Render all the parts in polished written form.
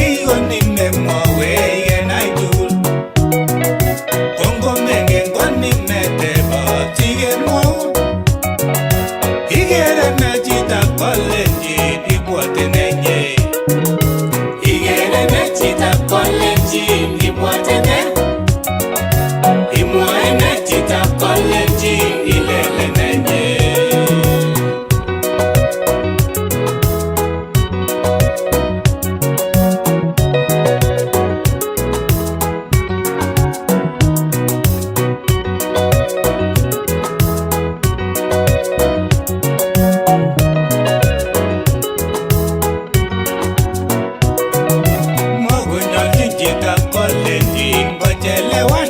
Kikonin nemwowech kenai tugul. Kongomengen konimetebot sikemwoun. Ikere ne chitab kalenjin ibwote nenye. Ikere ne chitab kalenjin ibwote ne. Imwoe ne chitab kalenjin ilele nenye. Mokonyolchin chitab kalenjin kochelewan.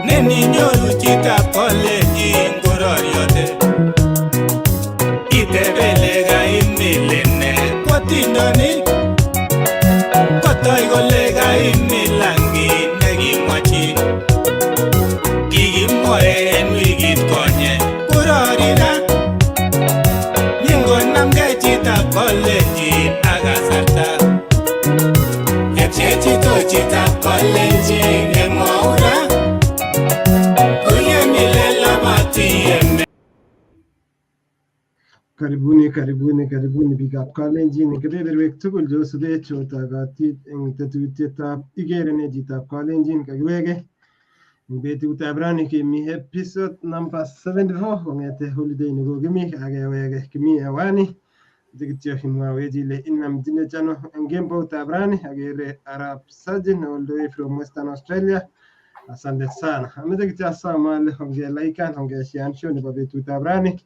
Neninyoru chitab kalenjin kororiote. Itebe ile kaimilin ne kotindonik. Kotoi kole kaimilan kit nekimwochin. Kikimwoe en wikit konye korori ra. Ningonamgei chitab kalenjin ak kasarta. Tepche chito chitab kalenjin nemwou ra. Kuyen ile loboti emet. Karibuni, karibuni, karibuni biikab Kalenjin eng kebeberwek tugul cheosubech chotokotit eng tetutietab Ikere ne chitab Kalenjin kakiweke eng betutab rani kemi episode number 74 kong'ete holiday nekokimi akeweke kimi hewani kityo imwawech ile inamchinech ano eng kemboutab rani. Akere Arap Sajin all the way from Western Australia. Asante sana. Ameche kityo asom ale ongelaikan ongeshean show nebo betutab rani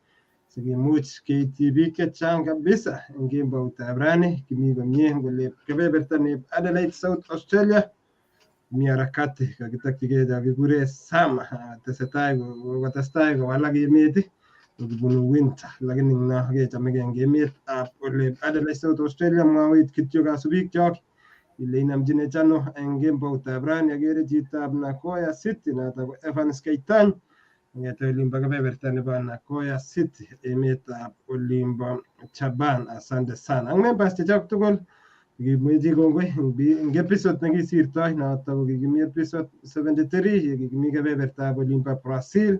sikimuch keityi biik chechang kabisa eng kemboutab rani. Kimi komie ngole kebeberta neb Adelaide, South Australia. Mi harakati kakitokyigei cho kikure summer, tesetai kotestai kowalak emet kibunu winter, lakini no kechomegei eng emetab ole Adelaide, South Australia. Mwawech kityo kasubikchok ile inamchinech ano eng kemboutab rani. Akere chitab Nagoya City noto ko Evans Keitany ng'ete olimbo kebeberta nebo Nagoya City emetab olimbo Japan. Asante sana ak members chechok tugul kikimwechi kongoi eng episode nekisirtoi noto ko kikimi episode 73 ye kikimi kebebertab olimbo Brazil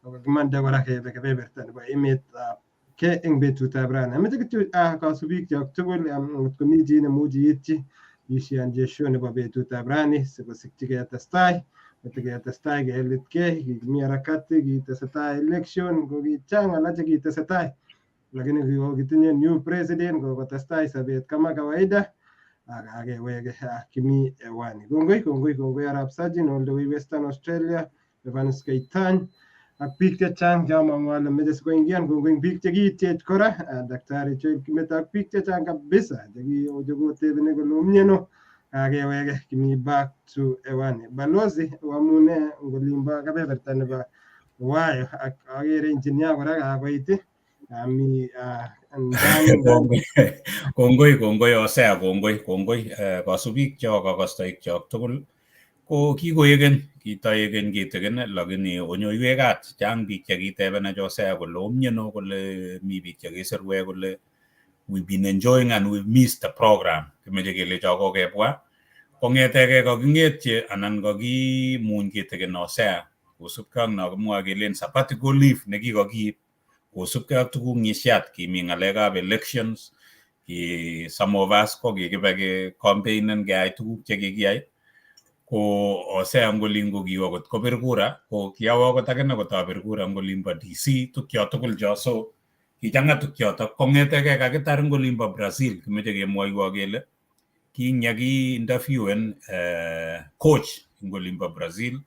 ako kakimande kora kebe kebeberta nebo emetab ke eng betutab rani. Ameche kityo kasubikyok tugul ngot komi chi nemuchi iityi ishean show nebo betutab rani sikosikyi ketestai kotiketestai kelitkei. Kikimi harakati, kitesetai election, ko kichang alak chekitesetai, lakini kitinye new president, kokotestai sobet kama kawaida ak akeweke kimi hewani. Kongoi, kongoi, kongoi Arap Sajin all the way Western Australia, Evans Keitany ak biik chechang cheamong'u ale meche sikoingian. Kongoi biik chekiityech kora, Daktari Joel Kimeto ak biik chechang kabisa chekotebeni kole omie no kakeweke kimi back to hewani. Balozi wamune ngolimbo kebeberta nebo Ohio ak akere engineer kora kakoit ami ndani. Kongoi, kongoi, kongoi Hosea, kongoi, kongoi kasubik chok ak kastoik chok tugul. Ko kikoek keny, kitoek keny kitikin, lakini onyoiwech kat. Chang biik chekitebenech Hosea kole omyeno kole mi biik chekisirwech kole we've been enjoying and we've missed the program. Kimeche kelecho kokebwa kong'etegei kaking'etye anan kakimuny kitikin Hosea kosubkei ak no kimwoe kelen sabbatical leave nekikokiib kosubkei ak tuguk ng'isiat kimi ng'alekab elections ki some of us ko kikibe ke campaignen keyai tuguk chekikiyai ko Hosea ngolin ko kiwo kot kobir kura ko kiawo akot akine kotobir kura ngolimbo DC tukyo tugul cho so kichang'a tukchotok kong'etegei kakitar ngolimbo Brazil kimeche kemwoiwo kele king'ya interviewen coach ngolimbo Brazil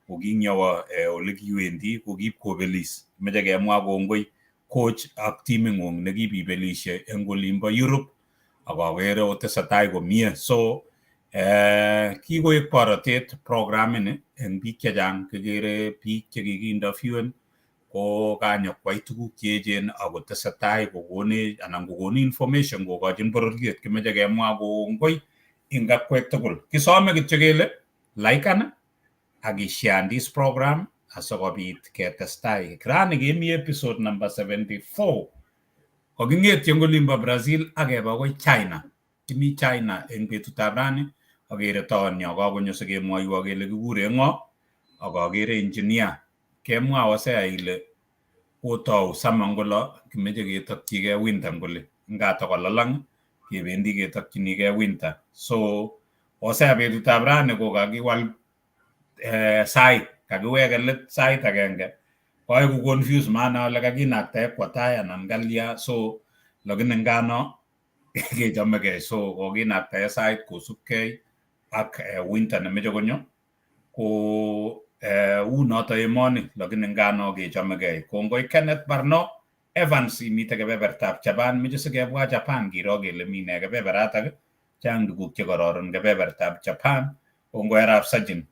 ko king'yawo ole kiwendi ko kipkobelis. Kimeche kemwa kongoi coach ak timing'ung nekibibelishe eng olimbo Europe ak akere otesetai komie so kikoek borotet program ini eng biik chechang. Kikere biik chekikiinterviewen ko kanyokwai tuguk cheechen akotesetai kokonech anan kokonu information kokochin bororiet. Kimeche kemwa kongoi eng akwek tugul. Kisome kityo kele liken ak isharean this program asikobit ketestai. Rani kemi episode number 74 koking'etye eng olimbo Brazil ak keba akoi China. Kimi China eng betutab rani, akere toonyo kakonyo sikemwoiwo kele kikure ng'o, ak akere engineer. Kemwa Hosea ile kotou summer ngolo kimeche ketokchigei winter ngole ngatakolallang kebendi ketokchinigei winter. So Hosea betutab rani ko kakiwal sait, kakiweke let sait agenge. Koiku confuse maana ale kakinaktae kwo tai anan kalya, so lakini ngano kechomegei, so kokinaktae sait kosubkei ak winter nemeche konyo ko u noto emoni, lakini ngano kechomegei. Kongoi Kenneth Barno Evans imite kebebertab Japan, meche sikebwa Japan kiro kele mi ne kebeberatak, chang tuguk chekororon kebebertab Japan. Kongoi arap Sajin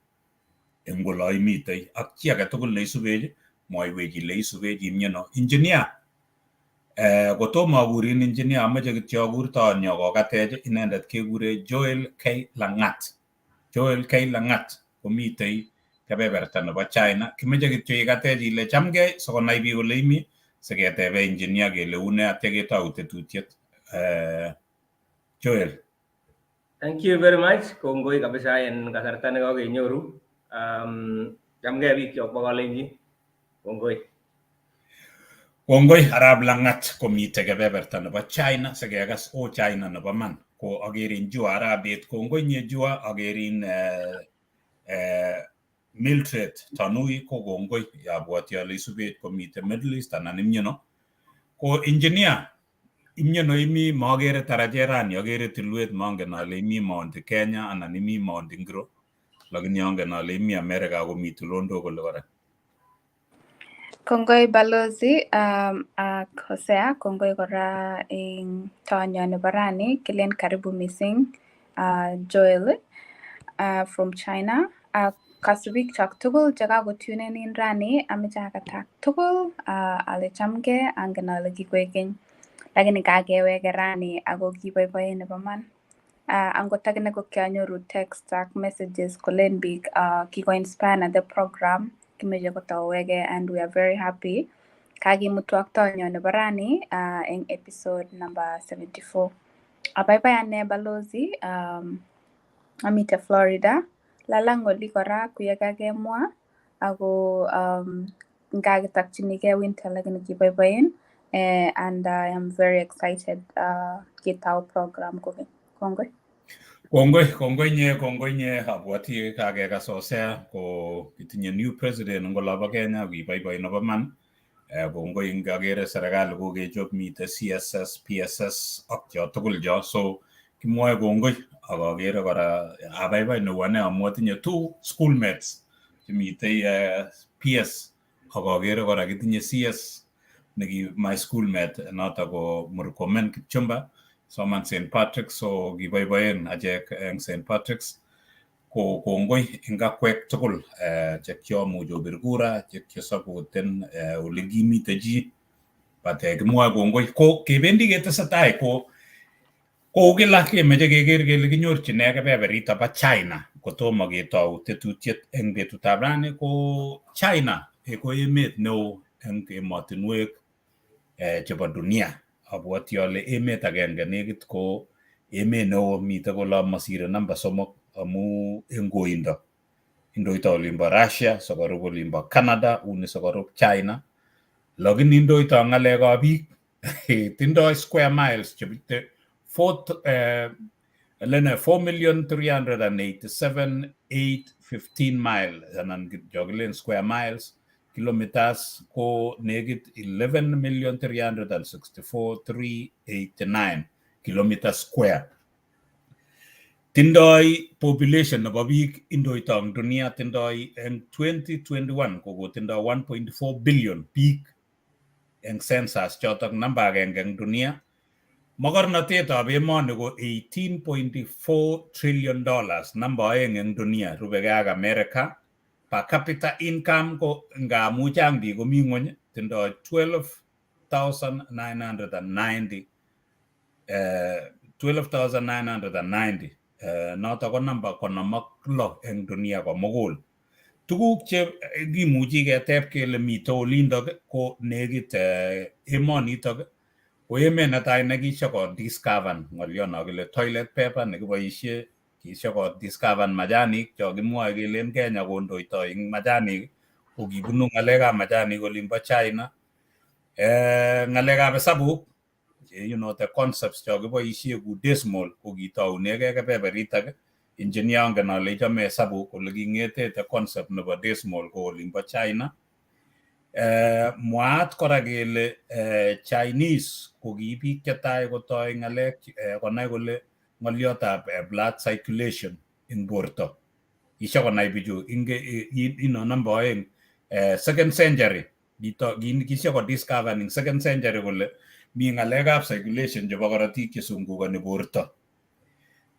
eng olo imitei ak chi age tugul neisubech, mwoiwech ile isubech imyeno. Engineer, kotomo akurin engineer, amoche kityo akur toonyo kokatech, inendet kekure Joel K Langat. Joel K Langat komitei kebeberta nebo China. Kimeche kityo ikatech ile chamgei sikonai biik kole imi, siketebe engineer kele une atya ketou tetutiet. Joel. Thank you very much. Kongoi kabisa en kasarta nekakenyoru. Chamgei biik chok bo Kalenjin. Kongoi. Kongoi arap Langat komite kebeberta nebo China sikekas o China nebo man. Ko akerin Jua arap Bet, kongoi nye Jua, akerin Mildred Tanui ko kongoi, abwati ale isubech komite Middle East anan imyeno. Ko engineer imyeno imi, makere tarajet rani, akere tulwet, mangen ale imi Mount Kenya anan imi Mount ngiro, lakini angen ale imi America komi tulondok kole kora. Kongoi balozi ak Hosea, kongoi kora eng tonyo nebo rani, kilen karibu missing Joel from China. Ak kasubik chok tugul chekakotunen in rani, ameche akatak tugul ale chamgei, angen ale kikoek keny, lakini kakeweke rani ako kiboiboen nebo man. Angot akine ko kianyoru text ak messages kolen biik kiko-inspire the program kimeche kotouweke and we are very happy kakimutwok tonyo nebo rani eng episode number 74. Abaibai ane balozi, amite Florida, lalang oli kora kuyekakemwa ako ngakitokchinigei winter lakini kiboiboen and I am very excited ketau program kokeny. Kongoi. Kongoi, kongoi nye, kongoi nye. Abwati kakekas Hosea ko kitinye new president eng olobo Kenya, kiboiboi nebo man. Kongoi ngakere serikali kokechop mite CSS, PSS ak cho tugul cho, so kimwoe kongoi ak akere kora abaibai neu ane amu atinye two schoolmates chemitei PS ak akere kora kitinye CS neki my schoolmate, noto ko Murkomen Kipchumba, soman St Patrick, so kiboiboen achek eng St Patrick's. Ko kongoi eng akwek tugul che kiomuch obir kura, che kiosapoten ole kimite chi, but kimwoe kongoi. Ko kebendi ketesetai ko kou kila kemeche keker kele kinyorchine kebeberito bo China kotomo ketou tetutiet eng betutab rani. Ko China ko emet neo eng emotinwek chebo dunia. Abwoti ale emet agenge nekit ko emet neo mite kole masire namba 3 amu eng koindo indoito olimbo Russia, sikorub olimbo Canada, uni sikorub China, lakini indoito ng'alekab biik, tindoi square miles chebite 4 lene 4,387,815 mile anan cho kilen square miles, kilometers ko nekit 11,364,389 kilometer square. Tindoi population nebo biik indoito eng dunia, tindoi eng 2021 kokotindoi 1.4 billion biik eng census chotok, namba agenge eng dunia. Mokornotetab emoni ko $18.4 trillion, namba 2 eng dunia, rubekei ak America. Per capita income ko ngamu chang biik komi ng'wony, tindoi 12,990, 12,990, noto ko namba 56 eng dunia komugul. Tuguk che kimuchi keteb kele mite olindok ko nekit emonitok Ko emet netai nekisho discover ng'olyo no kile toilet paper nekiboishe, kisho discover majanik cho kimwoe kelen Kenya kondoitoi eng majanik, ko kibunu ng'alekab majanik olimbo China. Ng'alekab hesabuk, the concepts cho kiboishe ku decimal ko kitounegei kebeberitak. Engineer, angen ale ichome hesabuk, ole king'ete the concept nebo decimal ko olimbo China. Mwaat kora kele Chinese ko ki biik chetai kotoi ng'alek konai kole ng'oliotab blood circulation eng borto. Kisho konai bichu ino namba 2, second century, kisho ko discover eng second century kole mi ng'alekab circulation chebo korotik chesungukoni borto.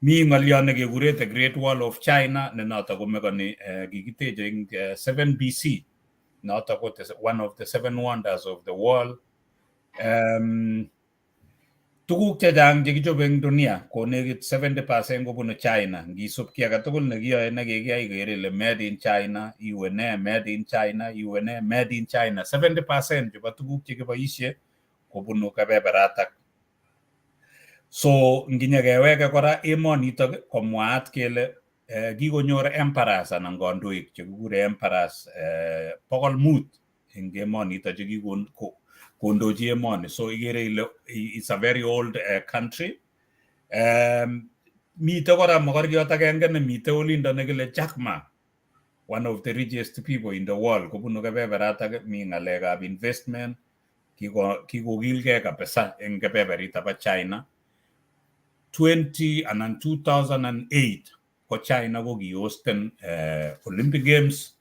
Mi ng'olyo nekekure the Great Wall of China, ne noto komekoni kikiteche eng 7 BC, noto ko one of the seven wonders of the world. Tuguk chechang chekichobe eng dunia ko nekit 70% kobunu China. Ngisub kiy agetugul nekiyoe nekikiyai ikere ile made in China, iwe ne made in China, iwe ne made in China. 70% chebo tuguk chekiboishe kobunu kebeberatak. So nginyekeweke kora emonitok, ko mwaat kele kikonyor emperors anan kandoik chekikure emperors 500 eng emonito chekikon kondochi emoni. So ikere ile it's a very old country. Mite kora mokoriot agenge nemite olindo nekile Jack Ma, one of the richest people in the world, kobunu kebeberatak. Mi ng'alekab investment, kikokilgei kabisa eng kebeberita bo China. 20 anan 2008 ko China ko kihosten Olympic Games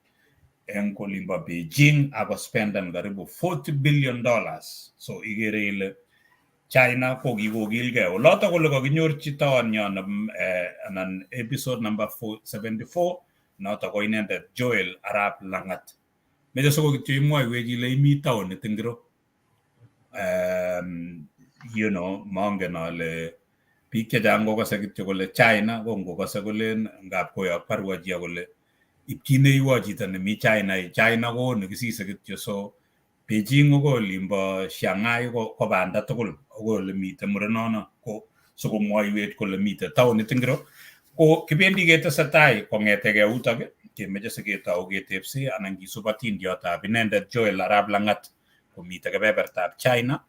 eng olimbo Beijing ako spenden karibu $40 billion. So ikere ile China ko kikokilgei olotok kole kakinyorchi taonyon anan episode number 74, noto ko inendet Joel Arap Langat. Meche siko kityo imwoiwech ile imi taonit ingiro. Mongen ale biik chechang kokose kityo kole China, ko ngokose kolen ngap koyok barua chi kole ipkineiwo chito nemi China. China ko nekisise kityo, so Beijing akoi olimbo Shanghai ko banda tugul akoi ole mitei murenono, ko sikomwoiwech kole mitei taonit ingiro. Ko kibendi ketesetai kong'etegei yutok, kemeche siketou ketepse anan kisub atindiotab inendet Joel Arap Langat komitei kebebertab China.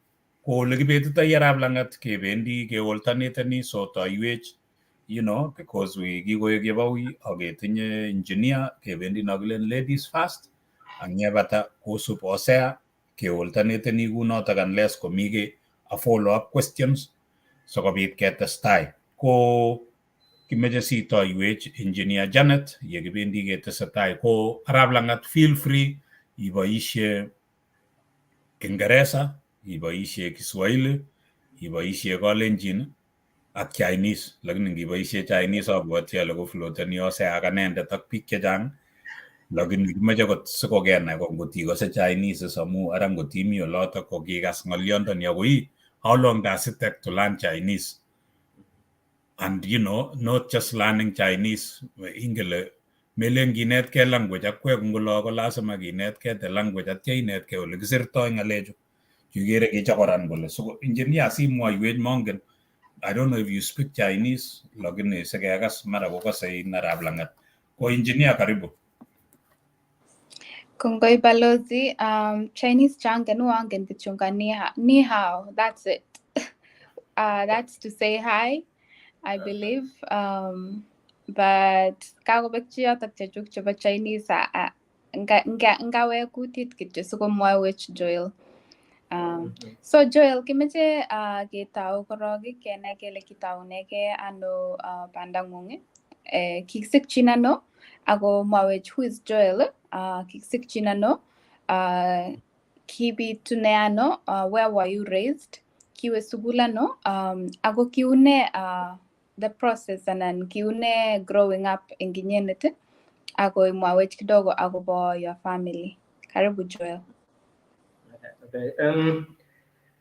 Ko ole kibetitoi Arap Langat kebendi keoltaneteni, so toiwech because we kikoek yeboui ak ketinye engineer, kebendi no kilen ladies first, ak yebata kosub Hosea, keoltaneteni kunotok unless komi kiy a follow up questions sikobit ketestai. Ko kimeche sitoiwech Engineer Janet yekibendi ketesetai. Ko Arap Langat, feel free iboishe Kiingereza, iboishe Kiswahili, iboishe Kalenjin ak Chinese, lakini ngiboishe Chinese abwoti ale kofloteni Hosea ak anendet ak biik chechang, lakini kimeche kot sikokenai ko ngotikose Chinese is amu ara ngotimi olotok ko kikas ng'olyondoni akoi how long does it take to learn Chinese? And not just learning Chinese, ingele melen kinetkei language akwek ngolo ko lazima kinetkei the language atya inetkei ole kisirtoi ng'alechu. Kikere kichokoran kole so engineer simwoiwech, mongen, I don't know if you speak Chinese, lakini sikekas mara kokase in Arap Langat. Ko engineer, karibu. Kongoi, balozi. Chinese changen angen kichunga ni hao. That's it. That's to say hi, I believe. But kakobekchi yotok chechuk chebo Chinese ngawek kutit kityo sikomwaiwech Joel. So Joel, kimeche ketau korok kenai kele kitaunegei ano bandang'ung, kikisikchin ano, ako mwawech who is Joel, kikisikchin ano, kibitune ano, where were you raised, kiwe sukul ano, ako kiune the process anan kiune growing up eng inyendet, ako imwawech kidogo akobo your family. Karibu, Joel. Okay.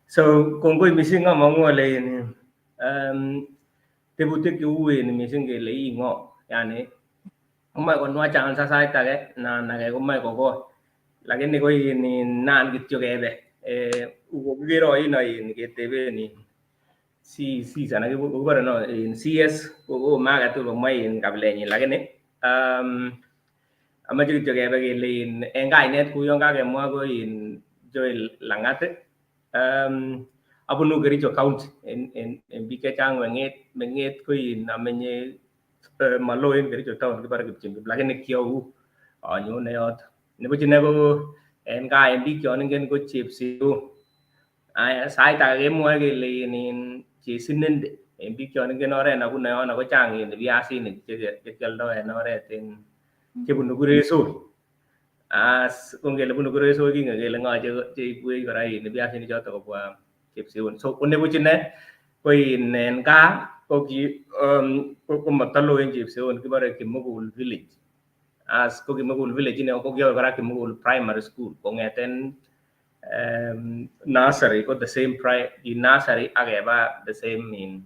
So kongoi mising, among'u ale tebutik cheuen mising kele i ng'o, yani komoe konwach answer sait age nan age komoe kokoi, lakini ko nan kityo kebe. Kikere oino in keteben in si sana kibore no in CS ko ma agetugul komwa in kabilenyin, lakini amoche kityo kebe kele in en kainet kou yon kakemwa ko in Joel Langat. Abunu Kericho County. En biik chechang Meng'et ko in amenye maloo en Kericho town, kibore Kipchimchim, lakini kiou anyone yoto. Nibuch ine ko en gaa en biik chon ingen ko Chepseon. Aya, sait age kemwoe kele in Chesinende. En biik chon ingen oret nebune yono kochang in biasinik chekioldo en oret en chebunu Kuresoi. As ko ngele bunu Kuresoi kingen kele ng'o cheibwech kora in biasinik choto kobwa Chepseon. So ko nebuch ine ko in en gaa ko ki ko motoloo en Chepseon, kibore Kimugul Village. As ko Kimugul Village ine ko kiyoe kora Kimugul Primary School kong'eten nursery ko the same in nursery ak keba the same in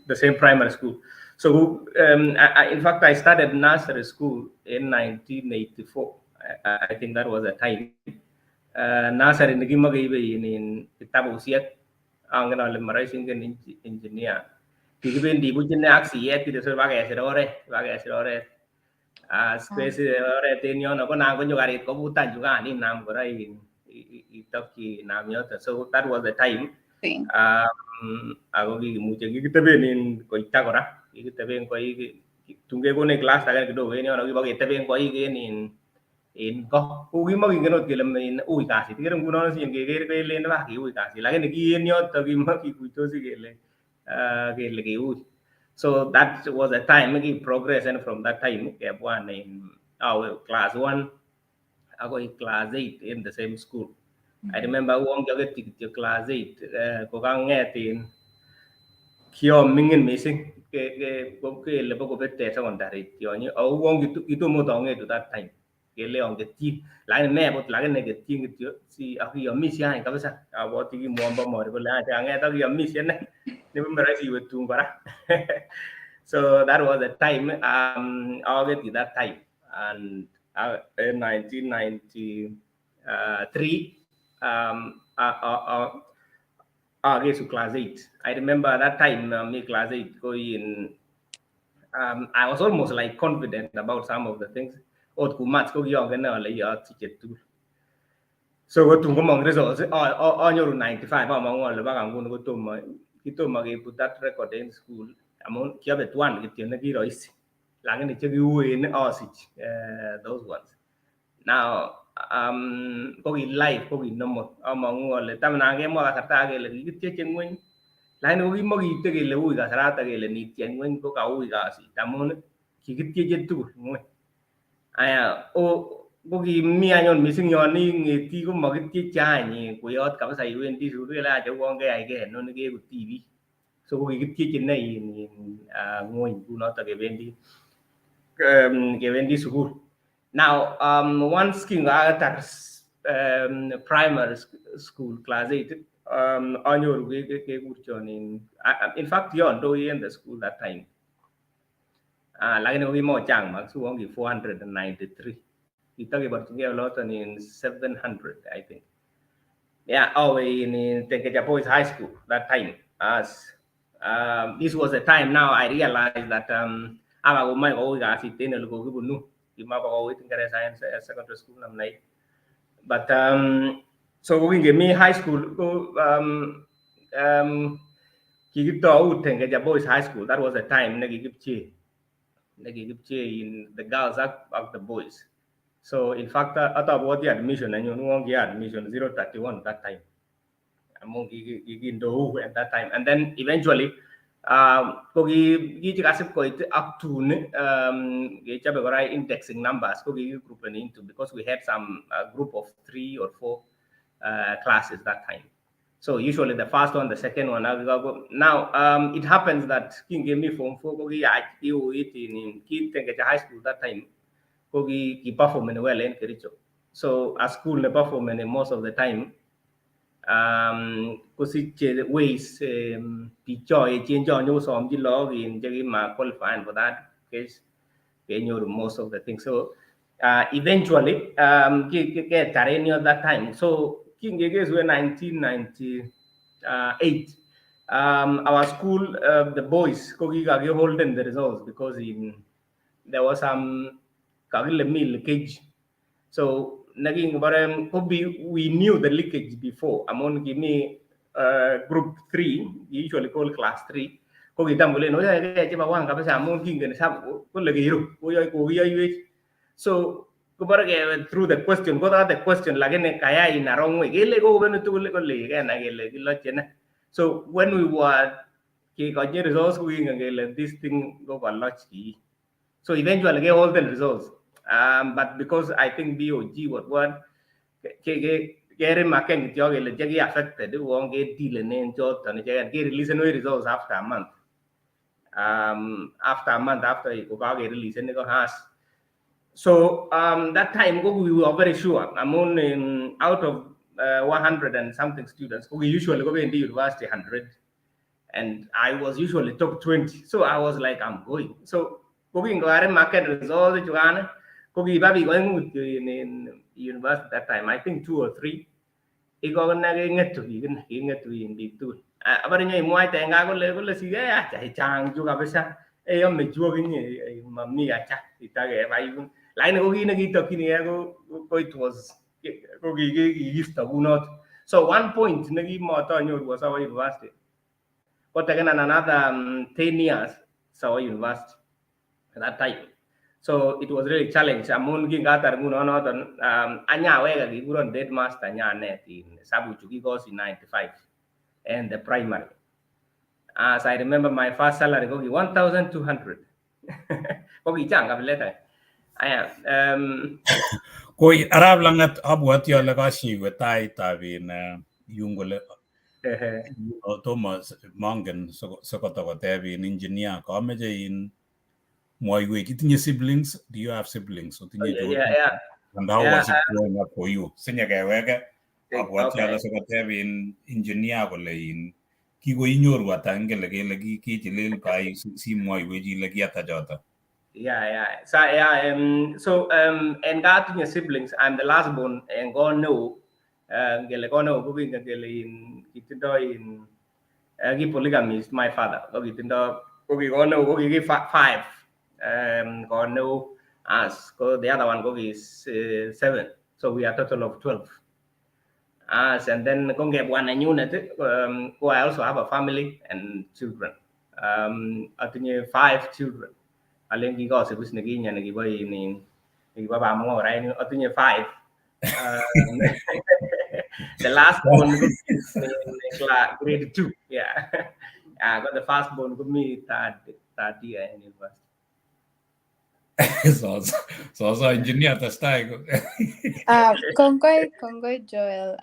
the same primary school. So in fact, I started nursery school in 1984. I think that was the time. Nursery nekimokeibe in kitabusiek, angen ale moroisi ingen engineer. Kikibendi buch ine ak siyet kityo so bakesir oret, bakesir oret. As kesire oret en yono ko nan konyo karit kobutan chukan inam kora in itokyi inam yoton. So that was the time. Ako kikimuche kikiteben in koita kora, kikiteben koik tun kekonech class age kidogo en yono kiboketeben koik en in ko ko kimokingen ot kele in ui kasit. Ikere ngunon si ngeker kelen ba kiui kasit, lakini ki en yoto kimokikuitosi kele kiui. So that was a time ki progress, and from that time kebwan in awe class 1 akoi class 8 in the same school. I remember uon kioketyi kityo class 8 kokang'et in kioming'in missing kele bokobete secondary tionyi ako uon kitomo ot ang'etu that time kele ongetyin, lakini mebut, lakini ketyin kityo si ak iomisie any kabisa. Abwoti kimwowon bomori kole acha ang'et ak iomisie ne nebuch moroisi iwe tun kora. So that was the time aketyi that time, and in 1993 akesu class 8. I remember that time me class 8 ko in I was almost like confident about some of the things. Ot ku maths ko kiongen ale atiche tugul. So ko tun komong results anyoru 95. Among'u ale baka nguni kotomo kitomo kebut that record en school amun kiobet one kityo nekiroisi, lakini chekiuen asich those ones. Now ko ki life ko ki normal. Among'u ale tam nan kemwa kasarta age kele kikityeche ng'weny, lakini ko kimokiite kele ui kasarata kele nitiech ng'weny ko kaui kasit amun kikityeche tugul ng'weny. Aya, o ko kimi anyun missing yon ing'eti komokityeche any kweyot kabisa iwendi sukul kele acha uon keyaige inoni keku tibik. So ko kikityeche inei in ng'weny kunoto kebendi sukul. Now once kingokatar primary school class 8 anyoru kekurchon in fact kiondoi en the school that time. Lakini ko kimochang marks, uon ki 493. Kitokeborchingei oloton in 700, I think. Yeah, awe in Tengecha Boys High School that time. As this was the time now I realized that aba komoe koui kasit en ole kokibunu. Kimabakouit Ingeresa en secondary school namna hii. But so ko kingemi high school ko kikitou Tengecha Boys High School. That was the time nekikipchei in the girls ak the boys. So in fact atabwoti admission nenyun uon ki admission 031 that time. Amun kikindou at that time. And then eventually ko kichikasip koit ak tun kechobe kora indexing numbers ko kikigroupen into because we had some group of three or four classes that time. So usually the first one, the second one. Now it happens that kingemi form 4 ko kiyach kiuit in Kitengecha High School that time ko ki perform well en Kericho. So a school ne perform most of the time kosiche ways biik cho echen cho nyokosomchi lagok in chekima qualifying for that case kenyoru most of the things. So eventually ketar en yon that time. So kingekesu en 1998, our school, the boys ko kikakiholden the results because in there was some, kakile mi leakage. So nekingobore ko we knew the leakage before, amun kimi group 3, usually call class 3, ko kitam kolen oyoe chebo wang kabisa amun kingen kole kiru koyoe kokiyoiwech. So kobore kewe through the question, ko the question lakini kayai in a wrong way, kele kokobenu tugul kole kenai kele kiloche ne. So when we were kekonye results, ko kingen kele this thing kokaloch kii. So eventually ke hold the results, but because I think BOG what ke kerimaken kityo kele cheki affected uon kedealenen choton icheken, kereleasen results after a month, after a month after kokakereleasen ko has. So that time we were very sure amun out of 100 and something students, we usually go in the university 100, and I was usually top 20. So I was like, I'm going. So kokingokarimaken results chukan, ko kiba biik oeng'u kityo in university that time, I think two or three. Ikokone keng'etu biik ine, keng'etu in biik tugul. Abore nyoimwaite en gaa kole sige acha chang chu kabisa. Yome chu okinye mami acha itakeba yun. Lakini ko kit nekitokyinikee ko it was ko kikisto kunoto. So one point nekimotonyoru asawa university, kotekenan another 10 years sawa university at that time. So it was really challenge amun kingatar nguno noton, anyaweke kikuron headmaster nyanet in hesabu chu kikosi 95 and the primary. As I remember, my first salary koki 1200. Kokichang kabilet. Aya, Koi arap Langat, abwati ale kashiwe taitab in yun kole tomo mongen sikotakoteb in engineer kameche in mwoiwech itinye siblings? Do you have siblings? Otinye Yeah. And how Yeah, was it growing up for you? Sinyekeweke abwati ale sikoteb in engineer kole in kikoinyoru ata ngele kele kichilil kai simwoiwech ile kiata choto. Yeah. So yeah, so and katinye siblings. I'm the last born and ko neo. Ngele ko neo ko kingen kele in kitindo in ki polygamist my father. Ko kitindo ko ki ko neo ko ki five. Ko neo as ko the other one ko ki seven. So we are total of 12. As and then ko ngebwa nenyunet, ko I also have a family and children. Atinye five children. Alen kikosibus nekinye nekibo in nekibo bamung'orainik atinye five. The last one ko grade 2, yeah. Got the first born ko mi third year in university. Sasa engineer testai. Kongoi, kongoi Joel,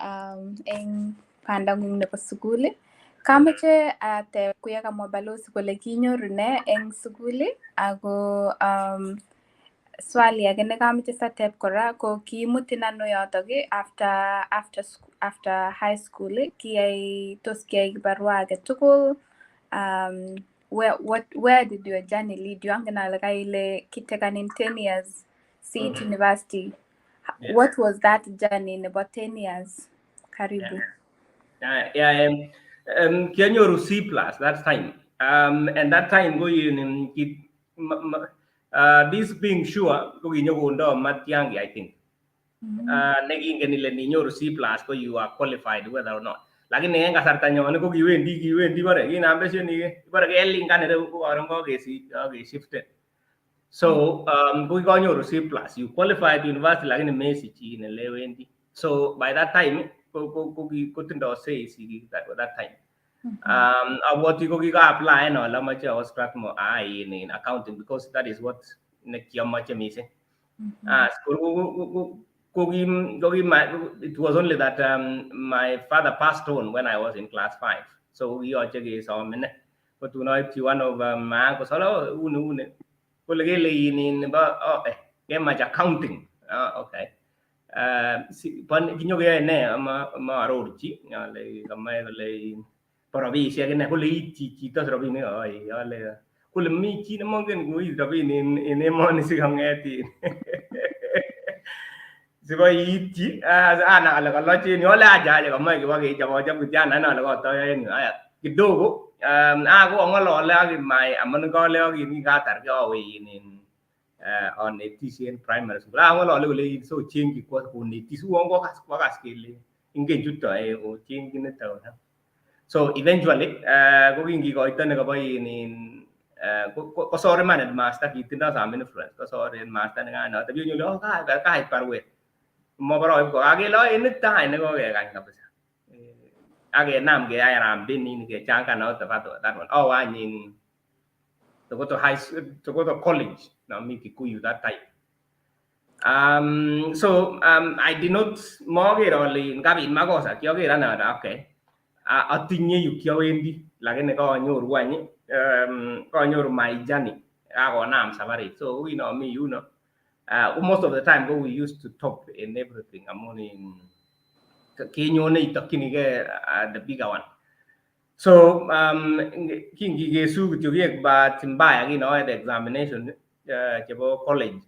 eng pandangung nebo sukul. Kameche ateb kuya kamwa balozi kole kinyoru ne eng sukul, ako swali age nekameche sateb kora ko kiimutin ano yotok after high school? Kiyai tos kiyai kibarua age tugul? Where did your journey lead you? Angen ale kaile kitekanin 10 years Seat University. What was that journey nebo 10 years? Karibu. Yeah, kianyoru C plus that time. And that time ko in this being sure ko kinyokondo Matiang'i, I think. Nekingen ile ninyoru C plus ko you are qualified whether or not. Lakini en kasarta nyon ko kiwendi bore kinam besio ni bore kelingan ireu ko karon kokeshiften. So ko kikonyoru C plus, you qualified university lakini mesich in elewendi. So by that time ko kotindo say sigik that time. Abwoti ko kika-apply ale amache awo Strathmore in accounting because that is what nekiomoche missing. Ah, it was only that my father passed on when I was in class 5. So kiyoche kesom ine. Ko tun aipchi one of my uncles, ale une une. Kole kele in nebo oh, kemach accounting. Ah, okay. Kinyokeyoe ne ama arorchi ale kamae kole bo rabisiek ine kole itchi chito rabinik oi ale kole mi chi nemongen koit rabinik en emoni sikong'et in. Sikoityi ana ale koloch en yu, ale acha acha kamoe kibo kechobochob kityo anan ale kotoyo en yu. Aya kidogo ko ang'olole ak my amun kale ak kingatar awe in anetisie en primary school. Ang'olole kole so chengchi kwo konetis, uon kokas kwakas kele ingen chuto ochengchi nito. So eventually ko kingikoito nekobo in kosor iman headmaster, kitindo some influence, kosor headmaster nekanoto bionyole, oh kait baruet mobore ko kakele en nito any nekokekany kabisa. Ak kenam keyai harambee nini kechangan noto that one. Awe any in to go to high school, to go to college nami Kikuyu that time. So I did not moker ale kapit makosa, kioker ane ale okay, atinye yu kiowendi, lakini kanyoru any kanyoru my journey kakonam safarit. So kinomi yuno, most of the time ko we used to top in everything amun in kenyone itokyinige the bigger one. So kingikesu kityo kiek bahati mbaya kinoe the examination chebo college,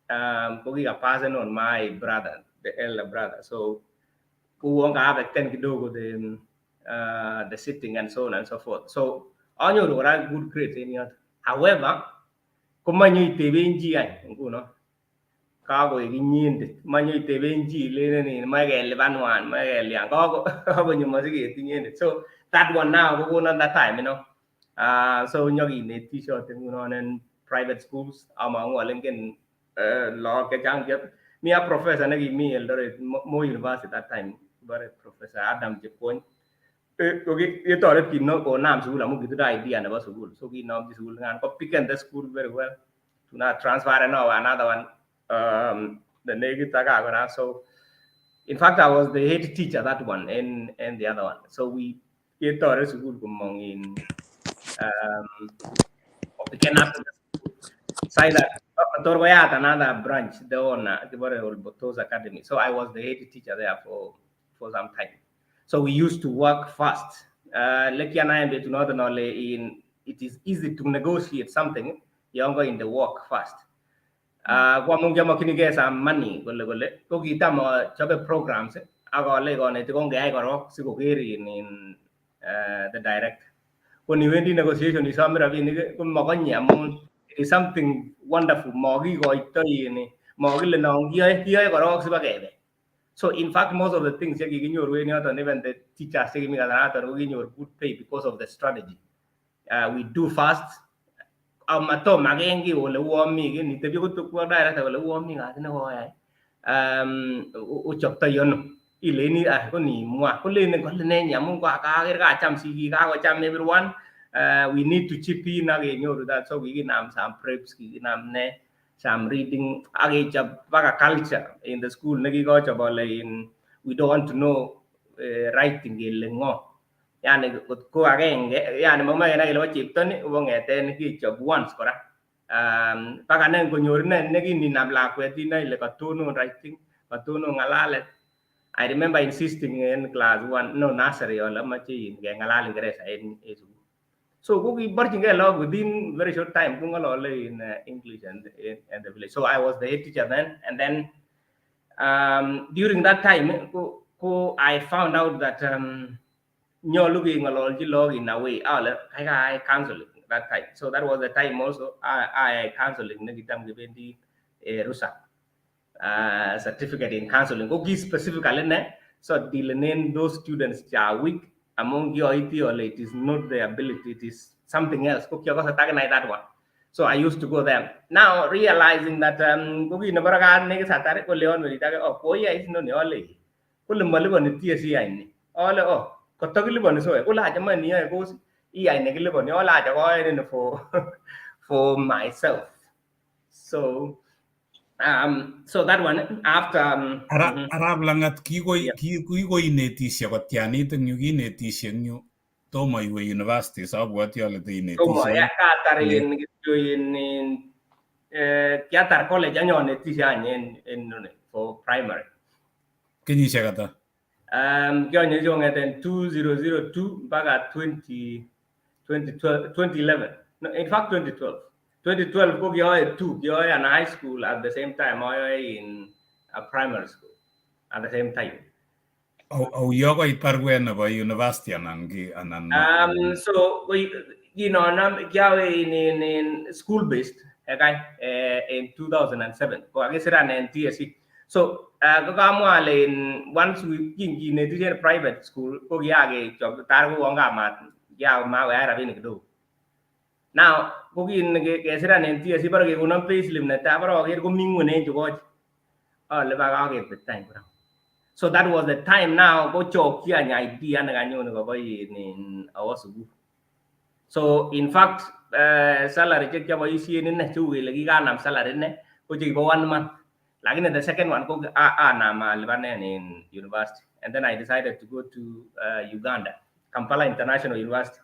ko kikapasen on my brother, the elder brother. So kouon kaafecten kidogo the sitting and so on and so forth. So anyoru kora good grades en yoto. However, komanyoiteben chi any nguno kakoek inyendet, manyoiteben chi ilenen in moe kelipanwan, moe kelian, kakonyo mosiket inyendet. So that one now kokonon that time. So nyokinetishote ngunon en private schools. Among'u ale ingen lagok chechang che mi ak professor nekimi Eldoret, Moi University that time, kibore Professor Adam Chepkwony. Ko kitoret konam sukul amun kitindo idea nebo sukul, so kinomchi sukul ngan ko picken the school very well tuna transfer now another one the nekit ak kora. So in fact I was the head teacher that one and the other one. So we ketoret sukul komong in kopicken up side tor koyat another branch, the one kibore Olbotos Academy. So I was the head teacher there for some time. So we used to work fast. Lekianaen betunoton ale in it is easy to negotiate something yon in the work fast. Ko amun kiamokyinigei some money kole kole ko kitam achobe programs ak alei konetik ongeyai korok sikoker in the director. Ko niwendi negotiation isome rabinik ko makonye amun it is something wonderful, makikoito in makile non kiyoe kiyoe korok sibakebe. So in fact most of the things chekikinyoru en yoton, even the teachers chekimi kasaraton ko kinyor good pay because of the strategy. We do fast amato maken kiy kole uon mi kiy nitebi ko director kole uon mi kasit nekoyai ochoptoi ano ileni ah ko nimwa kolenen kole nenyi amun kaker kacham sigik kakocham everyone, we need to chip in ak kenyoru that. So kikinam some preps, kikinam ne some reading ak kechop baka culture in the school nekikochop ale in we don't want to know writing kele ng'o, yani kot ko agenge, yani momoe kenai kele bo chepto ni bo ng'etet kichop once kora baka ne konyor ine nekininam lakwet inoe ile katonon writing, katonon ng'alalet. I remember insisting in class one, no, nursery, ale amoche keng'alal Ingeresa en sukul. So ko kiborchingei lagok within very short time kong'olole in English and in the village. So I was the head teacher then, and then during that time ko I found out that nyolu keng'ololchi lagok in a way ale kaikai counseling that time. So that was the time also I counseling nekitam kebendi RUSA certificate in counseling ko ki specifically ne so dealenen those students che are weak amun kioiti ale it is not the ability, it is something else. Ko kiokose takinai that one. So I used to go there. Now realizing that ko kit nebo kat nekisatar koleon werit ake, oh koyai inoni, ale kole moliponi TSC ni, ale oh kotokiliponi soe, kole acha man iyoe course iyai nekiliponi, ale acha koyoe nini for myself. So that one after Arap Langat, kikoinetishe kotyanit eng yu, kinetishe eng yu tomo iwe university? So abwoti ale Tomo. teinetishe. Katar in kityo in kiatar college anyonetishe any en noni for primary. Kenyisiek ata? Kionyechi kong'eten 2002 mpaka 20 2012, 2011, no, in fact 2012. 2012 ko kioyoe two, kioyoe an high school at the same time ayoe in a primary school. at the same time. Au yo koit baruet nebo university anan ki anan? So kinonam kiawe in school based ekai in 2007, kokakisiran en TSC. So ko kamwa ale in once we kinginetisie en private school, ko kiakechop tar kouon kamat kiamakoyai rabinik kidogo. Now ko kin kesiran en TSC, bore kekonon payslip netai, bore aker komi ng'weny en chukoch, ale ba kakebet any kora. So that was the time. Now kochokyi any idea nekanyone kobo in awo sukul. So in fact, salary che kiaboisien ine, cheu kele kikanam salary ine ko chekibo one month, lakini the second one ko anam alipanen in university, and then I decided to go to Uganda, Kampala International University,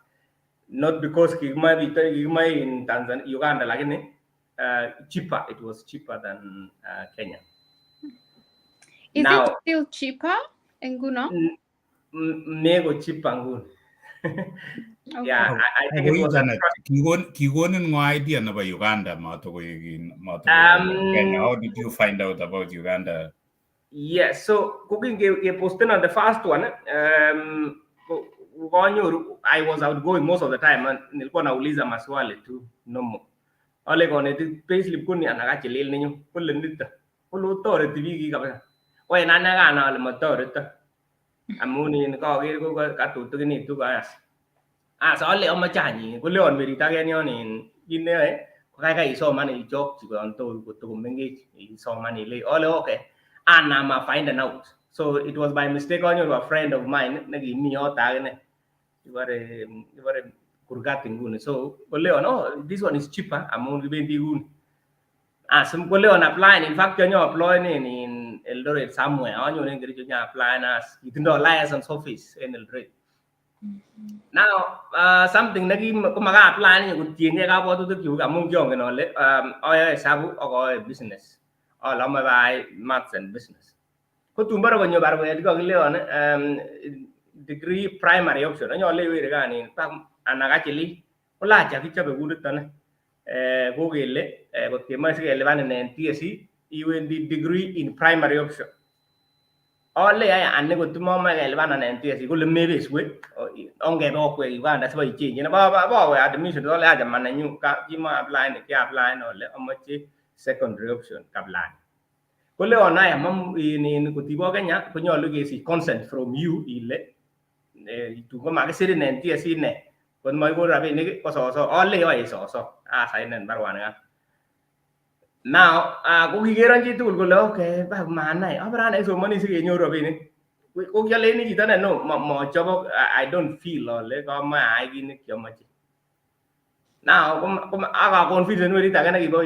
not because kikimoe bito, kikimoe in Tanzania, Uganda, lakini cheaper, it was cheaper than Kenya. Is Now- it still cheaper nguno? Meko cheaper nguni. Yeah, I think it was Janet, kikonin ng'o idea nebo Uganda, matokoik in matokoik Kenya? How did you find out about Uganda? Yes, so ko kinge posten on the first one, konyoru I was outgoing most of the time and nilikuwa nauliza maswali tu normal. Ale konetik, payslip koni anan kachilil nenyu, kole nito. Kole otoreti biik kabisa. Oen ane kana ale motoreto. Amun in koker ko katutikinitu as. As ale amache any koleon werit age en yon in kit neyoe ko kaikai isoman ichokchi yon kotokomengech, isoman ile ale okay. Anam a find an out. So it was by mistake anyoru a friend of mine nekimi yoto akine. Kibore Kurgat nguni. So koleon, "Oh, this one is cheaper amun kibendi kuni." As koleon apply. In fact, kianyo apply in Eldoret somewhere. Anyon en Kericho nyo apply as kitindo license office en Eldoret. Now, something neki komaka apply ni kotiengei kabwatutik kyuk amun kiongen ale ayoe hesabu ak ayoe business. Ale amoche ayai maths and business. Ko tun bore konyo baruet kokakileon degree primary option. Anyolu iwere kanin anan kachilil. Kolacha kichobe kuniton. Ko kele kot kemoche sikelipanin en TSC iwendi degree in primary option. Ale aya ani kot momoche kelipanan en TSC, kole mebeswe, ongebe okwek Uganda sibo ichenchen. Bowe admission, ole acha manenyu kimo apply ni ki apply ole amoche secondary option kaplani. Kole aya mam in kotibo Kenya konyolu kesich consent from you ile tun komakisirin en TSC ne kot moikon rabinik ko soso, ale yoe soso asainen baruanikan. Now, ko kikeron chitugul kole okay, ba manai abara anai somoni sikenyoru rabinik. Ko kioleni chito ne no mochobok, I don't feel ale kamoe ayai kit nekiomoche. Now, aka confident werit age nekibo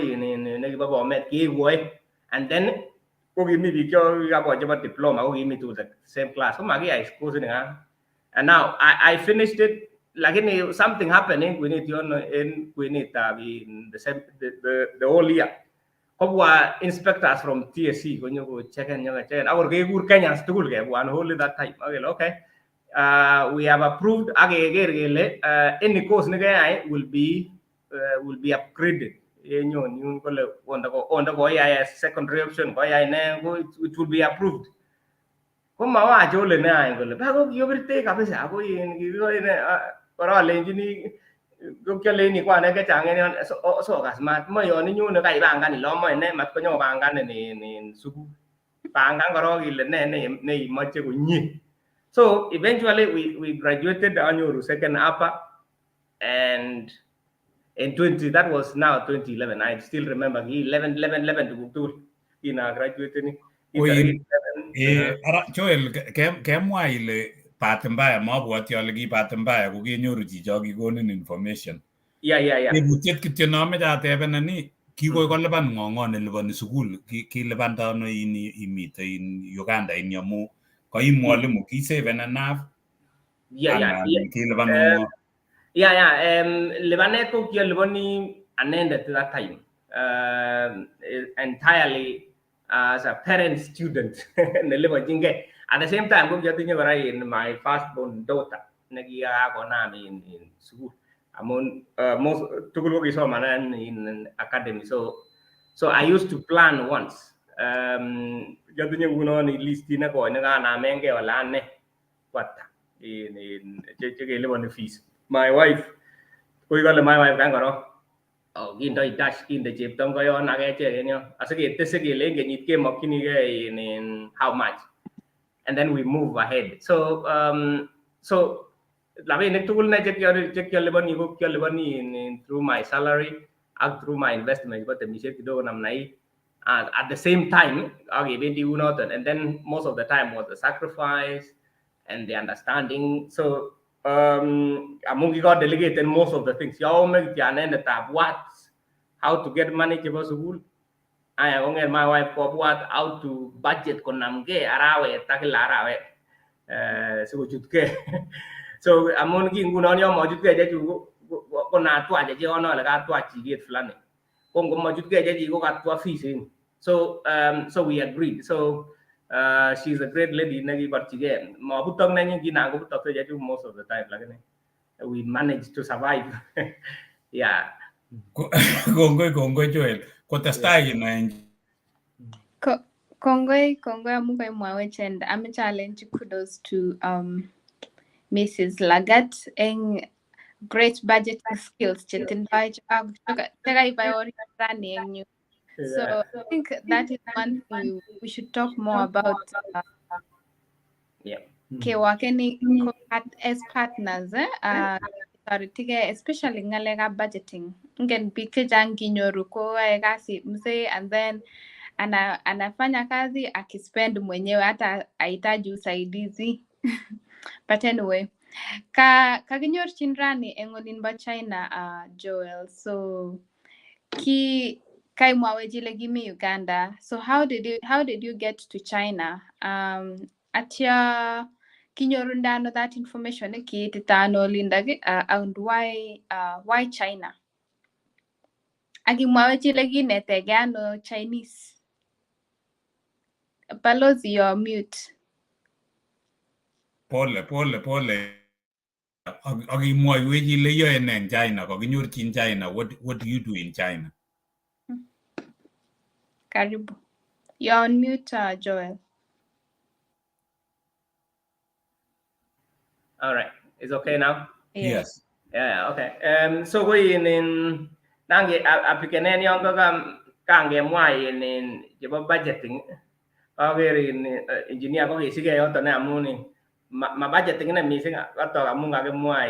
nekibo Bomet kekwoe, and then ko kimi biik chekikabwa chebo diploma, ko kimi tugul the same class, ko makiyai course nikan. And now I finished it, lakini something happened en kwenet yono, en kwenetab the, same, the whole year kobwa inspectors from TSC konyo kocheken, nyo kocheken akor kekur Kenyans tugul kebwa only that time akele okay, we have approved ak keker kele any course nekeyai will be upgraded. Yenyon yun kole onda koyai secondary option, koyai ne ko it will be approved. Ko mawach ole ne any kole ba ko kiobirtech kabisa ako in kikoi ne kora alenjini ko kioleni kwane chechang en yon sokas mat mo yon inyone kaipangan ile amoe ne, mat konyo panganin en sukul, pangan korok ile ne ne imoche konye. So eventually we graduated, anyoru second upper, and in 20, that was now 2011. I still remember ki 11 11 11 tuguk tugul kina graduate ni. Ara Joel, kemwa ile bahati mbaya, mabwoti ale ki bahati mbaya kokenyoru chicho kikonin information. Yeah. Tebutiet kityo nomeche atebenen ni, kikoi kolipan ng'o, ng'o neliponi sukul? Kilipanda ano in imite in Uganda in amu koi mwalimu kiseven enough? Yeah. Kilipan ng'o? Yeah. Lipanet ko kialiponi anendet that time. Entirely as a parent student neliponchingei. At the same time ko kiatinye kora in my first born daughter nekikakonam in sukul. Amun most tugul ko kisomanan in academy. So I used to plan once. Kiatinye ngunon listit nekoi nekanamengei ale ane kwata in chekeliponi fees. My wife kokikole my wife kany korok kindoi dash, kinde chepto yon ak echek en yon asiketese kele en kenyit kemokchinigei in how much, and then we move ahead. So rabinik tugul ne chekioliponi ko kioliponi in through my salary ak through my investment chebo temisiet kidogo namna hii. At the same time ak kebendi kunoton, and then most of the time was the sacrifice and the understanding. So amun kiko most of the things, yaome kityo anendet abwat how to get money chebo sukul. Aya, kong'et my wife kobwat how to budget konamgei arawet ak kila arawet sikochutkei. So amun ki ngunon yon mochutkei chechuk ko natwa chechik ale katwa chiket fulani, ko ngomochutkei chechik ko katwa fees en. So we agreed. So she's a great lady nekiborchigei, mabutok nenyin kinan kobutokse chechuk most of the time, lakini we managed to survive, yeah. Kongoi, kongoi Joel, kotestai kina. Kongoi, kongoi amu kaimwawech, and ameche alenji kudos to Mrs. Lagat eng great budgeting skills chetindoi chekaibaorian eng yu. So I think that is one thing we should talk more about. Kewakeni as partners, eh? Toretigei especially ng'alekab budgeting. Ingen biik chechang kinyoru koyoe kasit mzee and then anafanya kazi akispend mwenyewe, hata hahitaji usaidizi. But anyway, ka kakinyorchin rani eng olin bo China, Joel. So ki kaimwawech ile kimi Uganda. So how did you get to China? Atya kinyorundo ano that information, kiitita ano olindak, and why China? Ak imwawech ile kinetegei ano Chinese. Balozi, you're mute. Pole pole pole. Ak imwoiwech ile iyoe ne en China, kokinyorchin China. What do you do in China? Karibu. You're on mute, Joel. All right, it's okay now? Yeah. Yes. Yeah, okay. So ko in nange apikenen yon ko kangemwa in chebo budgeting, aker in engineer ko kisige yoton ne amun in ma budgeting ine mising katok amun kakimwa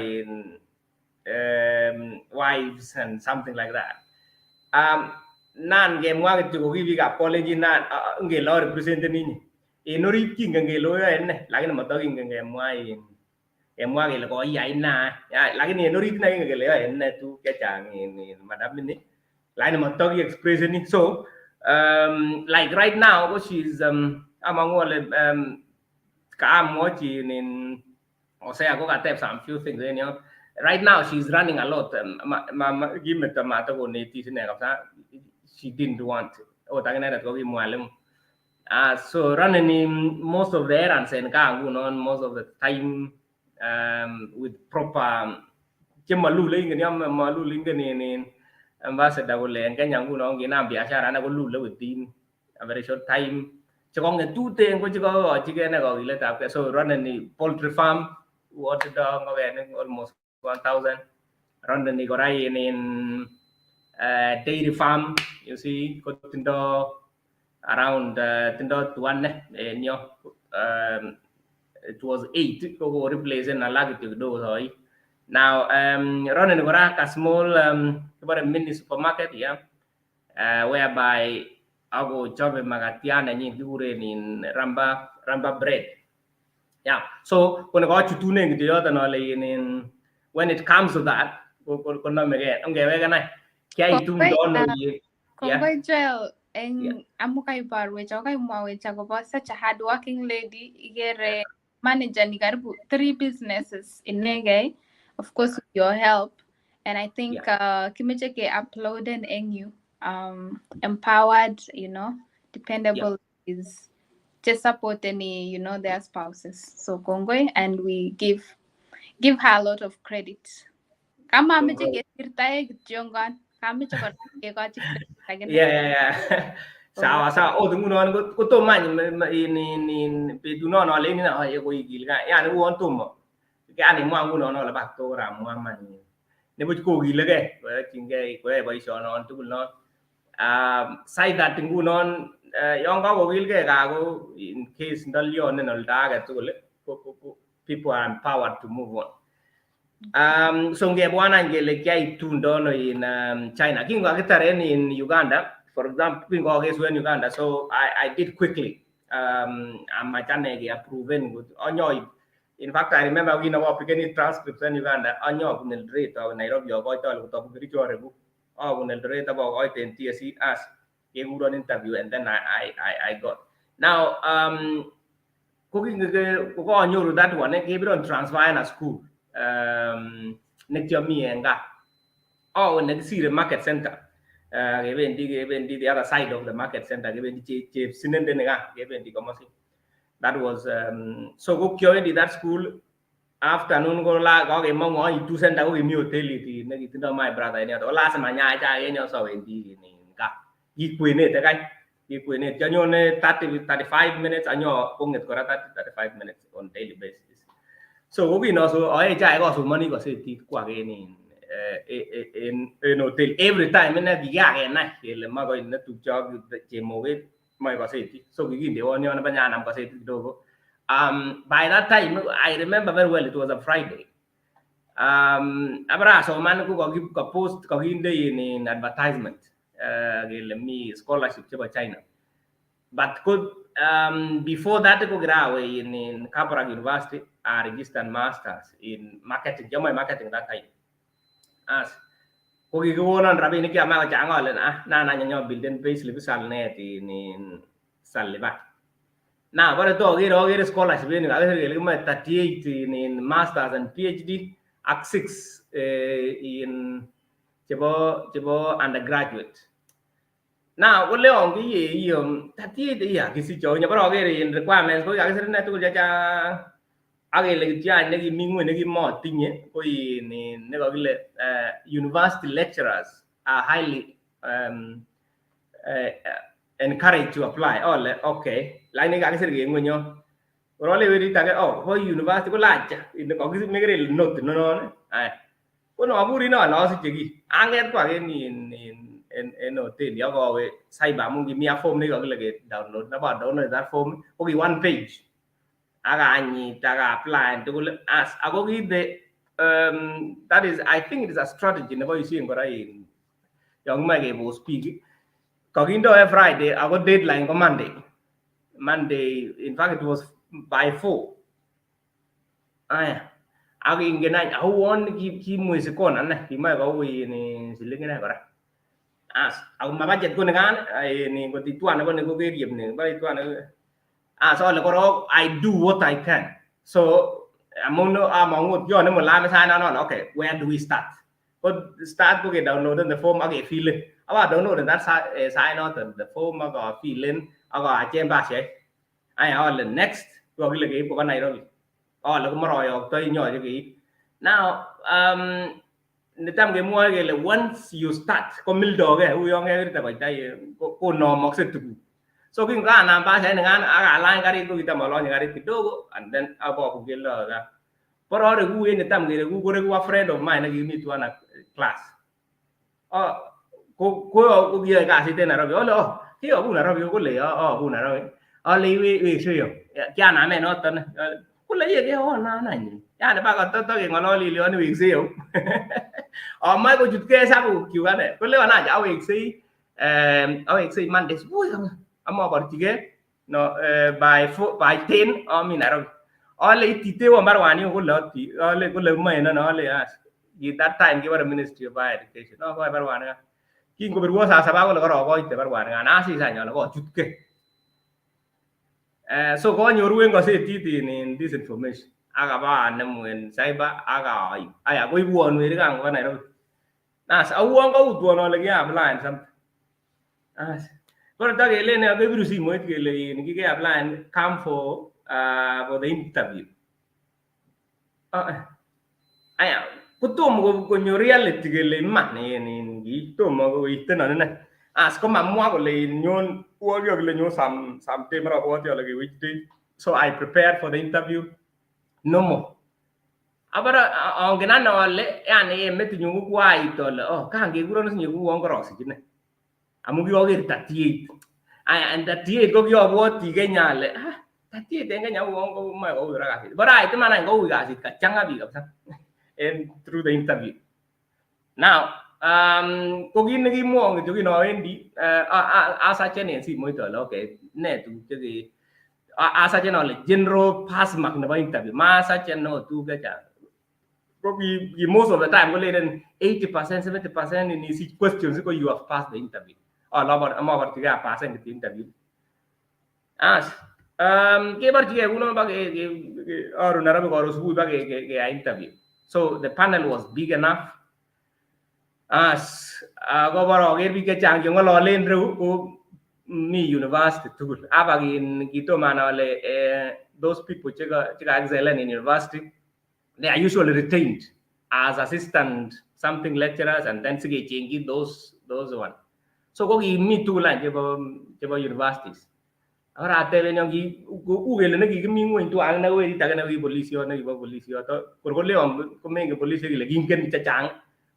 in wives and something like that. Nan kemwa kityo ko ki biikab Kalenjin, nan ngele arepresenteni inye. En orit kingen kele oyoe ne, lakini motokingen kemwa in kemwa kele koiyai na, lakini en orit ne kingen kele yoe ne tuguk chechang in madam ini, lakini motoki expresseni. So like right now ko she's amongu ale kaamwochi in Hosea ko katep some few things en yon. Right now she's running a lot. Ma kimeto matokonetis ine kabisa, she didn't want ot ak inendet ko ki mwalimu. So running in most of the errands en kaa ngunon most of the time with proper chemalule, ingen yon malule, ingen in ambassador kole en Kenya ngunon kinam biashara ne kolule within a very short time. Chekong'et tuten ko chekokochigei ne kokiletabgei. So running ni poultry farm wotindo ngokenik almost 1000, running ni kora in dairy farm, you see, kotindo around tindo tuan ne en yo. It was eight, koko replace alak kityo kidogo sahi. Now running kora a small kibore mini supermarket, yeah, whereby akochobe makatiat nenyin kikuren in Ramba bread, yeah. So kone kochutunen kityo yoton ale in when it comes to that konomegei ongewek anai kiaitumdo ano. Yeah. Kongoi Joel eng amu kaiborwech ako kaimwawech akobo such a hard working lady. Ikere manager ni karibu three businesses inegei, of course with your help, and I think kimeche ke uploaden eng yu empowered, dependable is just support any their spouses. So kongoi, and we give her a lot of credit. Kama ameche Kongoi. Kesirtae kityongon kameche kora kekochi credit akine. Yeah. Sawa sawa, ot ngunon kotomo any in betunon alenin oye koikilgei, yani uon tomo. Yani mwa ngunon ole bak to koramwa man. Nebuch kokilegei, koyochingei, koyoe boisionon tugul non. Sait that ngunon yon kakokilgei gaa ko in case ndolyonen olda age tugul ko people are empowered to move on. So ngebwan any kele kiaitundo ano in China. Kingokakitar en in Uganda, for example, kingokesu en Uganda, so I did quickly. Amach ane keapproven anyoib. In fact, I remember kinokopikeni transcripts en Uganda, anyobun Eldoret awe Nairobi akoite ale kotoku Kericho areku. Abun Eldoret abokoite en TSC as kekuron interview and then I got. Now, ko kingokanyoru that one, kebiron transfer en a school nekiomi en gaa. Awe nekisire market center. Kebendi the other side of the market center, kebendi Chepsinende gaa, kebendi komosi. That was, so ko kiowendi that school afternoon ko la kakemong'u aitu center ko kimi hotelit nekitindo my brother en yoto. Ko lazima nyai chaik en yo sowendi gaa. Ki kwenet kai, ki kwenet. Kianyone 30, 35 minutes, anyo kong'et kora 30, 35 minutes on daily basis. So ko kinoso ae chaik asomoni kosetit kwak en en hotel every time ine kikakenai kele makoi netupcho ak chemoket moe kosetit. So kikindewon yon banyanam kosetit kidogo. By that time, I remember very well, it was a Friday. Abara asoman ko kapost kakinde in advertisement kele mi scholarship chebo China. But ko before that ko kirawe in Kabarak University, I registered masters in marketing, kiomoe marketing that time. As ko kikikonon rabinik kiamach kochang ale ah nan any anyo builden payslip sal net in salipan. Now, bore to akere scholarship en yu kakisir kele kimoe 38 in masters and PhD ak 6 in chebo undergraduate. Now, koleon kiye iyo 38 iya kisiche onye bore akere in requirements ko kakisir ine tugul chechang ak kele kityo any nekimi ng'weny nekimotinye ko in nekokile university lecturers are highly encouraged to apply. Ole okay, lakini kakisir ke ng'weny yon. Kor ole werit age oh bo university ko lacha mekere ile note nonon. Aya. Ko no aburi no ale asiche kiy. Ang'et kwak en en hoteli ak awe cyber amun kimi ak form nekokile ke download. Nabo download that form ko ki one page. Ak anyit ak apply tugul as ako kit the that is I think it is a strategy neboisien kora in yon kimoe kebos biik. Kokindo en Friday ako deadline ko Monday. Monday, in fact it was by 4. Aya. Ak ingen any auon ki mwezi kona ne kimoe koui ni siling ine kora. As ako ma budget ko nikan ni ngot itwan nebo ni kokeriep ni bore itwan. As ale korok I do what I can. So amun among'u yon nemu sait nono okay, where do we start? Ko start ko ke download the form ak ke fill in. Aba download that sait noton the form ak a fill in ak acheng pasiait. Aya ale next kokile keib koba Nairobi. Ale komoroyoktoi nyoche keib. Now netam kemwoe kele once you start komildogei uyon kewirte koita konomokse tuguk. So kinganam pasiait nikan ak alany karit ko kitam alonye karit kidogo and then abobu keldo gaa. Bore areku en netam kereku koreku a friend of mine nekimi tuan ak class. Ko kiyoe kasit en Nairobi. Ale oh kiyobu Nairobi kole abu Nairobi. Ale iweksei yo. Kianamen noton. Kole iye keonan any. Yani baka tokeng'ololi ile yon iweksei yo. Amoe kochutkei hesabukyuk ane. Koleon acha aweksei aweksei Monday subui amoborchigei no by 4 by 10 ami Nairobi. Ale ititewon barwani kole ati ale kole moe nono ale as that time kebore Ministry of Higher Education. Akoi barwani. Kingobirwon saa saba kole korokoite barwani asis any ale kochutkei. So konyoru en kosetit in this information. Ak aba anemu en cyber ak aib. Aya koibwon werikan koba Nairobi. As auon koutwon ale kia-applyen something. As kore takelen kebiru simoit kele kike-applyen come for the interview. Aya kotomo konyo reality kele iman tomo koitenon ine. As komamwa kole nyon uo kile nyon some day mara abwoti ale ki which day. So I prepared for the interview. No more. Abara angen ane ale yani en metinyun ko koait ale oh kan kekuron sinye kouon korosich ine. Amun kioker 38. Aya and 38 ko kiobwoti Kenya ale ah 38 en Kenya uon komoe koui kora kasit. Bora ait iman any koui kasit kachang'a biik kabisa en through the interview. Now ko kit nekimwowon kityo kin awendi asachen en simoit ale okay ne tuguk cheke asachen ale general pass mark nebo interview masachen okot tuguk chechang. Ko ki most of the time kolenen 80% 70% inisich questions ko you have passed the interview. Ale amoborchigei apasen kityo interview. As keborchigei kounon ba aru Nairobi koron subui ba keyai interview. So the panel was big enough. As kobor aker biik chechang cheng'ololen reu ko mi university tugul. Abak in kitomo anai ale those people cheka excellent in university, they are usually retained as assistant something lecturers and then sikechengchi those one. So ko kimi tugul any chebo universities. Akor ateben yon ki u kele nekikimi ng'weny tuan ak werit age neki polisiot nekibo polisiot kor koleon komengen polisiek ile kingen chechang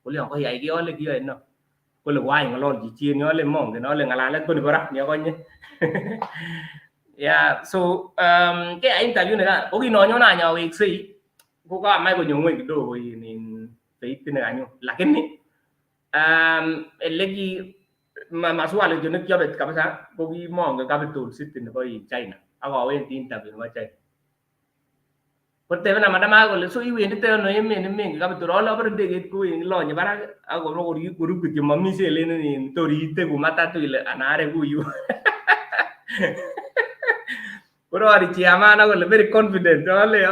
koleon koyai ki ale kiyoe no. Kole koai ng'ololchi chi en yo ale mongen ale ng'alalet ko ni ra ni akonye. Yeah, so keyai interview nekan ko kinonyone any aweksei ko kamach konyo ng'weny kidogo in faith nekanyo lakini eleki maswali kityo nekiobet kabisa ko kimongen capital city nebo China ak awendi interview nebo China. Kotebena madam ake kole so iwendite ano emet nemengen capital ale obore ndegeit kowendi lonye barak ak korub kityo momi selenen in tor iite ku matatu ile anan are kuyu. Korori chairman ak kole very confident ale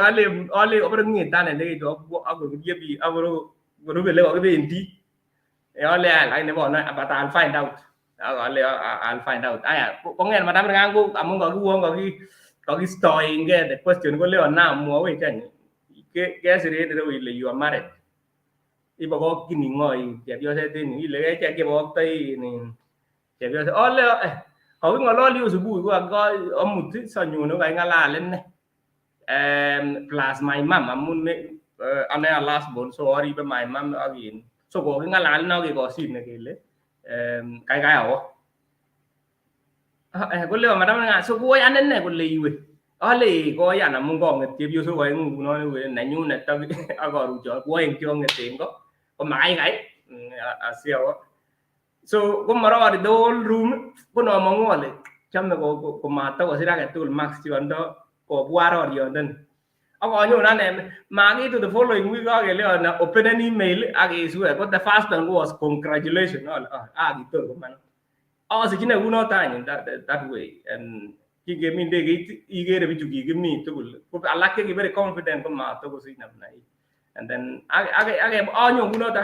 obore ng'ete ane ndegeit ak yebi ak korub ele kokibendi. Ale lakini bono but I'll find out. Ale I'll find out. Aya kong'et madam nikan ko amun kokiuon kokistoenge the question koleon na mwowech any kesir en ireu ile you are married. Ibokokyini ng'o chepyoset en yu ile kechek chebokoktoi chepyoset ale koking'ololi subui ko amut sanyone kokaking'alal ine plus my mum amun ane a last born so aribe my mum ak in so koking'alal ine ak kekosyine kele kaikai awo. Koleo madam so koyan ine kole iwe. Ale koyan amun kong'et chepyosok oeng'u ngunon nenyunet ak karuchon ko oeng cheong'et en ko komakaikai asiawo. So komorori the whole room konomong'u ale chome komatokosir agetugul marks chekondo kobwa roriondoni. Ak anyon ane makiitu the following week ak keleon open an email ak iswe ko the first one was congratulations ale ah kitor koman. Asich ine kounoto anyun that way and kingemi ndegeit ikere bichu kikimi tugul ko alak cheki very confident komatokosich namna hii. And then ake anyon kounoto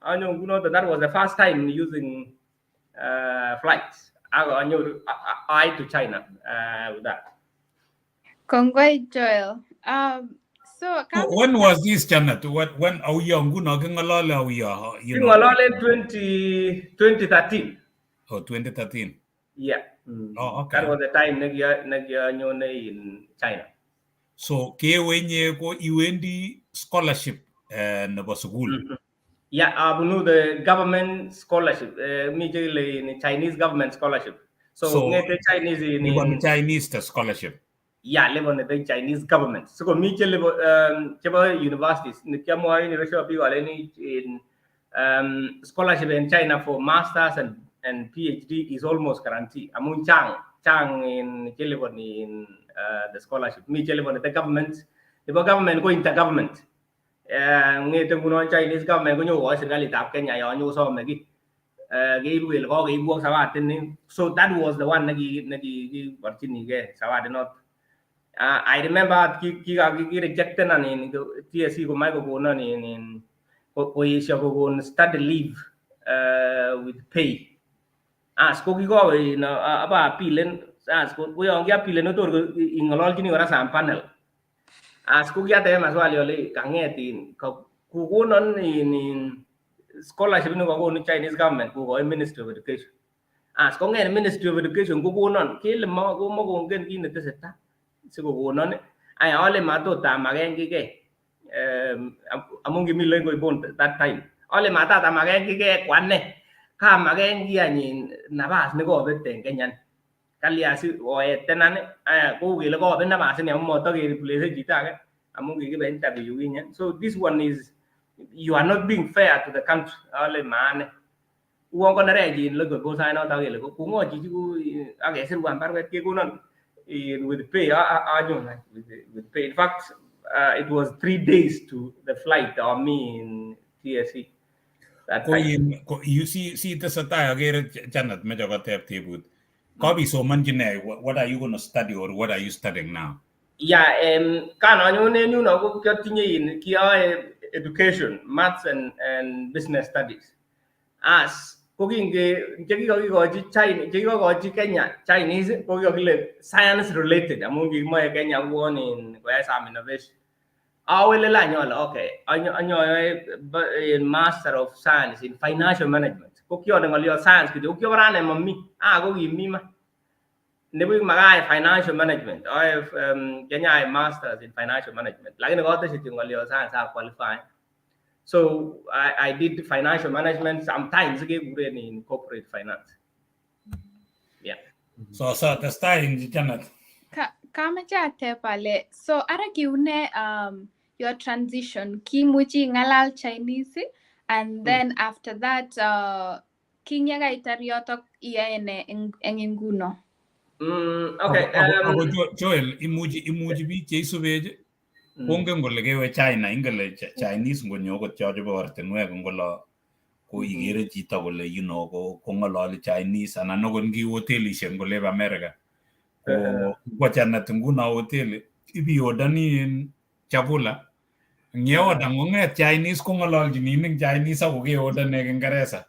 anyon kounoto that was the first time using flights ak anyoru I to China with that. Kongoi Joel. So when was this, Janet? What when auyo nguno king'olole auyo you know? King'ololen 2013. Oh, 2013. Yeah. Oh, okay. That was the time nekianyone in China. So kewenye ko iwendi scholarship nebo sukul. Yeah, abunu the government scholarship. Mi chekile in Chinese government scholarship. So ng'ete Chinese in liponi Chinese the scholarship. Yeah, liponi the Chinese government. So mi chelipo chebo universities. Nikiamwoe University biik aleni in scholarship in China for masters and PhD is almost guaranteed. Amun chang in cheliponi in the scholarship. Mi cheliponi the government. Nebo government ko intergovernment. Ng'ete ngunon Chinese government konyokokoi serikalitab Kenya yon nyokosome kiy. Keibu kele kokeibwok zawadi ni. So that was the one nekiborchinigei zawadi noto. I remember kirejectenan in TSC komach kokonon in koesio kokon study leave with pay. As ko kikowe aba appealen as ko yon kiappealen kotor ing'ololchini kora some panel. As ko kiateben maswali ale kang'et in kokonon in scholarship nekokonu Chinese government kokoi Ministry of Education. As kong'et Ministry of Education kokonon kele komokongen kit netesetai sikokonon. Aya, ale matot amaken kike amun kimi Lengoibon that time. Ale matat amaken kike kwane kamaken ki any nabas nekobet en Kenya. Kalya si oetenan? Aya, kou kele kobet nabas ini amun motokereplace chito age amun kikibe interview yukinye. So this one is, you are not being fair to the country. Ale maane uon konerech in Lengoibon sait noton kele kong'o chichi ak kesirwan baruet kekonon with pay. Anyon with pay. In fact, it was 3 days to the flight ami in TSC. Ko in ko you see si tesetai akere Janet meche koteb tebut. Kobisomonchi nee? What are you going to study or what are you studying now? Yeah, kan anyone en yuno ko kiotinye in kiyoe education, maths and business studies. As ko kinge chekikokikochi China, chekikokochi Kenya Chinese ko kikokile science related amun kikimoe Kenya kuon in koyai some innovation. Awelel any ole okay, anyoyoe in Master of Science in Financial Management. Ko kione ng'oliot science kityo, ko kiobore ane momi. Ah, ko kimi ma. Nebuch makai financial management. Ayoe kianyae masters in financial management. Lakini koteshi kityo ng'oliot science a qualify. So I did financial management. Sometimes kekuren in corporate finance. Yeah. So testai Janet. Kameche atep ale so ara kiune your transition, kimuchi ing'alal Chinese and then after that kingyekaitar yotok iyoe ne eng nguno? Okay. Ako Joel, imuchi biik cheisubech kongen kole kewe China, ingen kole Chinese ngonyo okot cho chebo ortinwek ngolo ko ikere chito kole ko kong'ololi Chinese anan okot ngi hotelishek ngolep America ko kwa Janet nguno hoteli ibiodani chakula ngieoda ngong'et Chinese kong'ololchinin eng Chinese ako keodane Kiingereza.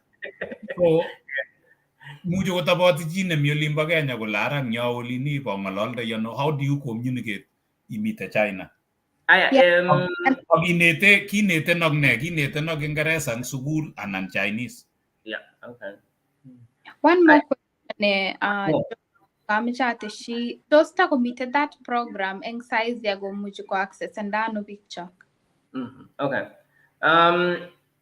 So muchi kotoboti chi nemi olimbo Kenya kole ara ngyo olini ibong'ololdoi ano? How do you communicate imite China? Aya, Ak kinete kinetenok ne? Kinetenok Kiingereza eng sukul anan Chinese? Yeah, okay. One more question, Oh. kameche ateshi, tos takomite that program eng saizi akomuchi ko accessenda ano biikchok? Okay.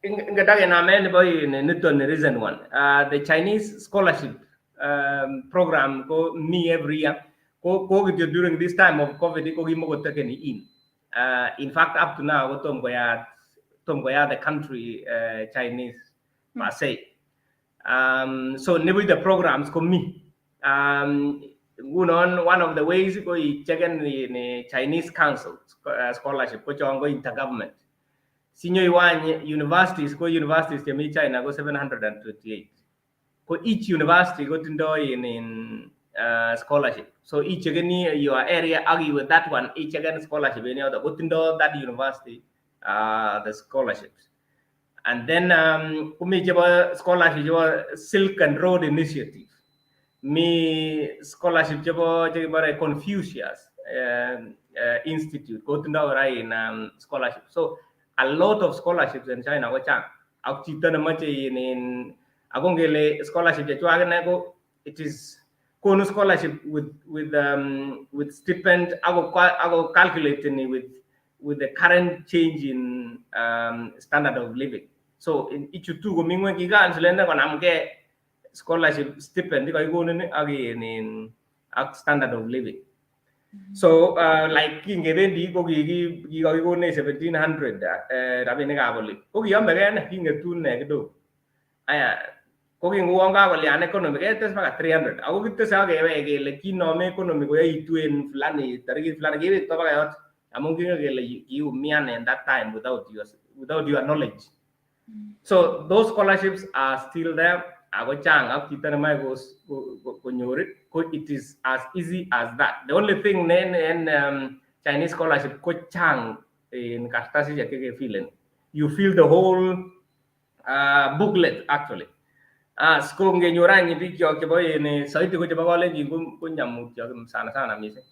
Ingedakename nebo in niton ni recent one. The Chinese scholarship program ko mi every year. Ko kityo during this time of COVID ko kimokotekeni in. In fact, up to now ko tom koyat the country Chinese per se. So nibuch the programs ko mi. Ngunon one of the ways ko icheken ni Chinese Council scholarship ko chon ko intergovernment. Sinyoiwany universities ko universities chemi China ko 728. Ko each university ko tindoi in scholarship. So ichekeni your area ak iwe that one icheken scholarship en yoto ko tindo that university the scholarships. And then komi chebo scholarship chebo Silk and Road Initiative. Mi scholarship chebo chekibore Confucius Institute ko tindo kora in scholarship. So a lot of scholarships in China ko chang. Ak chito nemoche in ako ngele scholarship chechwak ine ko it is konu scholarship with stipend ako calculate ni with the current change in standard of living. So in ichutu komi ng'weny kikanselen konamgei scholarship stipend kakikonin ak in ak standard of living. So like kingebendi ko kikakikonech 1700 rabinikab oli ko kiyomegei ne kingetun ne kidogo. Aya, ko kinguon kakolyan economy ketes baka 300 ako kitese ak kewek kele kinome economy koyaitu en fulani tarikit fulani kewekto baka yot amun kingen kele kiumian en that time without your knowledge. So those scholarships are still there ako chang ak chito nemoe konyor ko it is as easy as that. The only thing en Chinese scholarship ko chang en kartasisiek chekefilen. You fill the whole booklet actually. As ko ngenyor any biik kyok chebo en soiti ko chebo Kalenjin ko nyamutyo sana sana mising.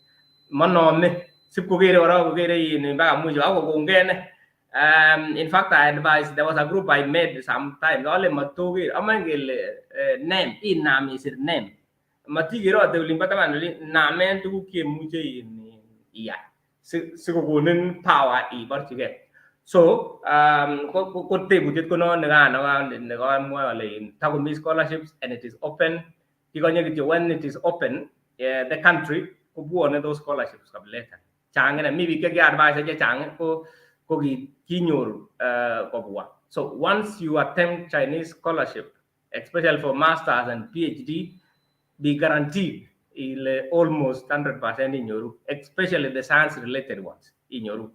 Monome sip kokere korok kokere in mpaka mwisho ak kokongei ne. In fact, I advised, there was a group I made sometimes. Ale matoker aman kele name inam isir name matikerote olimbo taban oli namen tuguk chemuche iyai sikokonin power iborchigei. So ko tebutiet ko non nekano nekamwoe ale takomi scholarships and it is open. Kikonye kityo when it is open, the country kobwone those scholarships kabileta. Chang ine, mi biik chekiadvise chechang ko kinyor kobwa. So once you attempt Chinese scholarship, especially for masters and PhD, be guaranteed ile almost 100% inyoru, especially the science related ones inyoru.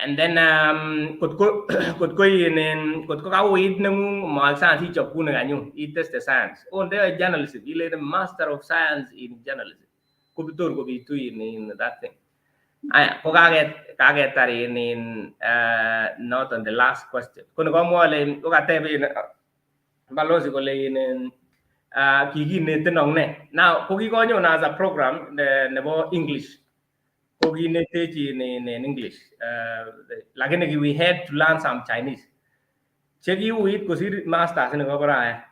And then kotko in kotko kauit nengung ma science ichop kune anyun iteste science onde journalism ile master of science in journalism ko tor kobitu in that thing. Aya, ko kaketar in noton the last question ko nekamwoe ale kokateb in balozi kole in kikinetin ak ne. Now ko kikonyon as a program nebo English, ko kinetech in English, lakini we had to learn some Chinese chekiuit kosir masters nekobore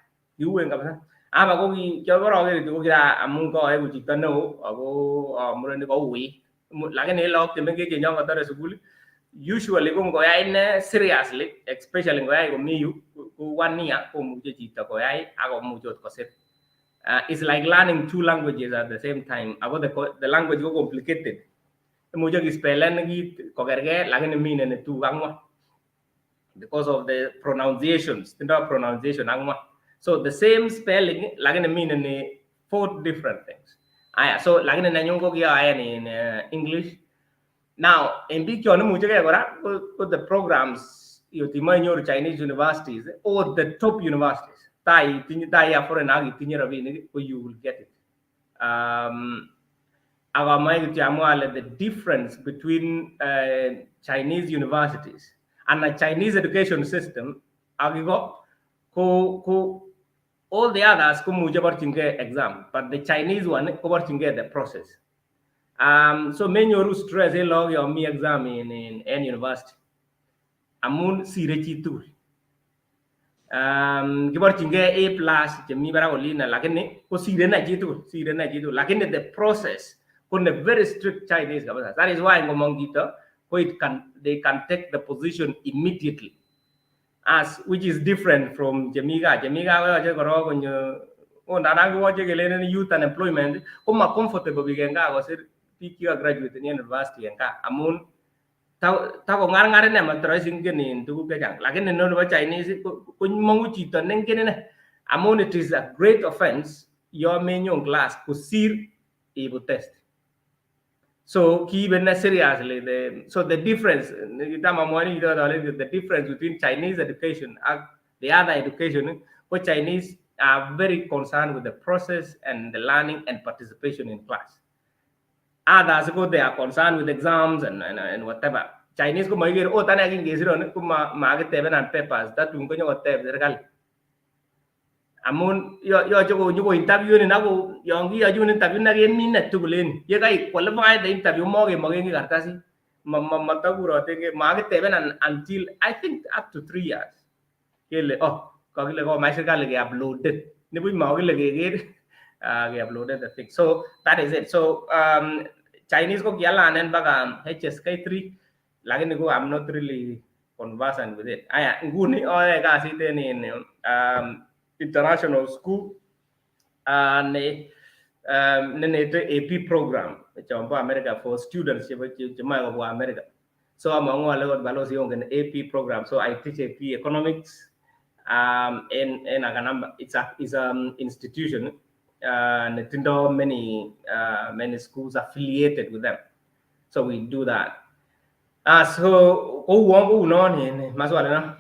kiuen kabisa. Aba ko kioboroker kityo ko kira amun koeku chito neo ako murenik kouit, lakini en lagok chemengechen yon kotore sukul usually ko ngoyai ine seriously, especially ngoyai komi yu ko one year komuche chito koyai ak komuch ot kosir. It's like learning two languages at the same time, ako the language ko complicated. Imuche kispelen kit kokergei lakini meaneni tuguk ang'wan because of the pronunciations. Tindo pronunciation ang'wan, so the same spelling lakini meaneni four different things. Aya, so lakini nenyun ko kiyoen in English. Now en biik chon imuchegei kora ko the programs yotimoe inyoru Chinese universities or the top universities tai itinye tai ya foreign ak itinye rabinik ko you will get it. Ak amoe kityo amwa ale the difference between Chinese universities and a Chinese education system ak iko ko all the others komuche borchingei exam, but the Chinese one koborchingei the process. So menyoru stress en lagok yon mi exam in university amun sire chitugul. Kiborchingei A+ chemi barak olino, lakini kosire inei chitugul, sire inei chitugul, lakini the process ko ne very strict Chinese kabisa. That is why ngomong chito ko it can they can take the position immediately, as which is different from chemi gaa. Chemi gaa koyoche korok konyo ondanan kiwoche kelenen youth unemployment ko ma comfortable biik en gaa kosir biik cheka graduate en university en gaa amun takongarngar ine matoroisi ingen in tuguk chechang, lakini no nebo Chinese ko mongu chito nengen ine amun it is a great offense yon menyon class kosir ibut test. So kiibe ine seriously. So the difference tam amwoini chito ale the difference between Chinese education ak the other education ko Chinese are very concerned with the process and the learning and participation in class. Others go, they are concerned with exams and whatever. Chinese ko makiker ot ane kingesironi ko makitebenan papers tatun konyokoteb serikali amun yoche nyoko interviewinin ako yon kiyochun interview nekemine tugul en yu yekai qualify the interview mokemoken kiy kartasit motokuroten makitebenan until I think up to 3 years kele oh kakile komach serikali keuploaden nibuch makile keker keuploaden the thing. So that is it. So Chinese ko kialanen baka HSK3, lakini ko I'm not really conversant with it. Aya, nguni oyoe kasit en in international school ne nenete AP program chombo America for students chebo chemoe kobwa America. So among'u ale kot balozi ongen AP program. So I teach AP economics en akanamba it's a institution netindo many schools affiliated with them. So we do that. So kouwon kounon en maswali no.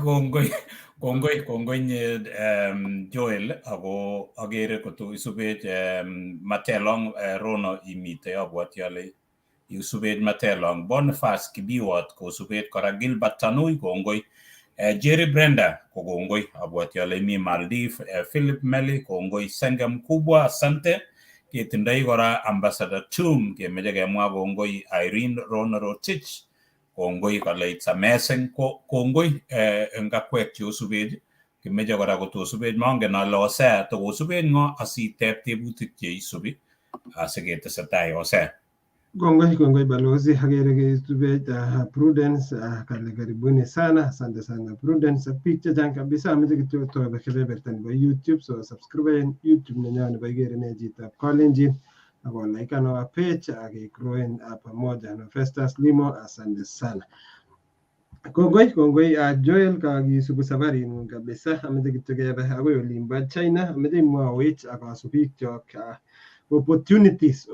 Kongoi, kongoi, kongoi Joel, ako akere koto isubech Matelong Rono imite abwati ale isubech Matelong Boniface Kibiwot kosubech kora Gilbert Tanui kongoi, Jerry Brenda ko kongoi, abwati ale imi Maldives, Philip Meli kongoi, Senge Mkubwa asante. Ketindoi kora Ambassador Tum, kemeche kemwa kongoi Irene Rono Rotich, kongoi kole it's amazing. Ko kongoi eng akwek cheosubech. Kimeche kora kotosubech, mongen ale Hosea tokosubech ng'o asiteb tebutik cheisubi asiketesetai, Hosea. Kongoi, kongoi balozi, agere keisubech Prudence kale karibuni sana, asante sana Prudence ak biik chechang kabisa. Ameche kityo tobe kebeberta nebo YouTube, so subscribe en YouTube nenyo nebo Ikere Ne Chitab Kalenjin ak oliken our page ak kegrowen pamoja na Festus Limo, asante sana. Kongoi, kongoi Joel, kakisubu safaringung kabisa. Ameche kityo kebe akoi olimbo China. Ameche imwowech ak kasubikyok opportunities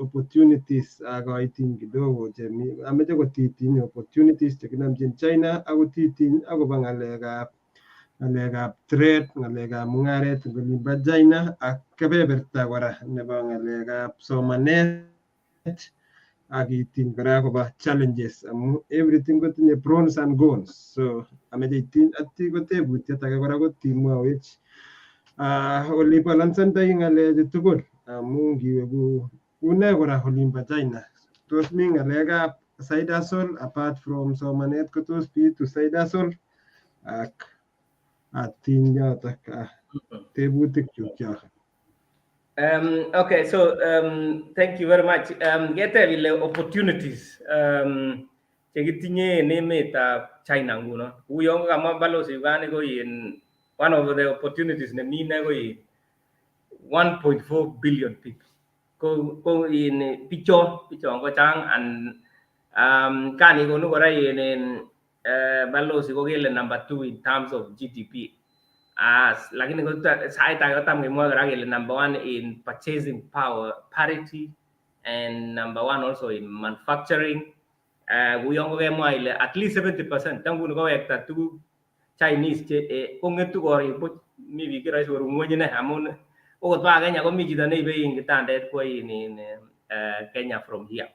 akoitin kidogo chemi. Ameche kotitiny opportunities chekinomchin China ak kotitiny akobo ng'alekab trade, ng'alekab mung'aret eng olimbo China ak kebeberta kora nebo ng'alekab somanet ak itiny kora akobo challenges amu everything kotinye pros and cons. So ameche itiny ati ko tebutiet age kora kotimwowech ole balansandoi ng'alechu tugul amu ngiwe ku une kora olimbo China, tos mi ng'alekab side hustle apart from somanet, ko tos bitu side hustle ak atiny yotok tebutik chuk cho. Okay, so thank you very much. Keteb ile opportunities chekitinye en emetab China nguno. Uyon kamwa balozi Uganda ko in one of the opportunities nemi ne ko in 1.4 billion people. Ko in bichon ko chang and kani konu kora in balozi ko kele number two in terms of GDP. As lakini ko sait age kotam kemwoe kora kele number one in purchasing power parity and number one also in manufacturing. Uyon kokemwa ile at least 70% tam nguni kowekta tuguk Chinese che kong'etu korik buch, mi biik che roisi koru ng'weny inei amun okot baka Kenya komi chito neibe in kitandet kwo in Kenya from here.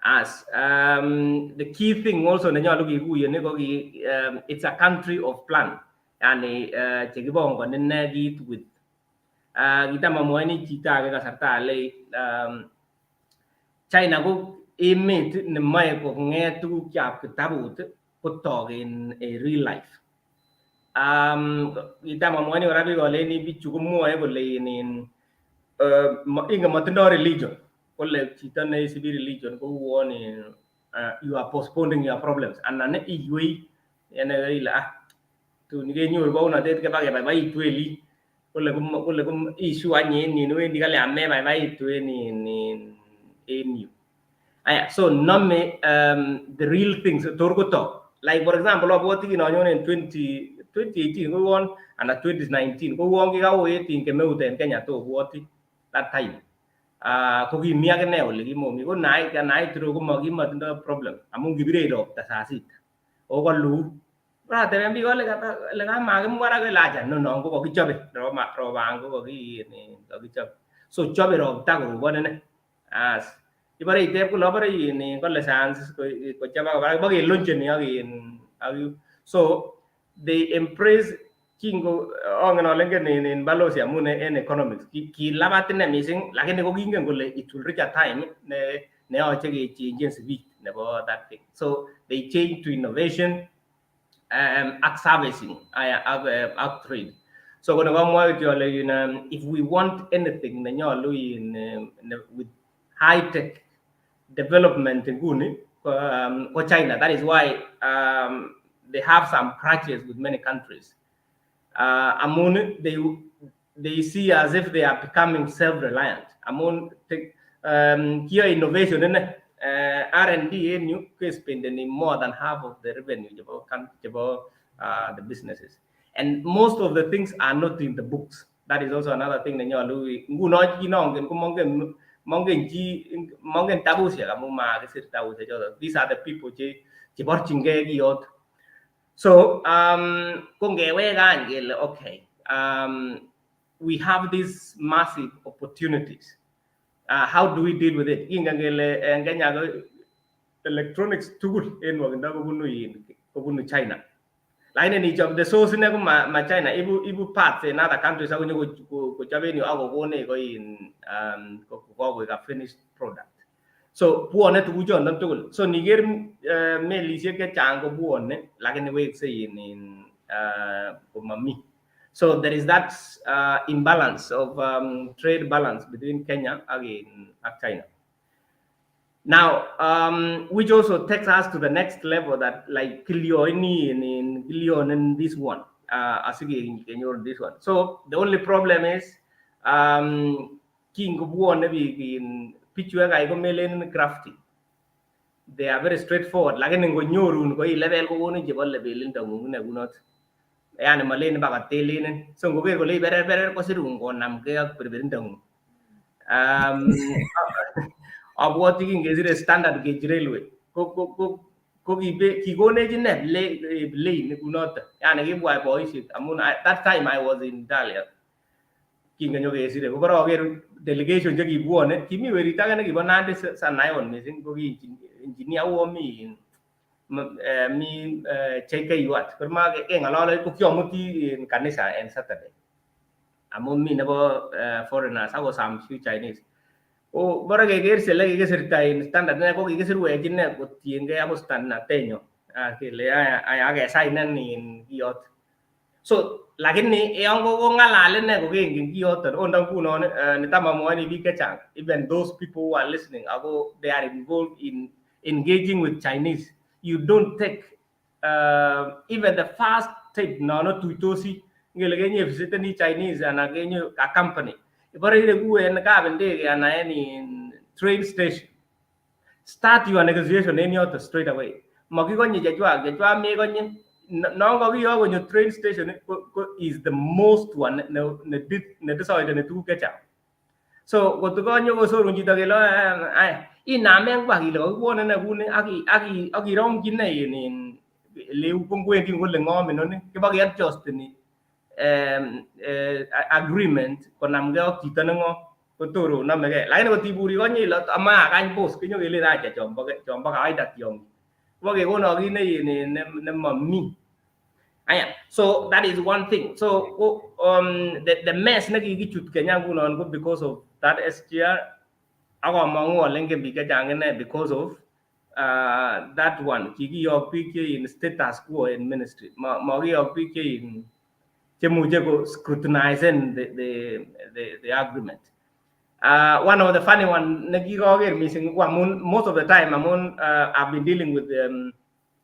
As the key thing also nenyolu kikuyen ko ki it's a country of plan, yani chekibongoni ine kit with kitam amwoini chito age kasarta ale China ko emet nemoe kong'et tugukab kitabut kotok en real life. Kitam amwoini kora biik aleni bichu komwoe kole in ingen motindo religion, kole chito neisibi religion ko uon you are postponing your problems anan iywei ene ile ah tun kenyoru bounotet keba kebaibaitu en kole issue any en in wendi kale amebaibaitu en en yu. Aya, so nome the real things tor kotok. Like for example, abwoti kin anyone en 20 2018 ko uon anan 2019 ko uon kikaoet in kemeut en Kenya to obwoti that time. Ko kimi akine ole kimomi ko nait nait ro ko makimotindo problem amun kibirech ropta saa sita. O koluu. Ateben biik ale le kamakimwa ra kole acha no non ko kokichobe roban ko kokichobe. So chobe ropta korobon ine. As ibore iteb kole abore in kole science kochobok kobara bokeloncheni ak in ak so they embrace kingo ongen ale ngen in balozi amun en economics kilabat ine missing lakini ko kingen kole it will reach a time ne neyoche kechangen speed nebo that thing. So they change to innovation ak servicing ak trade. So kono kamwa kityo ale in if we want anything nenyolu in with high tech development nguni ko China. That is why they have some crutches with many countries. Amun they see as if they are becoming self-reliant. Amun kiyoe innovation ine R&D en yu kespendeni more than half of the revenue chebo the businesses. And most of the things are not in the books. That is also another thing nenyolu nguno chi nongen ko mongen mongen chi mongen tabusiek amun makisir tabusiek choton. These are the people che cheborchingei kiyot. So ko ngewek any kele okay, we have these massive opportunities. How do we deal with it? Kingen kele en Kenya ko electronics tugul en nwokindo kobunu in kobunu China. Lakini nichob the source ine ko ma China, ibu parts in other countries ako nyokochob en yu ak kokonech ko in kokoik a finished product. So bwone tuguchondon tugul. So niker melisiek chechang ko bwone lakini wekse in komami. So there is that imbalance of trade balance between Kenya and China. Now, which also takes us to the next level that like kilyoini in kilyon in this one, asikenyor this one. So the only problem is kingobwone biik in bichu kai komelen crafty. They are very straightforward, lakini ngonyorun ko i level kokonin chebo lebelindo ng'ung ne kunot. Yani malen bakatelenen. So ngoker kole iberer berer kosirun konamgei ak berberindo ng'ung. Abwoti kingesire Standard Gauge Railway ko kikonech ine lane kunoto. Yani kibwa boisiek amun that time I was in Italia. Kingenyo kesire ko koroker delegation chekibwone kimi werit age nekibo Nandi Sanayon missing ko ki engineer uo mi mi JKUAT. Kor ma keng'olole ko kiomuti en kanisa en Saturday. Amun mi nebo foreigners ako some few Chinese. Ko bore keker sele kikisirta en standard ne ko kikisirwech ine kotiengei akot standardenyo. Kele aya akesainen in kiot. So lakini yon kokong'alal ine kokengen kiyoton onda ngunon nitam amwoini biik chechang, even those people who are listening ako they are involved in engaging with Chinese, you don't take even the first step nono tuitosi ngele kenye visiteni Chinese anan kenyo a company ibore ireku en kap ndege anan en in train station, start your negotiation en yoton straight away. Makikonye chechwak mekonye non kokiyok konyo train station ko is the most one ne decide tuguk chechang. So kotko konyo kosorun chito kele aya inamen kwa ile kokibwone ne kuni ak irongyi ne in leu ko ngwendi kole ng'om inoni kibo keadjusteni agreement konamgei ak chito neng'om kotor onomegei. Lakini kot ibur ikonye ile amae akany boss konyo kelen acha chombo kawaida tiong'ik kobo kekonok kit ne nemomi. Aya, so that is one thing. So the mess nekikichut Kenya ngunon ko because of that SGR ak among'u ale ngen biik chechang ine because of that one kikiyok biik che in status quo in ministry, makiyok biik che in chemuche ko scrutinizen the agreement. One of the funny one nekikoker missing ko amun most of the time amun I've been dealing with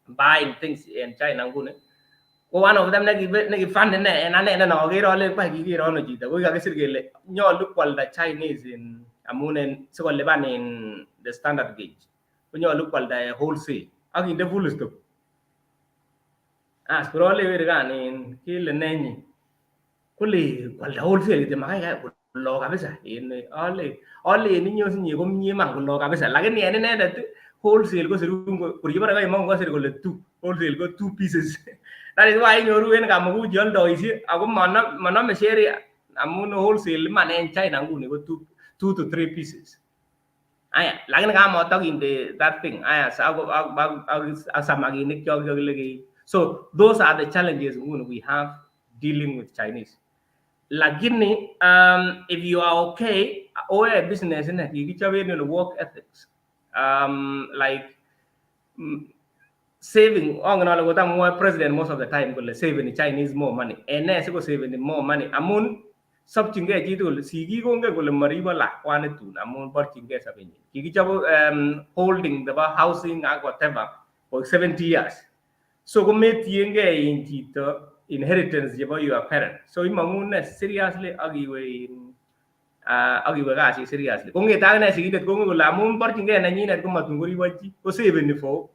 buying things in China nguni ko one of them neki funny ne en ane ne noker ale kwa kiker ano chito ko kikakisir kele nyolu kwalda Chinese in amun en sikolipan in the standard gauge konyolu kwalda wholesale ak inde full stop. As kor ale weri kan kele nenyin kole kwalda wholesale kityo makai kolo kabisa en ale en inye osinye komie iman kolo kabisa lakini en inendet wholesale kosirun kor kibore kaimong'u kosir kole two wholesale ko two pieces. That is why inyoru en Kamukunji oldoishe ako monome sheria amun wholesale iman en China nguni ko two to three pieces. Aya, lakini kamotokinde that thing aya ak samakinik chok chekile keib. So those are the challenges nguni we have dealing with Chinese. Lakini if you are okay oyoe business ine kikichob en ole work ethics like saving ongen ale kotam mwoe president most of the time kole saving Chinese more money. En nee sikosaveni more money? Amun sobchingei chitugul sigik kongen kole moribo lakwani tun amun borchingei sobenyin. Kikichob holding nebo housing ak whatever for 70 years. So kometiengei in chito inheritance chebo your parent. So imong'u ne seriously ak iwe in ak iwe kasit seriously. Kong'ete akine sigindet kongen kole amun borchingei nenyinet komatun koribo chi kosaveni for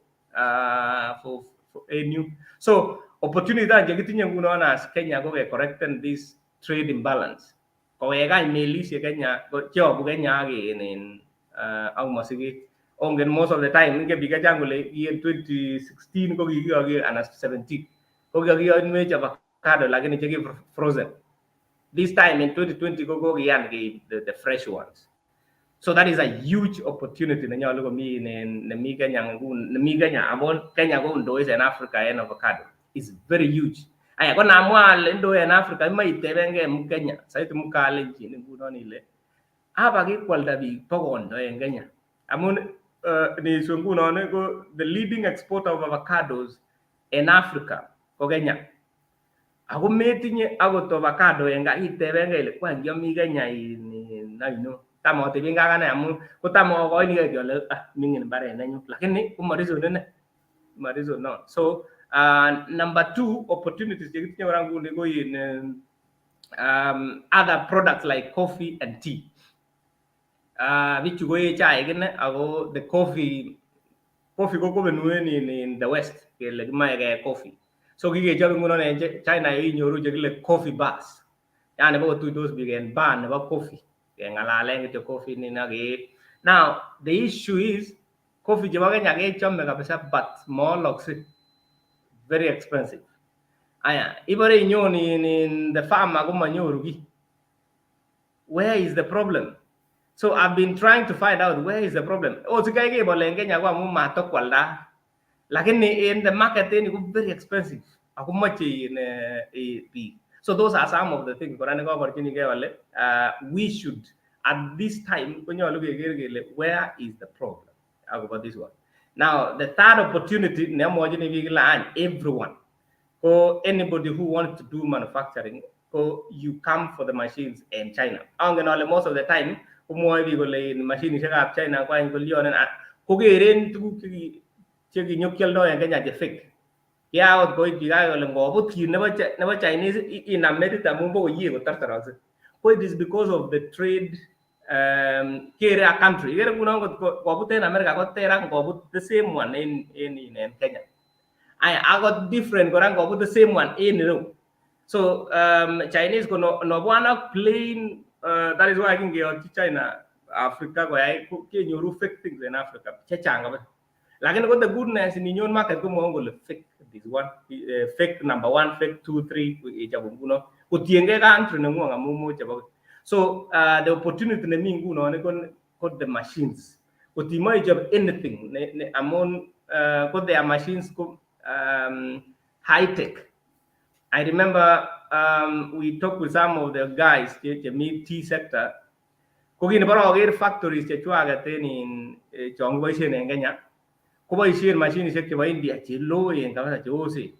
en yu. So opportunity any chekitinye ngunon as Kenya ko kecorrecten this trade imbalance. Kowek any melisiek Kenya cheyobu Kenya ak in ak mosiket. Ongen most of the time ingen biik chechang kole ki en 2016 ko kikiyoki anan 17 ko kikakiyonwech avocado lakini cheki frozen. This time in 2020 ko kokiyan keib the fresh ones. So that is a huge opportunity nenyolu komi nemi Kenya nguni nemi Kenya amun Kenya kondois en Africa en avocado. Is very huge. Aya, ko namwa ale indoi en Africa, imoe itebengei Mkenya, saiti Mkalenjin ngunon ile aba kikwalda biik bokondo en Kenya amun niswe ngunon ko the leading exporter of avocados en Africa ko Kenya. Ako metinye akot avocado en gaa, itebengei ile kwany kiomi Kenya in aino tam ateben gaa akane amun kotam akoinigei ale ah, ming'in mbaret nenyun, lakini koma reason ine, ma reason non. So number two opportunities chekitinye kora nguni ko in other products like coffee and tea. Bichu koee chaik ine, ako the coffee ko kobenu in the West kele kimoe kee coffee. So kikechob ngunon en China inyoru chekile coffee bars, yani bokotuitos biik en bar nebo coffee keng'alalen kityo coffee nini ak kee. Now the issue is coffee chebo Kenya kechome kabisa, but moolokse, very expensive. Aya, ibore inyon in the farmer komonyoru kiy. Where is the problem? So I've been trying to find out where is the problem. Ot sikai kebol en Kenya ko amun matokwalda, lakini in the market en ko very expensive ako moche in biik. So those are some of the things kora nekoborchinigei ale we should at this time konyolu keker kele where is the problem akobo this one. Now the third opportunity neamwochini biik kila any everyone ko anybody who wants to do manufacturing ko you come for the machines in China. Angen ale most of the time komwoe biik kole in mashinishekab China ko any kolyonen kokeren tuguk chekinyokioldo en Kenya che fake. Ya akot koit biik ake kole ngobut kit nebo Chinese inam metit amun bokoyie kotartarokse. Ko it is because of the trade kere a country. Ikere ngunon ngot kobut en America koter ak ngobut the same one en Kenya. Aya, akot different kora ngobut the same one en ireu. So Chinese ko no nobwan ak plain that is why kingeyotyi China Africa koyai kenyoru fake things en Africa chechang kabisa. Lakini ko the goodness ninyon market komwoun kole fake this one, fake number one, fake two, three, ichob nguno kotiengei country neng'wong amun much chebo. So the opportunity nemi ngunon ko the machines. Kot imoche ichob anything ne amun ko their machines ko high tech. I remember we talked with some of the guys chemi tea sector, ko kin ibore oker factories chechwaket en in chon kiboisien en Kenya koboisien mashinishek chebo India che loen kabisa, cheosen.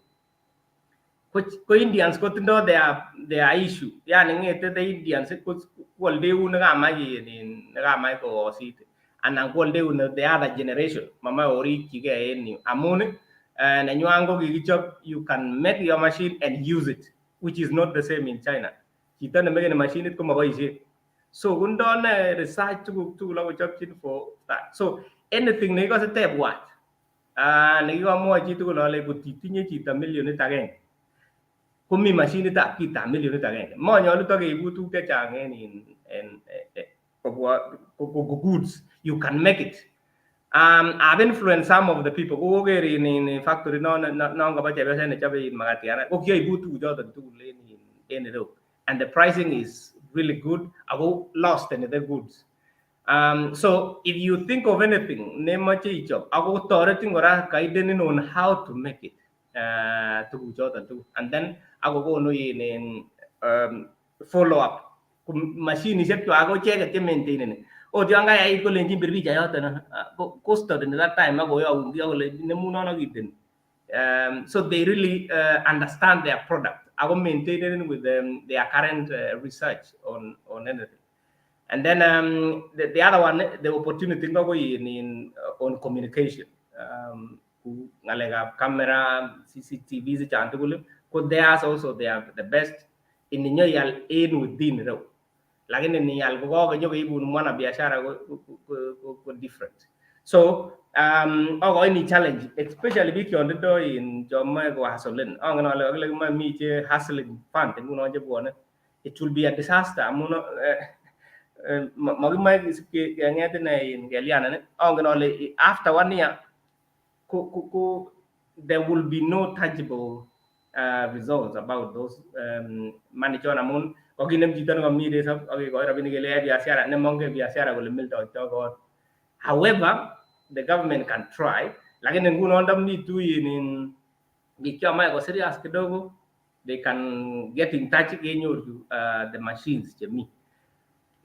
Ko Indians kotindo their issue, yani ng'ete the Indians ko kwoldeun nekamach in nekamach koyosit anan kwoldeun the other generation mamoe orikyigee en yu amun nenywan ko kikichop you can make your machine and use it, which is not the same in China. Chito nemekeni mashinit komoboisien, so kundo ne research tuguk tugul akochopchin for that. So anything nekikose tebwat nekikomwoe chitugul ale kot itinye chito 1,000,000 komi mashinitab kitab 1,000,000, monyolu tokeibu tuguk chechang en in en kobwa ko goods you can make it. I've influenced some of the people. Ko koker in factory non kobo chepyoset nechobe in makatiat ko kioibu tuguchoton tugul en ireu and the pricing is really good ako lost in the goods. So if you think of anything nemoche ichob ako toretin kora guidenin on how to make it tuguchoton tugul and then akokonu in follow up. Mashinishek chwak ko icheket che maintaineni. Ot yon kayait kolenjin bir picha yoton ko study that time akoyoun kiy akole nemunon ak iten. So they really understand their product ako maintaining with their current research on anything. And then the other one, the opportunity ko in on communication. Ngalekab camera, CCTV chan tugul ko theirs also, they are the best ininyoial en within ireu. Lakini nial ko kakenyokeibun mwana biashara ko different. So akoini challenge especially biik chon tindoi in chon moe ko hustlen. Angen ale kakile kimoe mi che hustling fund ngunon chebwone. It will be a disaster amun mokimoe keng'et ine in kelianan. Angen ale after one year ko there will be no tangible results about those money chon amun kokinem chito nekomi resop ak kekoi rabinik kele yai biashara nemongen biashara kole mildoito kot. However, the government can try, lakini ngunon ndamitu in Biik chon moe ko serious kidogo, they can get in touch, kenyoru the machines chemi.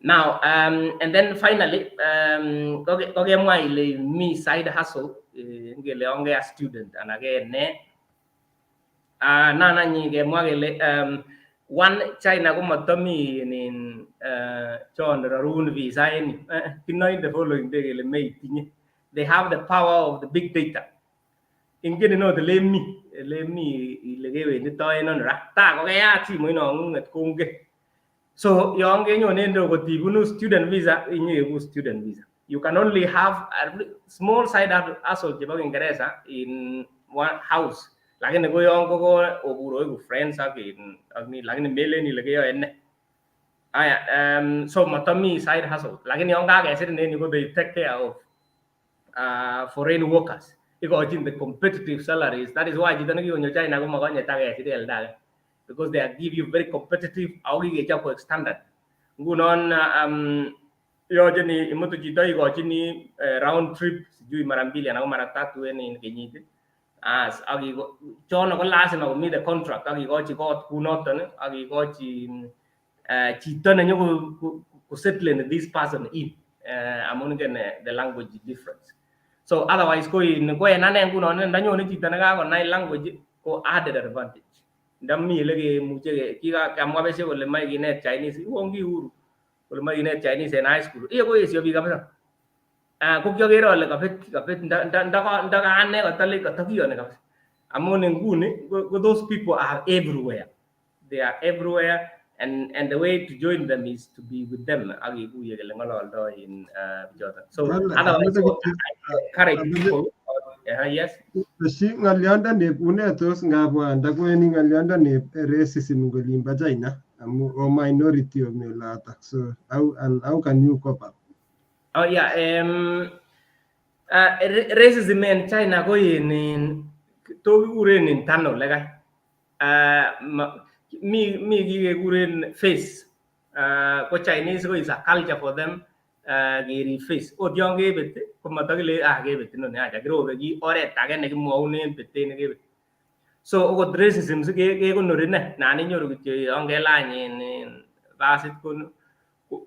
Now, and then finally, kokemwa ile mi side hustle, ngele yon ke a student anan ke ne. Nan any kemwa kele one China komotomi nin chon rorun visa en yu. Kinoe the following day kele meitinye. They have the power of the big data. Ingen inot elemi ile kewenditoi en ano ra. Ta kokeyat simoit nong'ung'et kongen. So yon kenyone en ireu kot ibunu student visa, inyeibu student visa. You can only have a small side hustle chebo Kiingereza in one house. Lakini ko yon koko obur oiku friends ak in ak ni, lakini melen ile keyoe ne. Aya, so motomi side hustle. Lakini yon kakesirin en yu ko they take care of foreign workers. Ikochin the competitive salaries. That is why chito nekikonyo China komokonye takesir en oldo age. Because they are give you very competitive ako kikechop koik standard. Ngunon yoche ni imutu chito ikochini round trip sijui mara mbili anan ko mara tatu en in kenyit. As ak chono ko lazima komi the contract ak ikochi kot kunoton ak ikochi chito nenyoko kosettlen this person in amun ingen the language difference. So otherwise ko in ko en ane ngunon ndanyone chito nekakonai language ko added advantage. Ndami ele kemuche kikamwa besio kole moe kinet Chinese, uon kiuru kole moe kinet Chinese en high school. Iyo koesio biik kabisa. Ko kiokere ole kabet nda ka ane kotole kotokiyoni kabisa. Amun nguni ko those people are everywhere. They are everywhere and the way to join them is to be with them ak ikuye kele ng'ololdo in bichoton. So otherwise so, I encourage people. Yes. Tesyi ng'olyondoni une tos ngabwa ndakweni ng'olyondoni racism eng olimbo China amu o minority omi olotok, so how, and how can you cope up? Oh yeah, racism en China ko in to kikuren internal lekai. Mi kiy kekuren face. Ko Chinese ko is a culture for them kerib face. Ot yon kebet komatokile ah kebet inoni acha kirobe ki oret age nekimwounen betet nekebet. So okot racism si kekonori ne nan inyoru kityo yon kelany in basit ko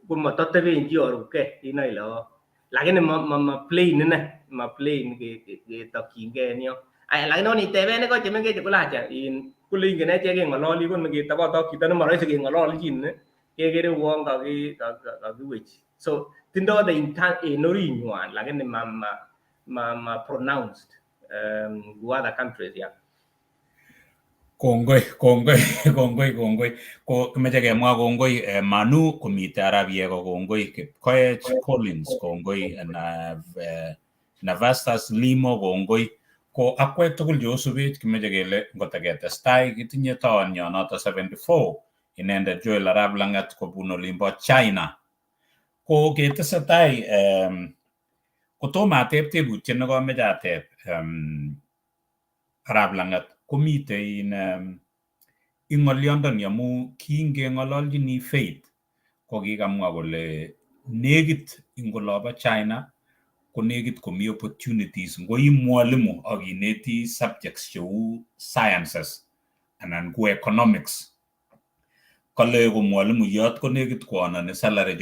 komototeben chi orubkei inoe ile oh. Lakini ma plain ine, ma plain ketokyingei en yon. Aya, lakini oniteben iko chemengech kole acha in kole ingen echek keng'ololi ko neketobot ak chito nemoroisi keng'ololchin kekere uon kakiwech. So tindo the intent en orinywan lakini ma pronounced ku other countries, yeah. Kongoi, kongoi, kongoi, kongoi. Ko kimeche kemwa kongoi Manu komite Arabia ko kongoi Kipkoech Collins kongoi na Navastas Limo kongoi ko akwek tugul cheosubech kimeche kele ngotaketestai kitinye toonyo noto 74 inendet Joel Arap Langat kobun olimbo China. Ko ketesetai kotomo ateb tebutiet nekomeche ateb Arap Langat komitei in ing'olyondoni amu kingeng'ololchini Faith ko kikamwa kole nekit ing olobo China ko nekit komi opportunities ngo i mwalimu ak ineti subjects cheu sciences anan ko economics kale ko mwalimuyot ko nekit koanani salary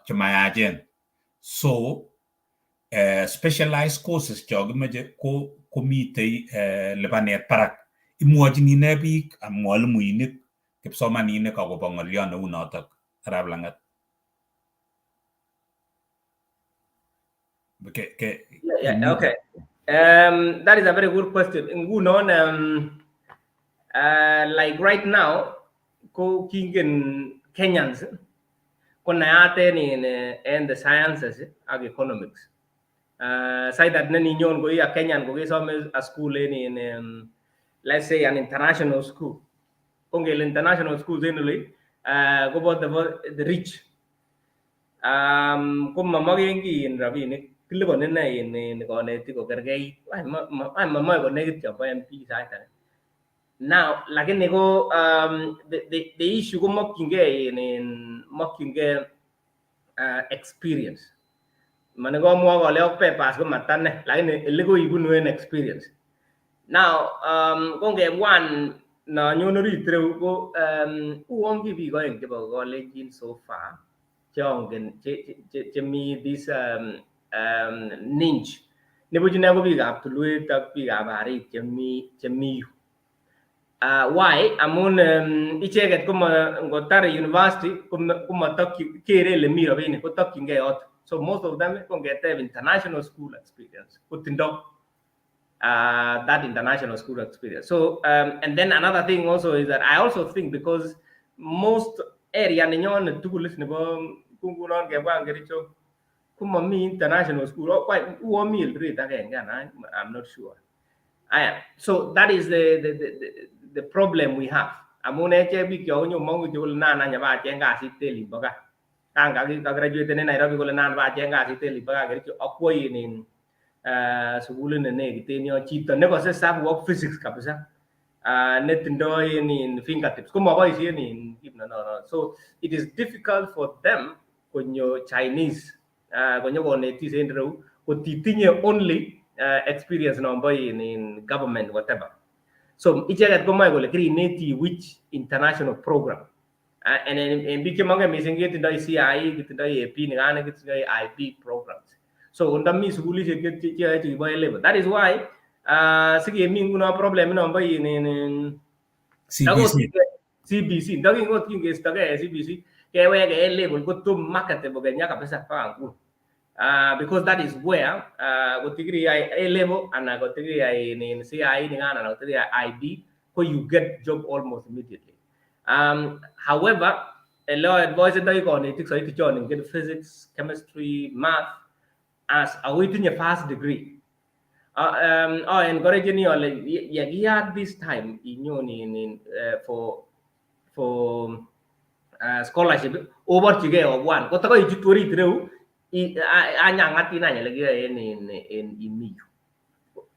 chemayachen, so specialized courses cho kimeche ko komitei lipanet barak. Imwochini ne biik mwalimuinik kipsomaninik akobo ng'olyo neu notok, Arap Langat? Yeah, okay. That is a very good question. Ngunon, like right now, ko kingen Kenyans ko naat en the sciences ak economics. Sait that neninyon ko i a Kenyan ko kesome a school en let's say an international school. Ko ngele international schools en oli kobo the rich. Ko mamoken kiy in rabinik kiliponi ine in konetik kokerkeit. Ay mamoe konekit chombo MP sait age. Now, lakini ko the issue ko mokyingei in mokyingei experience. Mane komwoe kole ak papers ko matane, lakini ele koibunu en experience. Now, kongebwan nonyon orit reu ko uon ki biik oeng chebo Kalenjin so far cheongen chemi this niche. Nibuch ine ko biikab tulwet ak biikab barit chemi yu. Why? Amun icheket koma ngotar university komotokyi kere ele mi rabinik kotokyingei yoto. So most of them ko ngeteb international school experience kotindo that international school experience. So and then another thing also is that I also think because most area nenyonet tugul nebo ngunon kebwa Kericho komomi international school. Oh, quite uo mi Eldoret agenge anan I'm not sure. Aya, so that is the problem we have. Amun echek biik kyok konyomongu kityo kole nan any abacheng kasit en olimbo gaa. Kan kagraduaten en Nairobi kole nan bacheng kasit en olimbo gaa Kericho akwo in sukulit ne nekit en yon chito nekose hesabu ak physics kabisa netindoi in fingertips komoboisien in kimnonono. So it is difficult for them konyo Chinese konyo konetis en ireu kotitinye only experience nombo in government whatever. So icheket komoe kole kirineti which international program. And en biik chemongen missing ketindoi CIE, kitindoi AP nikane kitindoi IB programs. So ndomi sukulishek cheyoe chekibo A level. That is why sikemi nguno problem nombo in CBC. CBC. Ndokin ot kingeistogei en CBC keweke A level ko to marketable Kenya kabisa mpaka nguni. Because that is where kotikiriyai A level anan kotikiriyai in CIE nikan anan kotikiriyai IB ko you get job almost immediately. However, ele advisendoi konetik soiti chon ingen physics, chemistry, math as ako itinye first degree. Encourageni ale yekiyat this time inyon in for scholarship oborchigei obwan kotokoichutu orit ireu anyangatin any ele kiyoe en imi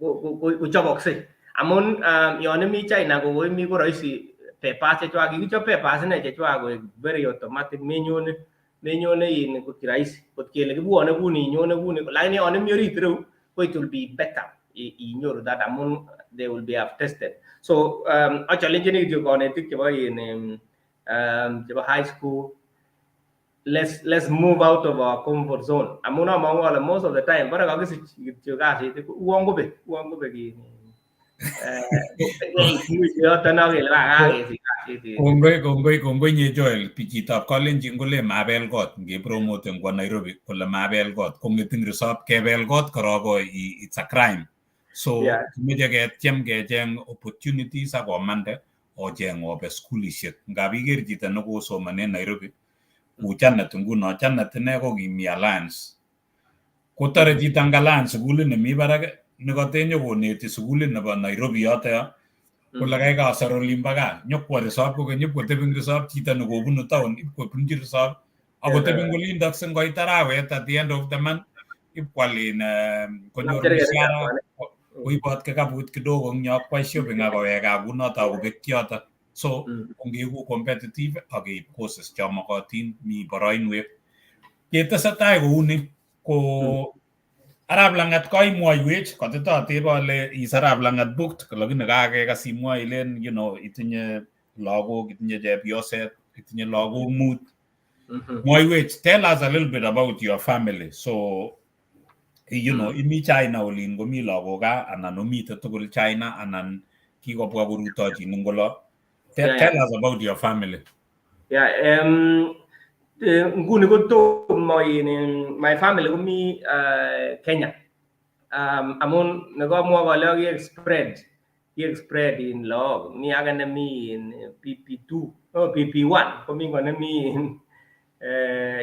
yu kochoboksei amun yon imi China ko koimi ko roisi papers chechwak kikichop papers ine chechwak koik very automatic menyone in kirahisi kot kele kibwone kuni inyone kuni lakini yon imi orit ireu ko it will be better inyoru that amun they will be have tested. So achallengeni kityo konetik chebo in chebo high school, let's move out of our comfort zone amun amongu ale most of the time bore kakisich kityo kasit uon kobek yoton ak kele kakesich kasit. Kongoi, kongoi, kongoi nye Joel. Chitab Kalenjin kole mabel kot ngepromoten kwo Nairobi kole mabel kot kong'et eng resop kebel kot korok ko it's a crime. So kimeche ketyem kecheng opportunities ak omande ocheng obe skulishek ngap iker chito nekosomanen Nairobi ku Janet nguno. Janet ine ko kimi Alliance kotore chito eng Alliance sukulit nemi barak nekotenyokoneti sukulit nebo Nairobi yoto yo kole kaikai asor olimbo gaa nyokwo resop kokeny ipkotebi eng resop chito nekobunu town ipkobunchi resop akotebi eng olindok singoit arawet at the end of the month ipkwal in konyor mshahara koibot kikaput kidogo eng yo kwai shopping akowek gaa kunoto akobek yoto. So ongeku competitive ak keib courses cho mokotin mi boroinwek ketesetai kouni ko Arap Langat koimwoiwech kotetatebe ale is Arap Langat booked lakini kakekas imwoe ilen itinye lagok, itinye chepyoset, itinye lagok mut. Mwoiwech, tell us a little bit about your family. So imi China olin komi lagok gaa anan omite tugul China anan kikobwa korutochin eng olo. Tell us about your family. Yeah, nguni ko tomo in my family komi Kenya. Amun nekamwa kole kiek spread in lagok. Mi age nemi in PP2, oh, PP1, komi ngo nemi in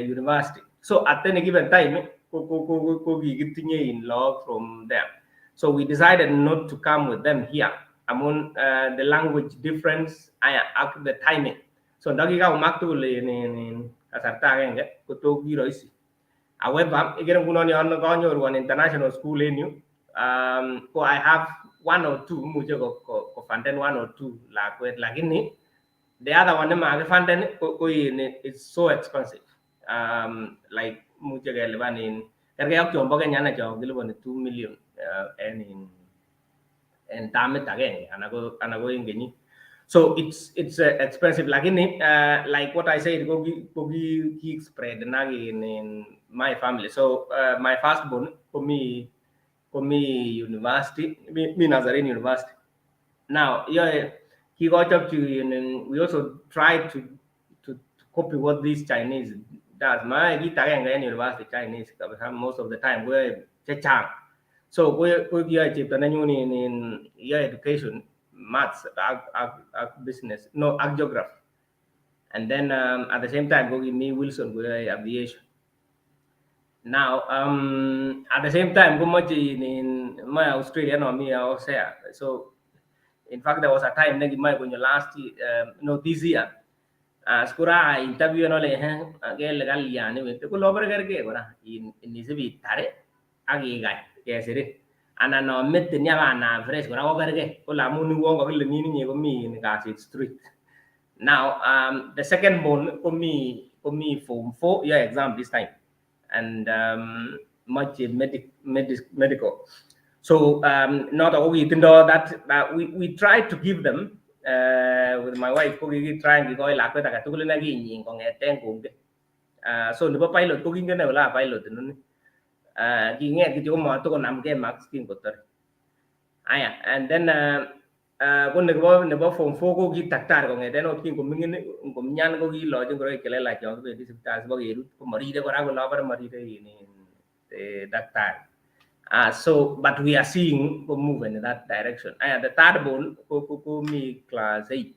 university. So at any given time ko kikitinye in lagok from there. So we decided not to come with them here. Amun the language difference ak the timing. So ndakikaumak tugul in kasarta agenge ko to kiroisi. However, ikere ngunon yon kanyoru an international school en yu, ko I have one or two imuche ko funden one or two lakwet lakini the other one nemakifunden ko in it's so expensive. Like imuche kelipan in kerkei ak chombo Kenya ine chon kiliponi 2 million en in En termit agenge anan ko en kenyit. So it's expensive, lakini like what I said, ko ki spread na in my family. So my first born komi university, mi Nazarene University now. Yoe kikochopchi, we also try to copy what these Chinese does. Ma kit agenge en university Chinese kabisa, most of the time koyoe chechang. So ko kiyoe chepto nenyun in yoe education, maths ak business, no, ak geography, and then at the same time ko kimi Wilson koyoe aviation. Now at the same time komoche in moe Australia, no, mi Hosea. So in fact there was a time nekimoe konyo last year, no, this year, skura interview nole he kele kalyan iwete kole obore kerkei kora inisipi itare ak ikany kesirin anan no metin yakanam fresh kora ko kerkei kole amun uon kokile nin inye komi kasit street. Now the second born komi form 4, yoe exam this time, and moche medical. So noto ko kitindo that we try to give them, with my wife ko kikitry kikoi lakwet agetugul nekinyin kong'eten kongen. So nebo pilot ko kingen kole pilot inoni. King'et kityo komatokonamgei marks kingotore. Aya, and then ko nebo form 4 ko ki daktari kong'eten ot kingoming'in, ngomyan ko kiloche ngoroik chelelach yon kibendi sipitali sibokerut, komorire kora kole abore morire daktari. So, but we are seeing go move in that direction. The third born ko mi class 8.